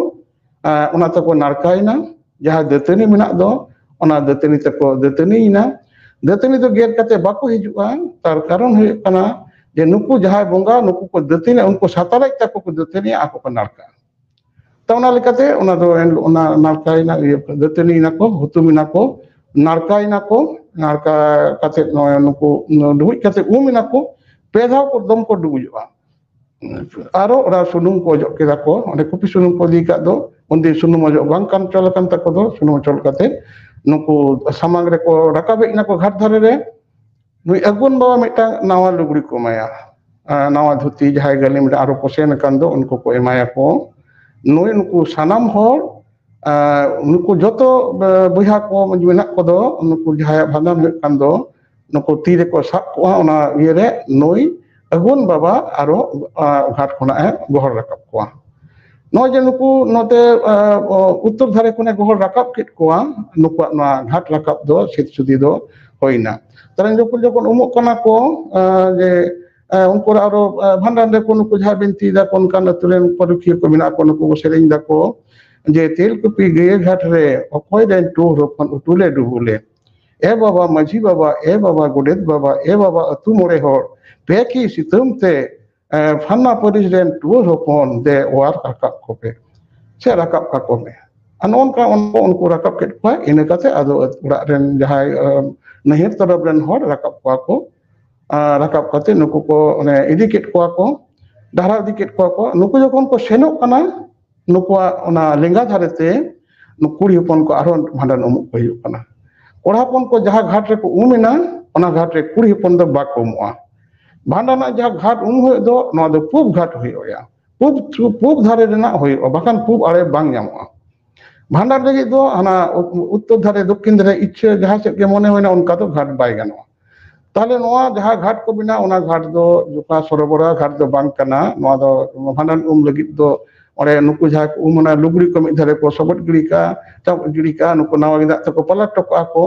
ᱟ, ᱚᱱᱟ ᱛᱮᱠᱚ ᱱᱟᱲᱠᱟᱭᱮᱱᱟ᱾ ᱡᱟᱦᱟᱸ ᱫᱟᱹᱛᱟᱹᱱᱤ ᱢᱮᱱᱟᱜ ᱫᱚ, ᱚᱱᱟ ᱫᱟᱹᱛᱟᱹᱱᱤ ᱛᱮᱠᱚ ᱫᱟᱹᱛᱟᱹᱱᱤᱭᱮᱱᱟ᱾ ᱫᱟᱹᱛᱟᱹᱱᱤ ᱫᱚ ᱜᱮᱨ ᱠᱟᱛᱮ ᱵᱟᱠᱚ ᱦᱤᱡᱩᱜᱼᱟ, ᱛᱟᱨ ᱠᱟᱨᱚᱱ ᱦᱩᱭᱩᱜ ᱠᱟᱱᱟ ᱡᱮ ᱱᱩᱠᱩ ᱡᱟᱦᱟᱸᱭ ᱵᱚᱸᱜᱟ, ᱱᱩᱠᱩ ᱠᱚ ᱫᱟᱹᱛᱟᱹᱱᱤ, ᱩᱱᱠᱩ ᱥᱟᱛᱟᱨᱮᱡ ᱛᱟᱠᱚ ᱠᱚ ᱫᱟᱹᱛᱟᱹᱱᱤᱭᱟ, ᱟᱠᱚ ᱠᱚ ᱱᱟᱲᱠᱟᱜᱼᱟ᱾ ᱛᱚ, ᱚᱱᱟ ᱞᱮᱠᱟᱛᱮ ᱚᱱᱟ ᱫᱚ ᱮᱱ-, ᱚᱱᱟ ᱱᱟᱲᱠᱟᱭᱮᱱᱟ, ᱤᱭᱟᱹ, ᱫᱟᱹᱛᱟᱹᱱᱤᱭᱮᱱᱟ ᱠᱚ, ᱦᱩᱛᱩᱢᱮᱱᱟ ᱠᱚ, ᱱᱟᱲᱠᱟᱭᱮᱱᱟ ᱠᱚ, ᱱᱟᱲᱠᱟ ᱠᱟᱛᱮ ᱱᱚᱜᱼᱚᱭ ᱱᱩᱠᱩ ᱰᱩᱵᱩᱡ ᱠᱟᱛᱮ ᱩᱢ ᱮᱱᱟ ᱠᱚ, ᱯᱮ ᱫᱷᱟᱣ ᱠᱚ ᱫᱚᱢ ᱠᱚ ᱰᱩᱵᱩᱡᱚᱜᱼᱟ᱾ ᱟᱨᱚ ᱚᱱᱟ ᱥᱩᱱᱩᱢ ᱠᱚ ᱚᱡᱚᱜ ᱠᱮᱫᱟ ᱠᱚ, ᱚᱸᱰᱮ ᱠᱩᱯᱤ ᱥᱩᱱᱩᱢ ᱠᱚ ᱤᱫᱤ ᱠᱟᱜ ᱫᱚ, ᱩᱱᱫᱤᱱ ᱥᱩᱱᱩᱢ ᱚᱡᱚᱜ ᱵᱟᱝ ᱠᱟᱱ ᱪᱚᱞ ᱟᱠᱟᱱ ᱛᱟᱠᱚ ᱫᱚ, ᱥᱩᱱᱩᱢ ᱚᱪᱚᱞ ᱠᱟᱛᱮ ᱱᱩᱠᱩ ᱥᱟᱢᱟᱝ ᱨᱮᱠᱚ ᱨᱟᱠᱟᱵ ᱦᱮᱡ ᱮᱱᱟ ᱠᱚ ᱜᱷᱟᱴ ᱫᱷᱟᱨᱮ ᱨᱮ᱾ ᱱᱩᱭ ᱟᱹᱜᱩᱣᱟᱹᱱ ᱵᱟᱵᱟ ᱢᱤᱫᱴᱟᱝ ᱱᱟᱣᱟ ᱞᱩᱜᱽᱲᱤ ᱠᱚ ᱮᱢᱟᱭᱟ, ᱟᱨ ᱱᱟᱣᱟ ᱫᱷᱩᱛᱤ, ᱡᱟᱦᱟᱸᱭ ᱜᱟᱹᱞᱤᱢ ᱨᱮ ᱟᱨᱚ ᱠᱚ ᱥᱮᱱ ᱟᱠᱟᱱ ᱫᱚ, ᱩᱱᱠᱩ ᱠᱚ ᱮᱢᱟᱭᱟᱠᱚ᱾ ᱱᱩᱭ ᱱᱩᱠᱩ ᱥᱟᱱᱟᱢ ᱦᱚᱲ, ᱟᱨ ᱱᱩᱠᱩ ᱡᱚᱛᱚ, ᱮ, ᱵᱚᱭᱦᱟ ᱠᱚ ᱢᱮᱱᱟᱜ ᱠᱚᱫᱚ, ᱱᱩᱠᱩ ᱡᱟᱦᱟᱸᱭᱟᱜ ᱵᱷᱟᱸᱰᱟᱱ ᱦᱩᱭᱩᱜ ᱠᱟᱱ ᱫᱚ, ᱱᱩᱠᱩ ᱛᱤ ᱨᱮᱠᱚ ᱥᱟᱵ ᱠᱚᱣᱟ ᱚᱱᱟ ᱤᱭᱟᱹᱨᱮ, ᱱᱩᱭ ᱟᱹᱜᱩᱣᱟᱹᱱ ᱵᱟᱵᱟ ᱟᱨᱚ, ᱟ, ᱜᱷᱟᱴ ᱠᱷᱚᱱᱟᱜ ᱮ ᱜᱚᱦᱚᱲ ᱨᱟᱠᱟᱵ ᱠᱚᱣᱟ᱾ ᱱᱚᱜᱼᱚᱭ ᱡᱮ ᱱᱩᱠᱩ ᱱᱚᱛᱮ, ᱟ, ᱚ, ᱩᱛᱛᱚᱨ ᱫᱷᱟᱨᱮ ᱠᱷᱚᱱᱮ ᱜᱚᱦᱚᱲ ᱨᱟᱠᱟᱵ ᱠᱮᱫ ᱠᱚᱣᱟ, ᱱᱩᱠᱩᱣᱟᱜ ᱱᱚᱣᱟ ᱜᱷᱟᱴ ᱨᱟᱠᱟᱵ ᱫᱚ ᱥᱤᱫ ᱥᱩᱫᱤ ᱫᱚ ᱦᱩᱭᱱᱟ᱾ ᱛᱟᱦᱞᱮ ᱡᱚᱠᱷᱚᱱ, ᱡᱚᱠᱷᱚᱱ ᱩᱢᱩᱜ ᱠᱟᱱᱟ ᱠᱚ, ᱟ, ᱡᱮ, ᱟ, ᱩᱱᱠᱩ ᱟᱨᱚ, ᱟ, ᱵᱷᱟᱸᱰᱟᱱ ᱨᱮᱠᱚ ᱱᱩᱠᱩ ᱡᱟᱦᱟᱸ ᱵᱤᱱᱛᱤᱭ ᱫᱟᱠᱚ, ᱚᱱᱠᱟᱱ ᱟᱹᱛᱩ ᱨᱮᱱ ᱯᱟᱹᱨᱩᱠᱷᱤᱭᱟᱹ ᱠᱚ ᱢᱮᱱᱟᱜ ᱠᱚ, ᱱᱩᱠᱩ ᱠᱚ ᱥᱮᱨᱮᱧ ᱫᱟᱠᱚ ᱡᱮ, "ᱛᱮᱞᱠᱩᱯᱤ ᱜᱟᱹᱭᱟᱹ ᱜᱷᱟᱴ ᱨᱮ ᱚᱠᱚᱭ ᱨᱮᱱ ᱴᱩᱨ ᱦᱚᱯᱚᱱ ᱩᱴᱩᱞᱮ ᱰᱩᱵᱩᱞᱮ? ᱮ ᱵᱟᱵᱟ ᱢᱟᱹᱡᱷᱤ ᱵᱟᱵᱟ, ᱮ ᱵᱟᱵᱟ ᱜᱚᱰᱮᱛ ᱵᱟᱵᱟ, ᱮ ᱵᱟᱵᱟ ᱟᱹᱛᱩ ᱢᱚᱬᱮ ᱦᱚᱲ, ᱯᱮ ᱠᱤ ᱥᱤᱛᱟᱹᱢ ᱛᱮ, ᱮ, ᱯᱷᱟᱱᱟ ᱯᱟᱹᱨᱤᱥ ᱨᱮᱱ ᱴᱩᱣᱟᱹᱨ ᱦᱚᱯᱚᱱ ᱫᱮ ᱚᱣᱟᱨ ᱨᱟᱠᱟᱵ ᱠᱚᱯᱮ, ᱥᱮ ᱨᱟᱠᱟᱵ ᱠᱟᱠᱚ ᱢᱮ᱾" ᱟᱨ ᱱᱚᱜᱼᱚ ᱱᱚᱝᱠᱟ ᱩᱱᱠᱩ, ᱩᱱᱠᱩ ᱨᱟᱠᱟᱵ ᱠᱮᱫ ᱠᱚᱣᱟ᱾ ᱤᱱᱟᱹ ᱠᱟᱛᱮ ᱟᱫᱚ ᱚᱲᱟᱜ ᱨᱮᱱ ᱡᱟᱦᱟᱸᱭ, ᱮ, ᱱᱟᱹᱦᱤᱨ ᱛᱚᱨᱚᱯ ᱨᱮᱱ ᱦᱚᱲ ᱨᱟᱠᱟᱵ ᱠᱚᱣᱟ ᱠᱚ᱾ ᱟᱨ ᱨᱟᱠᱟᱵ ᱠᱟᱛᱮ ᱱᱩᱠᱩ ᱠᱚ ᱚᱱᱮ ᱤᱫᱤ ᱠᱮᱫ ᱠᱚᱣᱟ ᱠᱚ, ᱰᱟᱦᱟᱨᱟᱣ ᱤᱫᱤ ᱠᱮᱫ ᱠᱚᱣᱟ ᱠᱚ᱾ ᱱᱩᱠᱩ ᱡᱚᱠᱷᱚᱱ ᱠᱚ ᱥᱮᱱᱚᱜ ᱠᱟᱱᱟ, ᱱᱩᱠᱩᱣᱟᱜ ᱚᱱᱟ ᱞᱮᱸᱜᱟ ᱫᱷᱟᱨᱮ ᱛᱮ ᱱᱩᱠᱩ ᱠᱩᱲᱤ ᱦᱚᱯᱚᱱ ᱠᱚ ᱟᱨᱦᱚᱸ ᱵᱷᱟᱸᱰᱟᱱ ᱩᱢᱩᱜ ᱠᱚ ᱦᱤᱡᱩᱜ ᱠᱟᱱᱟ᱾ ᱠᱚᱲᱟ ᱦᱚᱯᱚᱱ ᱠᱚ ᱡᱟᱦᱟᱸ ᱜᱷᱟᱴ ᱨᱮᱠᱚ ᱩᱢ ᱮᱱᱟ, ᱚᱱᱟ ᱜᱷᱟᱴ ᱨᱮ ᱠᱩᱲᱤ ᱦᱚᱯᱚᱱ ᱫᱚ ᱵᱟᱠᱚ ᱩᱢᱩᱜᱼᱟ᱾ ᱵᱷᱟᱸᱰᱟᱱ ᱨᱮᱱᱟᱜ ᱡᱟᱦᱟᱸ ᱜᱷᱟᱴ ᱩᱢ ᱦᱩᱭᱩᱜ ᱫᱚ, ᱱᱚᱣᱟ ᱫᱚ ᱯᱩᱵ ᱜᱷᱟᱴ ᱦᱩᱭᱩᱜᱼᱟ, ᱯᱩᱵ, ᱯᱩᱵ ᱫᱷᱟᱨᱮ ᱨᱮᱱᱟᱜ ᱦᱩᱭᱩᱜᱼᱟ, ᱵᱟᱠᱷᱟᱱ ᱯᱩᱵ ᱟᱲᱮ ᱵᱟᱝ ᱧᱟᱢᱚᱜᱼᱟ᱾ ᱵᱷᱟᱸᱰᱟᱱ ᱞᱟᱹᱜᱤᱫ ᱫᱚ ᱦᱟᱱᱟ ᱩᱛ-, ᱩᱛᱛᱚᱨ ᱫᱷᱟᱨᱮ, ᱫᱚᱠᱠᱷᱤᱱ ᱫᱷᱟᱨᱮ, ᱤᱪᱪᱷᱟᱹ ᱡᱟᱦᱟᱸ ᱥᱮᱫ ᱜᱮ ᱢᱚᱱᱮ ᱦᱩᱭᱱᱟ, ᱚᱱᱠᱟ ᱫᱚ ᱜᱷᱟᱴ ᱵᱟᱭ ᱜᱟᱱᱚᱜᱼᱟ᱾ ᱛᱟᱦᱞᱮ ᱱᱚᱣᱟ ᱡᱟᱦᱟᱸ ᱜᱷᱟᱴ ᱠᱚ ᱵᱮᱱᱟᱣ, ᱚᱱᱟ ᱜᱷᱟᱴ ᱫᱚ ᱡᱚᱠᱷᱟ ᱥᱚᱨᱚᱵᱚᱨᱟ ᱜᱷᱟᱴ ᱫᱚ ᱵᱟᱝ ᱠᱟᱱᱟ᱾ ᱱᱚᱣᱟ ᱫᱚ ᱵᱷᱟᱸᱰᱟᱱ ᱩᱢ ᱞᱟᱹᱜᱤᱫ ᱫᱚ ᱚᱸᱰᱮ ᱱᱩᱠᱩ ᱡᱟᱦᱟᱸᱭ ᱠᱚ ᱩᱢ ᱮᱱᱟ, ᱞᱩᱜᱽᱲᱤ ᱠᱚ ᱢᱤᱫ ᱫᱷᱟᱨᱮ ᱠᱚ ᱥᱚᱵᱚᱫ ᱜᱤᱰᱤ ᱠᱟᱜᱼᱟ, ᱪᱟᱯ ᱜᱤᱰᱤ ᱠᱟᱜᱼᱟ, ᱱᱩᱠᱩ ᱱᱟᱣᱟ ᱜᱮᱸᱫᱟᱜ ᱛᱮᱠᱚ ᱯᱟᱞᱟᱴ ᱦᱚᱴᱚ ᱠᱟᱜᱼᱟ ᱠᱚ᱾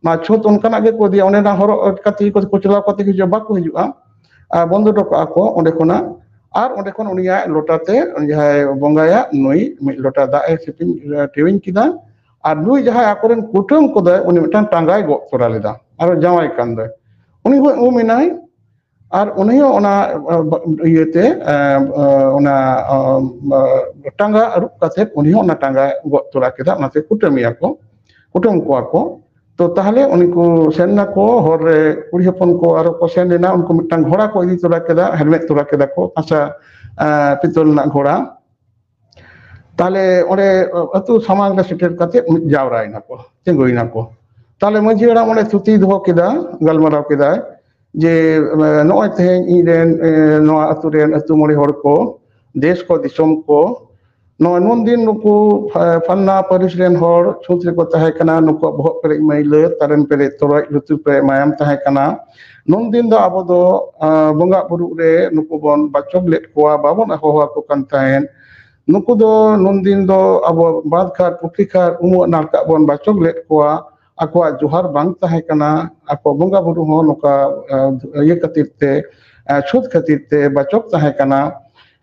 ᱚᱱᱟ ᱪᱷᱩᱸᱛ ᱚᱱᱠᱟᱱᱟᱜ ᱜᱮᱠᱚ ᱤᱫᱤᱭᱟ, ᱚᱸᱰᱮ ᱱᱟ ᱦᱚᱨᱚᱜ ᱠᱟᱛᱮ ᱠᱚ ᱠᱚᱪᱞᱟᱣ ᱠᱟᱛᱮ ᱦᱤᱡᱩᱜᱼᱟ, ᱵᱟᱠᱚ ᱦᱤᱡᱩᱜᱼᱟ᱾ ᱟᱨ ᱵᱚᱱᱫᱚ ᱦᱚᱴᱚ ᱠᱟᱜᱼᱟ ᱠᱚ ᱚᱸᱰᱮ ᱠᱷᱚᱱᱟᱜ᱾ ᱟᱨ ᱚᱸᱰᱮ ᱠᱷᱚᱱ ᱩᱱᱤᱭᱟᱜ ᱞᱚᱴᱟᱛᱮ ᱩᱱᱤ ᱡᱟᱦᱟᱸᱭ ᱵᱚᱸᱜᱟᱭᱟ, ᱱᱩᱭ ᱢᱤᱫ ᱞᱚᱴᱟ ᱫᱟᱜ ᱮ ᱥᱤᱯᱤᱧ, ᱮ, ᱴᱤᱣᱤᱧ ᱠᱮᱫᱟ᱾ ᱟᱨ ᱱᱩᱭ ᱡᱟᱦᱟᱸᱭ ᱟᱠᱚᱨᱮᱱ ᱠᱩᱴᱟᱹᱢ ᱠᱚᱫᱚᱭ, ᱩᱱᱤ ᱢᱤᱫᱴᱟᱝ ᱴᱟᱸᱜᱟᱭ ᱜᱚᱜ ᱛᱚᱨᱟ ᱞᱮᱫᱟ, ᱟᱨᱚ ᱡᱟᱶᱟᱭ ᱠᱟᱱ ᱫᱚᱭ᱾ ᱩᱱᱤ ᱦᱚᱸ ᱩᱢ ᱮᱱᱟᱭ᱾ ᱟᱨ ᱩᱱᱤ ᱦᱚᱸ ᱚᱱᱟ, ᱮ, ᱤᱭᱟᱹᱛᱮ, ᱮ, ᱮ, ᱚᱱᱟ, ᱮ, ᱴᱟᱸᱜᱟ ᱟᱹᱨᱩᱵ ᱠᱟᱛᱮ ᱩᱱᱤ ᱦᱚᱸ ᱚᱱᱟ ᱴᱟᱸᱜᱟᱭ ᱜᱚᱜ ᱛᱚᱨᱟ ᱠᱮᱫᱟ, ᱚᱱᱟᱛᱮ ᱠᱩᱴᱟᱹᱢᱮᱭᱟ ᱠᱚ, ᱠᱩᱴᱟᱹᱢ ᱠᱚᱣᱟ ᱠᱚ᱾ ᱛᱚ ᱛᱟᱦᱞᱮ ᱩᱱᱤ ᱠᱚ ᱥᱮᱱ ᱱᱟᱠᱚ, ᱦᱚᱨ ᱨᱮ ᱠᱩᱲᱤ ᱦᱚᱯᱚᱱ ᱠᱚ ᱟᱨᱚ ᱠᱚ ᱥᱮᱱ ᱞᱮᱱᱟ, ᱩᱱᱠᱩ ᱢᱤᱫᱴᱟᱝ ᱜᱷᱚᱲᱟ ᱠᱚ ᱤᱫᱤ ᱛᱚᱨᱟ ᱠᱮᱫᱟ, ᱦᱮᱨᱢᱮᱫ ᱛᱚᱨᱟ ᱠᱮᱫᱟ ᱠᱚ, ᱠᱟᱸᱥᱟ, ᱮ, ᱯᱤᱛᱚᱞ ᱨᱮᱱᱟᱜ ᱜᱷᱚᱲᱟ᱾ ᱛᱟᱦᱞᱮ ᱚᱸᱰᱮ, ᱮ, ᱟᱹᱛᱩ ᱥᱟᱢᱟᱝ ᱨᱮ ᱥᱮᱴᱮᱨ ᱠᱟᱛᱮ ᱢᱤᱫ ᱡᱟᱣᱨᱟᱭᱮᱱᱟ ᱠᱚ, ᱛᱤᱸᱜᱩᱭᱮᱱᱟ ᱠᱚ᱾ ᱛᱟᱦᱞᱮ ᱢᱟᱹᱡᱷᱤ ᱦᱟᱲᱟᱢ ᱚᱸᱰᱮ ᱛᱷᱩᱛᱤ ᱫᱚᱦᱚ ᱠᱮᱫᱟ, ᱜᱟᱞᱢᱟᱨᱟᱣ ᱠᱮᱫᱟᱭ ᱡᱮ, ᱮ, ᱱᱚᱜᱼᱚᱭ ᱛᱮᱦᱮᱧ ᱤᱧ ᱨᱮᱱ, ᱮ, ᱱᱚᱣᱟ ᱟᱹᱛᱩ ᱨᱮᱱ ᱟᱹᱛᱩ ᱢᱚᱬᱮ ᱦᱚᱲ ᱠᱚ, ᱫᱮᱥ ᱠᱚ, ᱫᱤᱥᱚᱢ ᱠᱚ, ᱱᱚᱜᱼᱚᱭ ᱱᱩᱱ ᱫᱤᱱ ᱱᱩᱠᱩ ᱯᱷᱟ-, ᱯᱷᱟᱞᱱᱟ ᱯᱟᱹᱨᱤᱥ ᱨᱮᱱ ᱦᱚᱲ ᱪᱷᱩᱸᱛ ᱨᱮᱠᱚ ᱛᱟᱦᱮᱸ ᱠᱟᱱᱟ, ᱱᱩᱠᱩᱣᱟᱜ ᱵᱚᱦᱚᱜ ᱯᱮᱨᱮᱡ ᱢᱟᱹᱭᱞᱟᱹ, ᱛᱟᱨᱮᱱ ᱯᱮᱨᱮᱡ ᱛᱚᱨᱚᱡ, ᱞᱩᱛᱩᱨ ᱯᱮᱨᱮᱡ ᱢᱟᱭᱟᱢ ᱛᱟᱦᱮᱸ ᱠᱟᱱᱟ᱾ ᱱᱩᱱ ᱫᱤᱱ ᱫᱚ ᱟᱵᱚ ᱫᱚ, ᱟ, ᱵᱚᱸᱜᱟ ᱵᱩᱨᱩᱜ ᱨᱮ ᱱᱩᱠᱩ ᱵᱚᱱ ᱵᱟᱪᱚᱠ ᱞᱮᱫ ᱠᱚᱣᱟ, ᱵᱟᱵᱚᱱ ᱦᱚᱦᱚ ᱟᱠᱚ ᱠᱟᱱ ᱛᱟᱦᱮᱸᱫ᱾ ᱱᱩᱠᱩ ᱫᱚ ᱱᱩᱱ ᱫᱤᱱ ᱫᱚ ᱟᱵᱚ ᱵᱟᱸᱫᱷ ᱜᱷᱟᱴ, ᱯᱩᱠᱷᱨᱤ ᱜᱷᱟᱴ, ᱩᱢᱩᱜ ᱱᱟᱲᱠᱟᱜ ᱵᱚᱱ ᱵᱟᱪᱚᱠ ᱞᱮᱫ ᱠᱚᱣᱟ᱾ ᱟᱠᱚᱣᱟᱜ ᱡᱚᱦᱟᱨ ᱵᱟᱝ ᱛᱟᱦᱮᱸ ᱠᱟᱱᱟ, ᱟᱠᱚ ᱵᱚᱸᱜᱟ ᱵᱩᱨᱩ ᱦᱚᱸ ᱱᱚᱝᱠᱟ, ᱟ, ᱤᱭᱟᱹ ᱠᱷᱟᱹᱛᱤᱨ ᱛᱮ, ᱟ, ᱪᱷᱩᱛ ᱠᱷᱟᱹᱛᱤᱨ ᱛᱮ ᱵᱟᱪᱚᱠ ᱛᱟᱦᱮᱸ ᱠᱟᱱᱟ᱾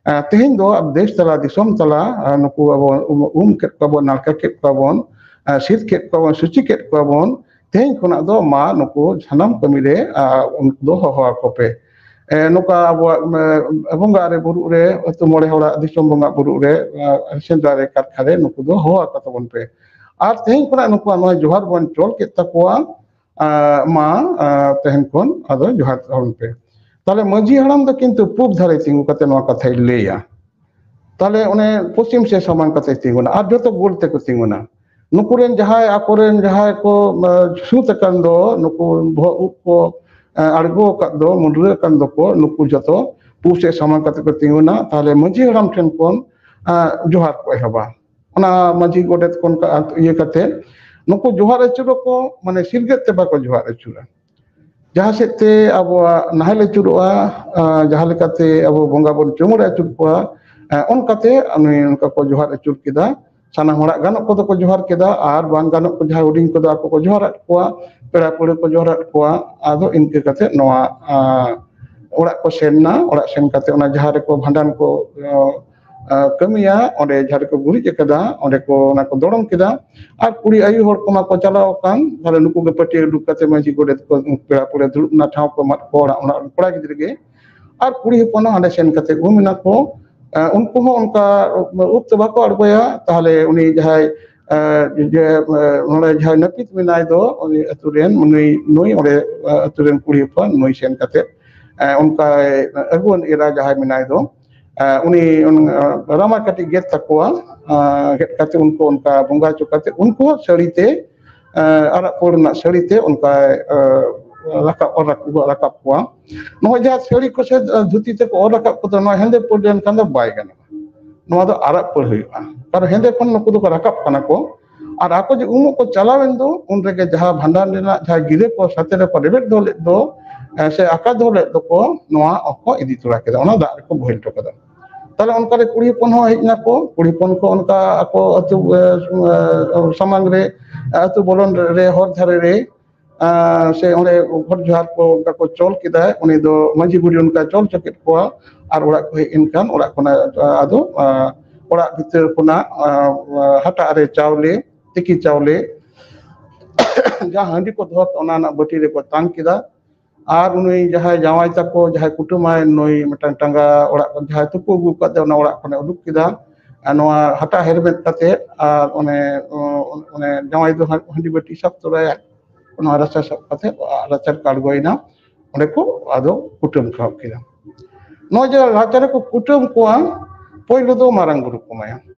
ᱟ, ᱛᱮᱦᱮᱧ ᱫᱚ ᱟᱵᱚ ᱫᱮᱥ ᱛᱟᱞᱟ, ᱫᱤᱥᱚᱢ ᱛᱟᱞᱟ, ᱟ, ᱱᱩᱠᱩ ᱟᱵᱚ ᱩᱢ, ᱩᱢ ᱠᱮᱫ ᱠᱚᱣᱟ ᱵᱚᱱ, ᱱᱟᱲᱠᱟ ᱠᱮᱫ ᱠᱚᱣᱟ ᱵᱚᱱ, ᱟ, ᱥᱤᱫ ᱠᱮᱫ ᱠᱚᱣᱟ ᱵᱚᱱ, ᱥᱩᱪᱤ ᱠᱮᱫ ᱠᱚᱣᱟ ᱵᱚᱱ᱾ ᱛᱮᱦᱮᱧ ᱠᱷᱚᱱᱟᱜ ᱫᱚ ᱢᱟ ᱱᱩᱠᱩ ᱥᱟᱱᱟᱢ ᱠᱟᱹᱢᱤ ᱨᱮ, ᱟ, ᱩᱱᱠᱩ ᱫᱚ ᱦᱚᱦᱚ ᱟᱠᱚ ᱯᱮ᱾ ᱮ, ᱱᱚᱝᱠᱟ ᱟᱵᱚᱣᱟᱜ, ᱮ, ᱵᱚᱸᱜᱟ ᱨᱮ ᱵᱩᱨᱩᱜ ᱨᱮ, ᱟᱹᱛᱩ ᱢᱚᱬᱮ ᱦᱚᱲᱟᱜ ᱫᱤᱥᱚᱢ ᱵᱚᱸᱜᱟ ᱵᱩᱨᱩᱜ ᱨᱮ, ᱟ, ᱥᱮᱸᱫᱽᱨᱟ ᱨᱮ, ᱠᱟᱨᱠᱷᱟ ᱨᱮ ᱱᱩᱠᱩ ᱫᱚ ᱦᱚᱦᱚ ᱟᱠᱚ ᱛᱟᱵᱚᱱ ᱯᱮ᱾ ᱟᱨ ᱛᱮᱦᱮᱧ ᱠᱷᱚᱱᱟᱜ ᱱᱩᱠᱩᱣᱟᱜ ᱱᱚᱣᱟ ᱡᱚᱦᱟᱨ ᱵᱚᱱ ᱪᱚᱞ ᱠᱮᱫ ᱛᱟᱠᱚᱣᱟ, ᱟ, ᱢᱟ, ᱟ, ᱛᱮᱦᱮᱧ ᱠᱷᱚᱱ ᱟᱫᱚ ᱡᱚᱦᱟᱨ ᱛᱟᱵᱚᱱ ᱯᱮ᱾ ᱛᱟᱦᱞᱮ ᱢᱟᱹᱡᱷᱤ ᱦᱟᱲᱟᱢ ᱫᱚ ᱠᱤᱱᱛᱩ ᱯᱩᱵ ᱫᱷᱟᱨᱮ ᱛᱤᱸᱜᱩ ᱠᱟᱛᱮ ᱱᱚᱣᱟ ᱠᱟᱛᱷᱟᱭ ᱞᱟᱹᱭᱟ᱾ ᱛᱟᱦᱞᱮ ᱚᱱᱮ ᱯᱚᱪᱷᱤᱢ ᱥᱮᱫ ᱥᱟᱢᱟᱝ ᱠᱟᱛᱮ ᱛᱤᱸᱜᱩᱱᱟ ᱟᱨ ᱡᱚᱛᱚ ᱜᱳᱞ ᱛᱮᱠᱚ ᱛᱤᱸᱜᱩᱱᱟ᱾ ᱱᱩᱠᱩ ᱨᱮᱱ ᱡᱟᱦᱟᱸᱭ, ᱟᱠᱚᱨᱮᱱ ᱡᱟᱦᱟᱸᱭ ᱠᱚ ᱥᱩᱛ ᱟᱠᱟᱱ ᱫᱚ, ᱱᱩᱠᱩ ᱵᱚᱦᱚᱜ ᱩᱵ ᱠᱚ ᱟᱬᱜᱚ ᱟᱠᱟᱫ ᱫᱚ, ᱢᱩᱰᱨᱟᱹ ᱟᱠᱟᱱ ᱫᱚᱠᱚ, ᱱᱩᱠᱩ ᱡᱚᱛᱚ ᱯᱩ ᱥᱮᱫ ᱥᱟᱢᱟᱝ ᱠᱟᱛᱮ ᱠᱚ ᱛᱤᱸᱜᱩᱱᱟ᱾ ᱛᱟᱦᱚᱞᱮ ᱢᱟᱹᱡᱷᱤ ᱦᱟᱲᱟᱢ ᱴᱷᱮᱱ ᱠᱷᱚᱱ ᱡᱚᱦᱟᱨ ᱠᱚ ᱮᱦᱚᱵᱟ᱾ ᱚᱱᱟ ᱢᱟᱹᱡᱷᱤ ᱜᱚᱰᱮᱛ ᱠᱷᱚᱱ ᱤᱭᱟᱹ ᱠᱟᱛᱮ ᱱᱩᱠᱩ ᱡᱚᱦᱟᱨ ᱟᱹᱪᱩᱨᱚᱜ ᱠᱚ, ᱢᱟᱱᱮ ᱥᱤᱨᱜᱟᱹᱫ ᱛᱮ ᱵᱟᱠᱚ ᱡᱚᱦᱟᱨ ᱟᱹᱪᱩᱨᱟ᱾ ᱡᱟᱦᱟᱸ ᱥᱮᱫ ᱛᱮ ᱟᱵᱚᱣᱟᱜ ᱱᱟᱦᱮᱞ ᱟᱹᱪᱩᱨᱚᱜᱼᱟ, ᱡᱟᱦᱟᱸ ᱞᱮᱠᱟᱛᱮ ᱟᱵᱚ ᱵᱚᱸᱜᱟ ᱵᱚᱱ ᱪᱩᱢᱟᱹᱲ ᱟᱹᱪᱩᱨ ᱠᱚᱣᱟ, ᱚᱱᱠᱟᱛᱮ ᱱᱚᱝᱠᱟ ᱠᱚ ᱡᱚᱦᱟᱨ ᱟᱹᱪᱩᱨ ᱠᱮᱫᱟ᱾ ᱥᱟᱱᱟᱢ ᱦᱚᱲᱟᱜ ᱜᱟᱱᱚᱜ ᱠᱚᱫᱚ ᱠᱚ ᱡᱚᱦᱟᱨ ᱠᱮᱫᱟ, ᱟᱨ ᱵᱟᱝ ᱜᱟᱱᱚᱜ ᱠᱚ, ᱡᱟᱦᱟᱸᱭ ᱦᱩᱰᱤᱧ ᱠᱚᱫᱚ ᱟᱠᱚ ᱠᱚ ᱡᱚᱦᱟᱨᱟᱫ ᱠᱚᱣᱟ, ᱯᱮᱲᱟ ᱯᱟᱹᱲᱦᱟᱹ ᱠᱚ ᱡᱚᱦᱟᱨᱟᱫ ᱠᱚᱣᱟ᱾ ᱟᱫᱚ ᱤᱱᱠᱟᱹ ᱠᱟᱛᱮ ᱱᱚᱣᱟ ᱚᱲᱟᱜ ᱠᱚ ᱥᱮᱱ ᱮᱱᱟ᱾ ᱚᱲᱟᱜ ᱥᱮᱱ ᱠᱟᱛᱮ ᱚᱱᱟ ᱡᱟᱦᱟᱸ ᱨᱮᱠᱚ ᱵᱷᱟᱸᱰᱟᱱ ᱠᱚ ᱠᱟᱹᱢᱤᱭᱟ, ᱚᱸᱰᱮ ᱡᱟᱦᱟᱸ ᱨᱮᱠᱚ ᱜᱩᱨᱤᱡ ᱟᱠᱟᱫᱟ, ᱚᱸᱰᱮ ᱠᱚ ᱚᱱᱟ ᱠᱚ ᱫᱚᱲᱚᱢ ᱠᱮᱫᱟ᱾ ᱟᱨ ᱠᱩᱲᱤ ᱟᱭᱩ ᱦᱚᱲ ᱠᱚᱢᱟ ᱠᱚ ᱪᱟᱞᱟᱣ ᱟᱠᱟᱱ, ᱛᱟᱦᱞᱮ ᱱᱩᱠᱩ ᱜᱮ ᱯᱟᱹᱴᱤᱭᱟᱹ ᱩᱰᱩᱠ ᱠᱟᱛᱮ ᱢᱟᱹᱡᱷᱤ ᱜᱚᱰᱮᱛ ᱠᱚ ᱯᱮᱲᱟ ᱯᱟᱹᱲᱦᱟᱹ ᱫᱩᱲᱩᱵ ᱨᱮᱱᱟᱜ ᱴᱷᱟᱶ ᱠᱚ ᱮᱢᱟᱫ ᱠᱚᱣᱟ, ᱚᱲᱟᱜ ᱚᱲᱟᱜ ᱨᱮᱱ ᱠᱚᱲᱟ ᱜᱤᱫᱽᱨᱟᱹ ᱜᱮ᱾ ᱟᱨ ᱠᱩᱲᱤ ᱦᱚᱯᱚᱱ ᱦᱚᱸ ᱦᱟᱸᱰᱮ ᱥᱮᱱ ᱠᱟᱛᱮ ᱩᱢ ᱮᱱᱟ ᱠᱚ᱾ ᱩᱱᱠᱩ ᱦᱚᱸ ᱚᱱᱠᱟ ᱩᱵ ᱫᱚ ᱵᱟᱠᱚ ᱟᱬᱜᱚᱭᱟ᱾ ᱛᱟᱦᱞᱮ ᱩᱱᱤ ᱡᱟᱦᱟᱸᱭ ᱱᱚᱰᱮ ᱡᱟᱦᱟᱸᱭ ᱱᱟᱹᱯᱤᱛ ᱢᱮᱱᱟᱭ ᱫᱚ, ᱩᱱᱤ ᱟᱹᱛᱩ ᱨᱮᱱ ᱱᱩᱭ, ᱱᱩᱭ ᱚᱸᱰᱮ ᱟᱹᱛᱩ ᱨᱮᱱ ᱠᱩᱲᱤ ᱦᱚᱯᱚᱱ ᱱᱩᱭ ᱥᱮᱱ ᱠᱟᱛᱮ ᱚᱱᱠᱟᱭ ᱟᱹᱜᱩᱣᱟᱹᱱ ᱮᱨᱟ ᱡᱟᱦᱟᱸᱭ ᱢᱮᱱᱟᱭ ᱫᱚ, ᱩᱱᱤ ᱨᱟᱢᱟ ᱠᱟᱹᱴᱤᱡ ᱜᱮᱫ ᱛᱟᱠᱚᱣᱟ᱾ ᱜᱮᱫ ᱠᱟᱛᱮ ᱩᱱᱠᱩ ᱚᱱᱠᱟ ᱵᱚᱸᱜᱟ ᱦᱚᱪᱚ ᱠᱟᱛᱮ ᱩᱱᱠᱩ ᱦᱚᱸ ᱥᱟᱹᱲᱤ ᱛᱮ, ᱟᱨᱟᱜ ᱯᱟᱹᱲ ᱨᱮᱱᱟᱜ ᱥᱟᱹᱲᱤ ᱛᱮ ᱚᱱᱠᱟᱭ ᱨᱟᱠᱟᱵ, ᱚᱨ ᱨᱟᱠᱟᱵ ᱠᱚᱣᱟ᱾ ᱱᱚᱜᱼᱚᱭ ᱡᱟᱦᱟᱸ ᱥᱟᱹᱲᱤ ᱠᱚ ᱥᱮ ᱫᱷᱩᱛᱤ ᱛᱮᱠᱚ ᱚᱨ ᱨᱟᱠᱟᱵ ᱠᱚᱫᱚ, ᱱᱚᱣᱟ ᱦᱮᱸᱫᱮ ᱯᱟᱹᱲ ᱞᱮᱱᱠᱷᱟᱱ ᱫᱚ ᱵᱟᱭ ᱜᱟᱱᱚᱜᱼᱟ᱾ ᱱᱚᱣᱟ ᱫᱚ ᱟᱨᱟᱜ ᱯᱟᱹᱲ ᱦᱩᱭᱩᱜᱼᱟ, ᱠᱟᱨᱚᱱ ᱦᱮᱸᱫᱮ ᱠᱷᱚᱱ ᱱᱩᱠᱩ ᱫᱚᱠᱚ ᱨᱟᱠᱟᱵ ᱠᱟᱱᱟ ᱠᱚ᱾ ᱟᱨ ᱟᱠᱚ ᱡᱮ ᱩᱢᱩᱜ ᱠᱚ ᱪᱟᱞᱟᱣᱮᱱ ᱫᱚ, ᱩᱱ ᱨᱮᱜᱮ ᱡᱟᱦᱟᱸ ᱵᱷᱟᱸᱰᱟᱱ ᱨᱮᱱᱟᱜ ᱡᱟᱦᱟᱸ ᱜᱤᱨᱟᱹ ᱠᱚ ᱥᱟᱛᱮ ᱨᱮᱠᱚ ᱨᱮᱵᱮᱫ ᱫᱚᱦᱚ ᱞᱮᱫ ᱫᱚ, ᱥᱮ ᱟᱠᱟ ᱫᱚᱦᱚ ᱞᱮᱫ ᱫᱚᱠᱚ, ᱱᱚᱣᱟ ᱦᱚᱸᱠᱚ ᱤᱫᱤ ᱛᱚᱨᱟ ᱠᱮᱫᱟ, ᱚᱱᱟ ᱫᱟᱜ ᱨᱮᱠᱚ ᱵᱚᱦᱮᱞ ᱦᱚᱴᱚ ᱠᱟᱫᱟ᱾ ᱛᱟᱦᱞᱮ ᱚᱱᱠᱟᱨᱮ ᱠᱩᱲᱤ ᱦᱚᱯᱚᱱ ᱦᱚᱸ ᱦᱮᱡ ᱱᱟᱠᱚ᱾ ᱠᱩᱲᱤ ᱦᱚᱯᱚᱱ ᱠᱚ ᱚᱱᱠᱟ ᱟᱠᱚ ᱟᱹᱛᱩ ᱥᱟᱢᱟᱝ ᱨᱮ, ᱟᱹᱛᱩ ᱵᱚᱞᱚᱱ ᱨᱮ, ᱦᱚᱨ ᱫᱷᱟᱨᱮ ᱨᱮ ᱥᱮ ᱚᱸᱰᱮ ᱜᱷᱚᱴ ᱡᱚᱦᱟᱨ ᱠᱚ ᱚᱱᱠᱟ ᱠᱚ ᱪᱚᱞ ᱠᱮᱫᱟ᱾ ᱩᱱᱤ ᱫᱚ ᱢᱟᱹᱡᱷᱤ ᱵᱩᱲᱦᱤ ᱚᱱᱠᱟ ᱪᱚᱞ ᱦᱚᱪᱚ ᱠᱮᱫ ᱠᱚᱣᱟ᱾ ᱟᱨ ᱚᱲᱟᱜ ᱠᱚ ᱦᱮᱡ ᱮᱱ ᱠᱷᱟᱱ ᱚᱲᱟᱜ ᱠᱷᱚᱱᱟᱜ ᱟᱫᱚ ᱚᱲᱟᱜ ᱵᱷᱤᱛᱟᱹᱨ ᱠᱷᱚᱱᱟᱜ ᱦᱟᱴᱟᱜ ᱨᱮ ᱪᱟᱣᱞᱮ, ᱛᱤᱠᱤ ᱪᱟᱣᱞᱮ, ᱡᱟᱦᱟᱸ ᱦᱟᱺᱰᱤ ᱠᱚ ᱫᱚᱦᱚ ᱠᱟᱜ, ᱚᱱᱟ ᱨᱮᱱᱟᱜ ᱵᱟᱹᱴᱤ ᱨᱮᱠᱚ ᱛᱟᱝ ᱠᱮᱫᱟ᱾ ᱟᱨ ᱩᱱᱤ ᱡᱟᱦᱟᱸᱭ ᱡᱟᱶᱟᱭ ᱛᱟᱠᱚ, ᱡᱟᱦᱟᱸᱭ ᱠᱩᱴᱟᱹᱢᱟᱭ, ᱱᱩᱭ ᱢᱤᱫᱴᱟᱝ ᱴᱟᱸᱜᱟ ᱚᱲᱟᱜ ᱠᱷᱚᱱ ᱡᱟᱦᱟᱸᱭ ᱛᱩᱯᱩ ᱟᱹᱜᱩ ᱟᱠᱟᱫ ᱫᱮ, ᱚᱱᱟ ᱚᱲᱟᱜ ᱠᱷᱚᱱᱮ ᱩᱰᱩᱠ ᱠᱮᱫᱟ᱾ ᱟᱨ ᱱᱚᱣᱟ ᱦᱟᱴᱟᱜ ᱦᱮᱨᱢᱮᱫ ᱠᱟᱛᱮ, ᱟᱨ ᱚᱱᱮ, ᱚᱱᱮ ᱡᱟᱶᱟᱭ ᱫᱚ ᱦᱟᱺᱰᱤ ᱵᱟᱹᱴᱤ ᱥᱟᱵ ᱛᱚᱨᱟᱭᱟ, ᱚᱱᱟ ᱨᱟᱪᱟ ᱥᱟᱵ ᱠᱟᱛᱮ ᱨᱟᱪᱟ ᱨᱮᱠᱚ ᱟᱬᱜᱚᱭᱮᱱᱟ᱾ ᱚᱸᱰᱮ ᱠᱚ ᱟᱫᱚ ᱠᱩᱴᱟᱹᱢ ᱠᱟᱜ ᱠᱤᱱᱟ᱾ ᱱᱚᱜᱼᱚᱭ ᱡᱮ ᱨᱟᱪᱟ ᱨᱮᱠᱚ ᱠᱩᱴᱟᱹᱢ ᱠᱚᱣᱟ, ᱯᱳᱭᱞᱳ ᱫᱚ ᱢᱟᱨᱟᱝ ᱵᱩᱨᱩ ᱠᱚ ᱮᱢᱟᱭᱟ᱾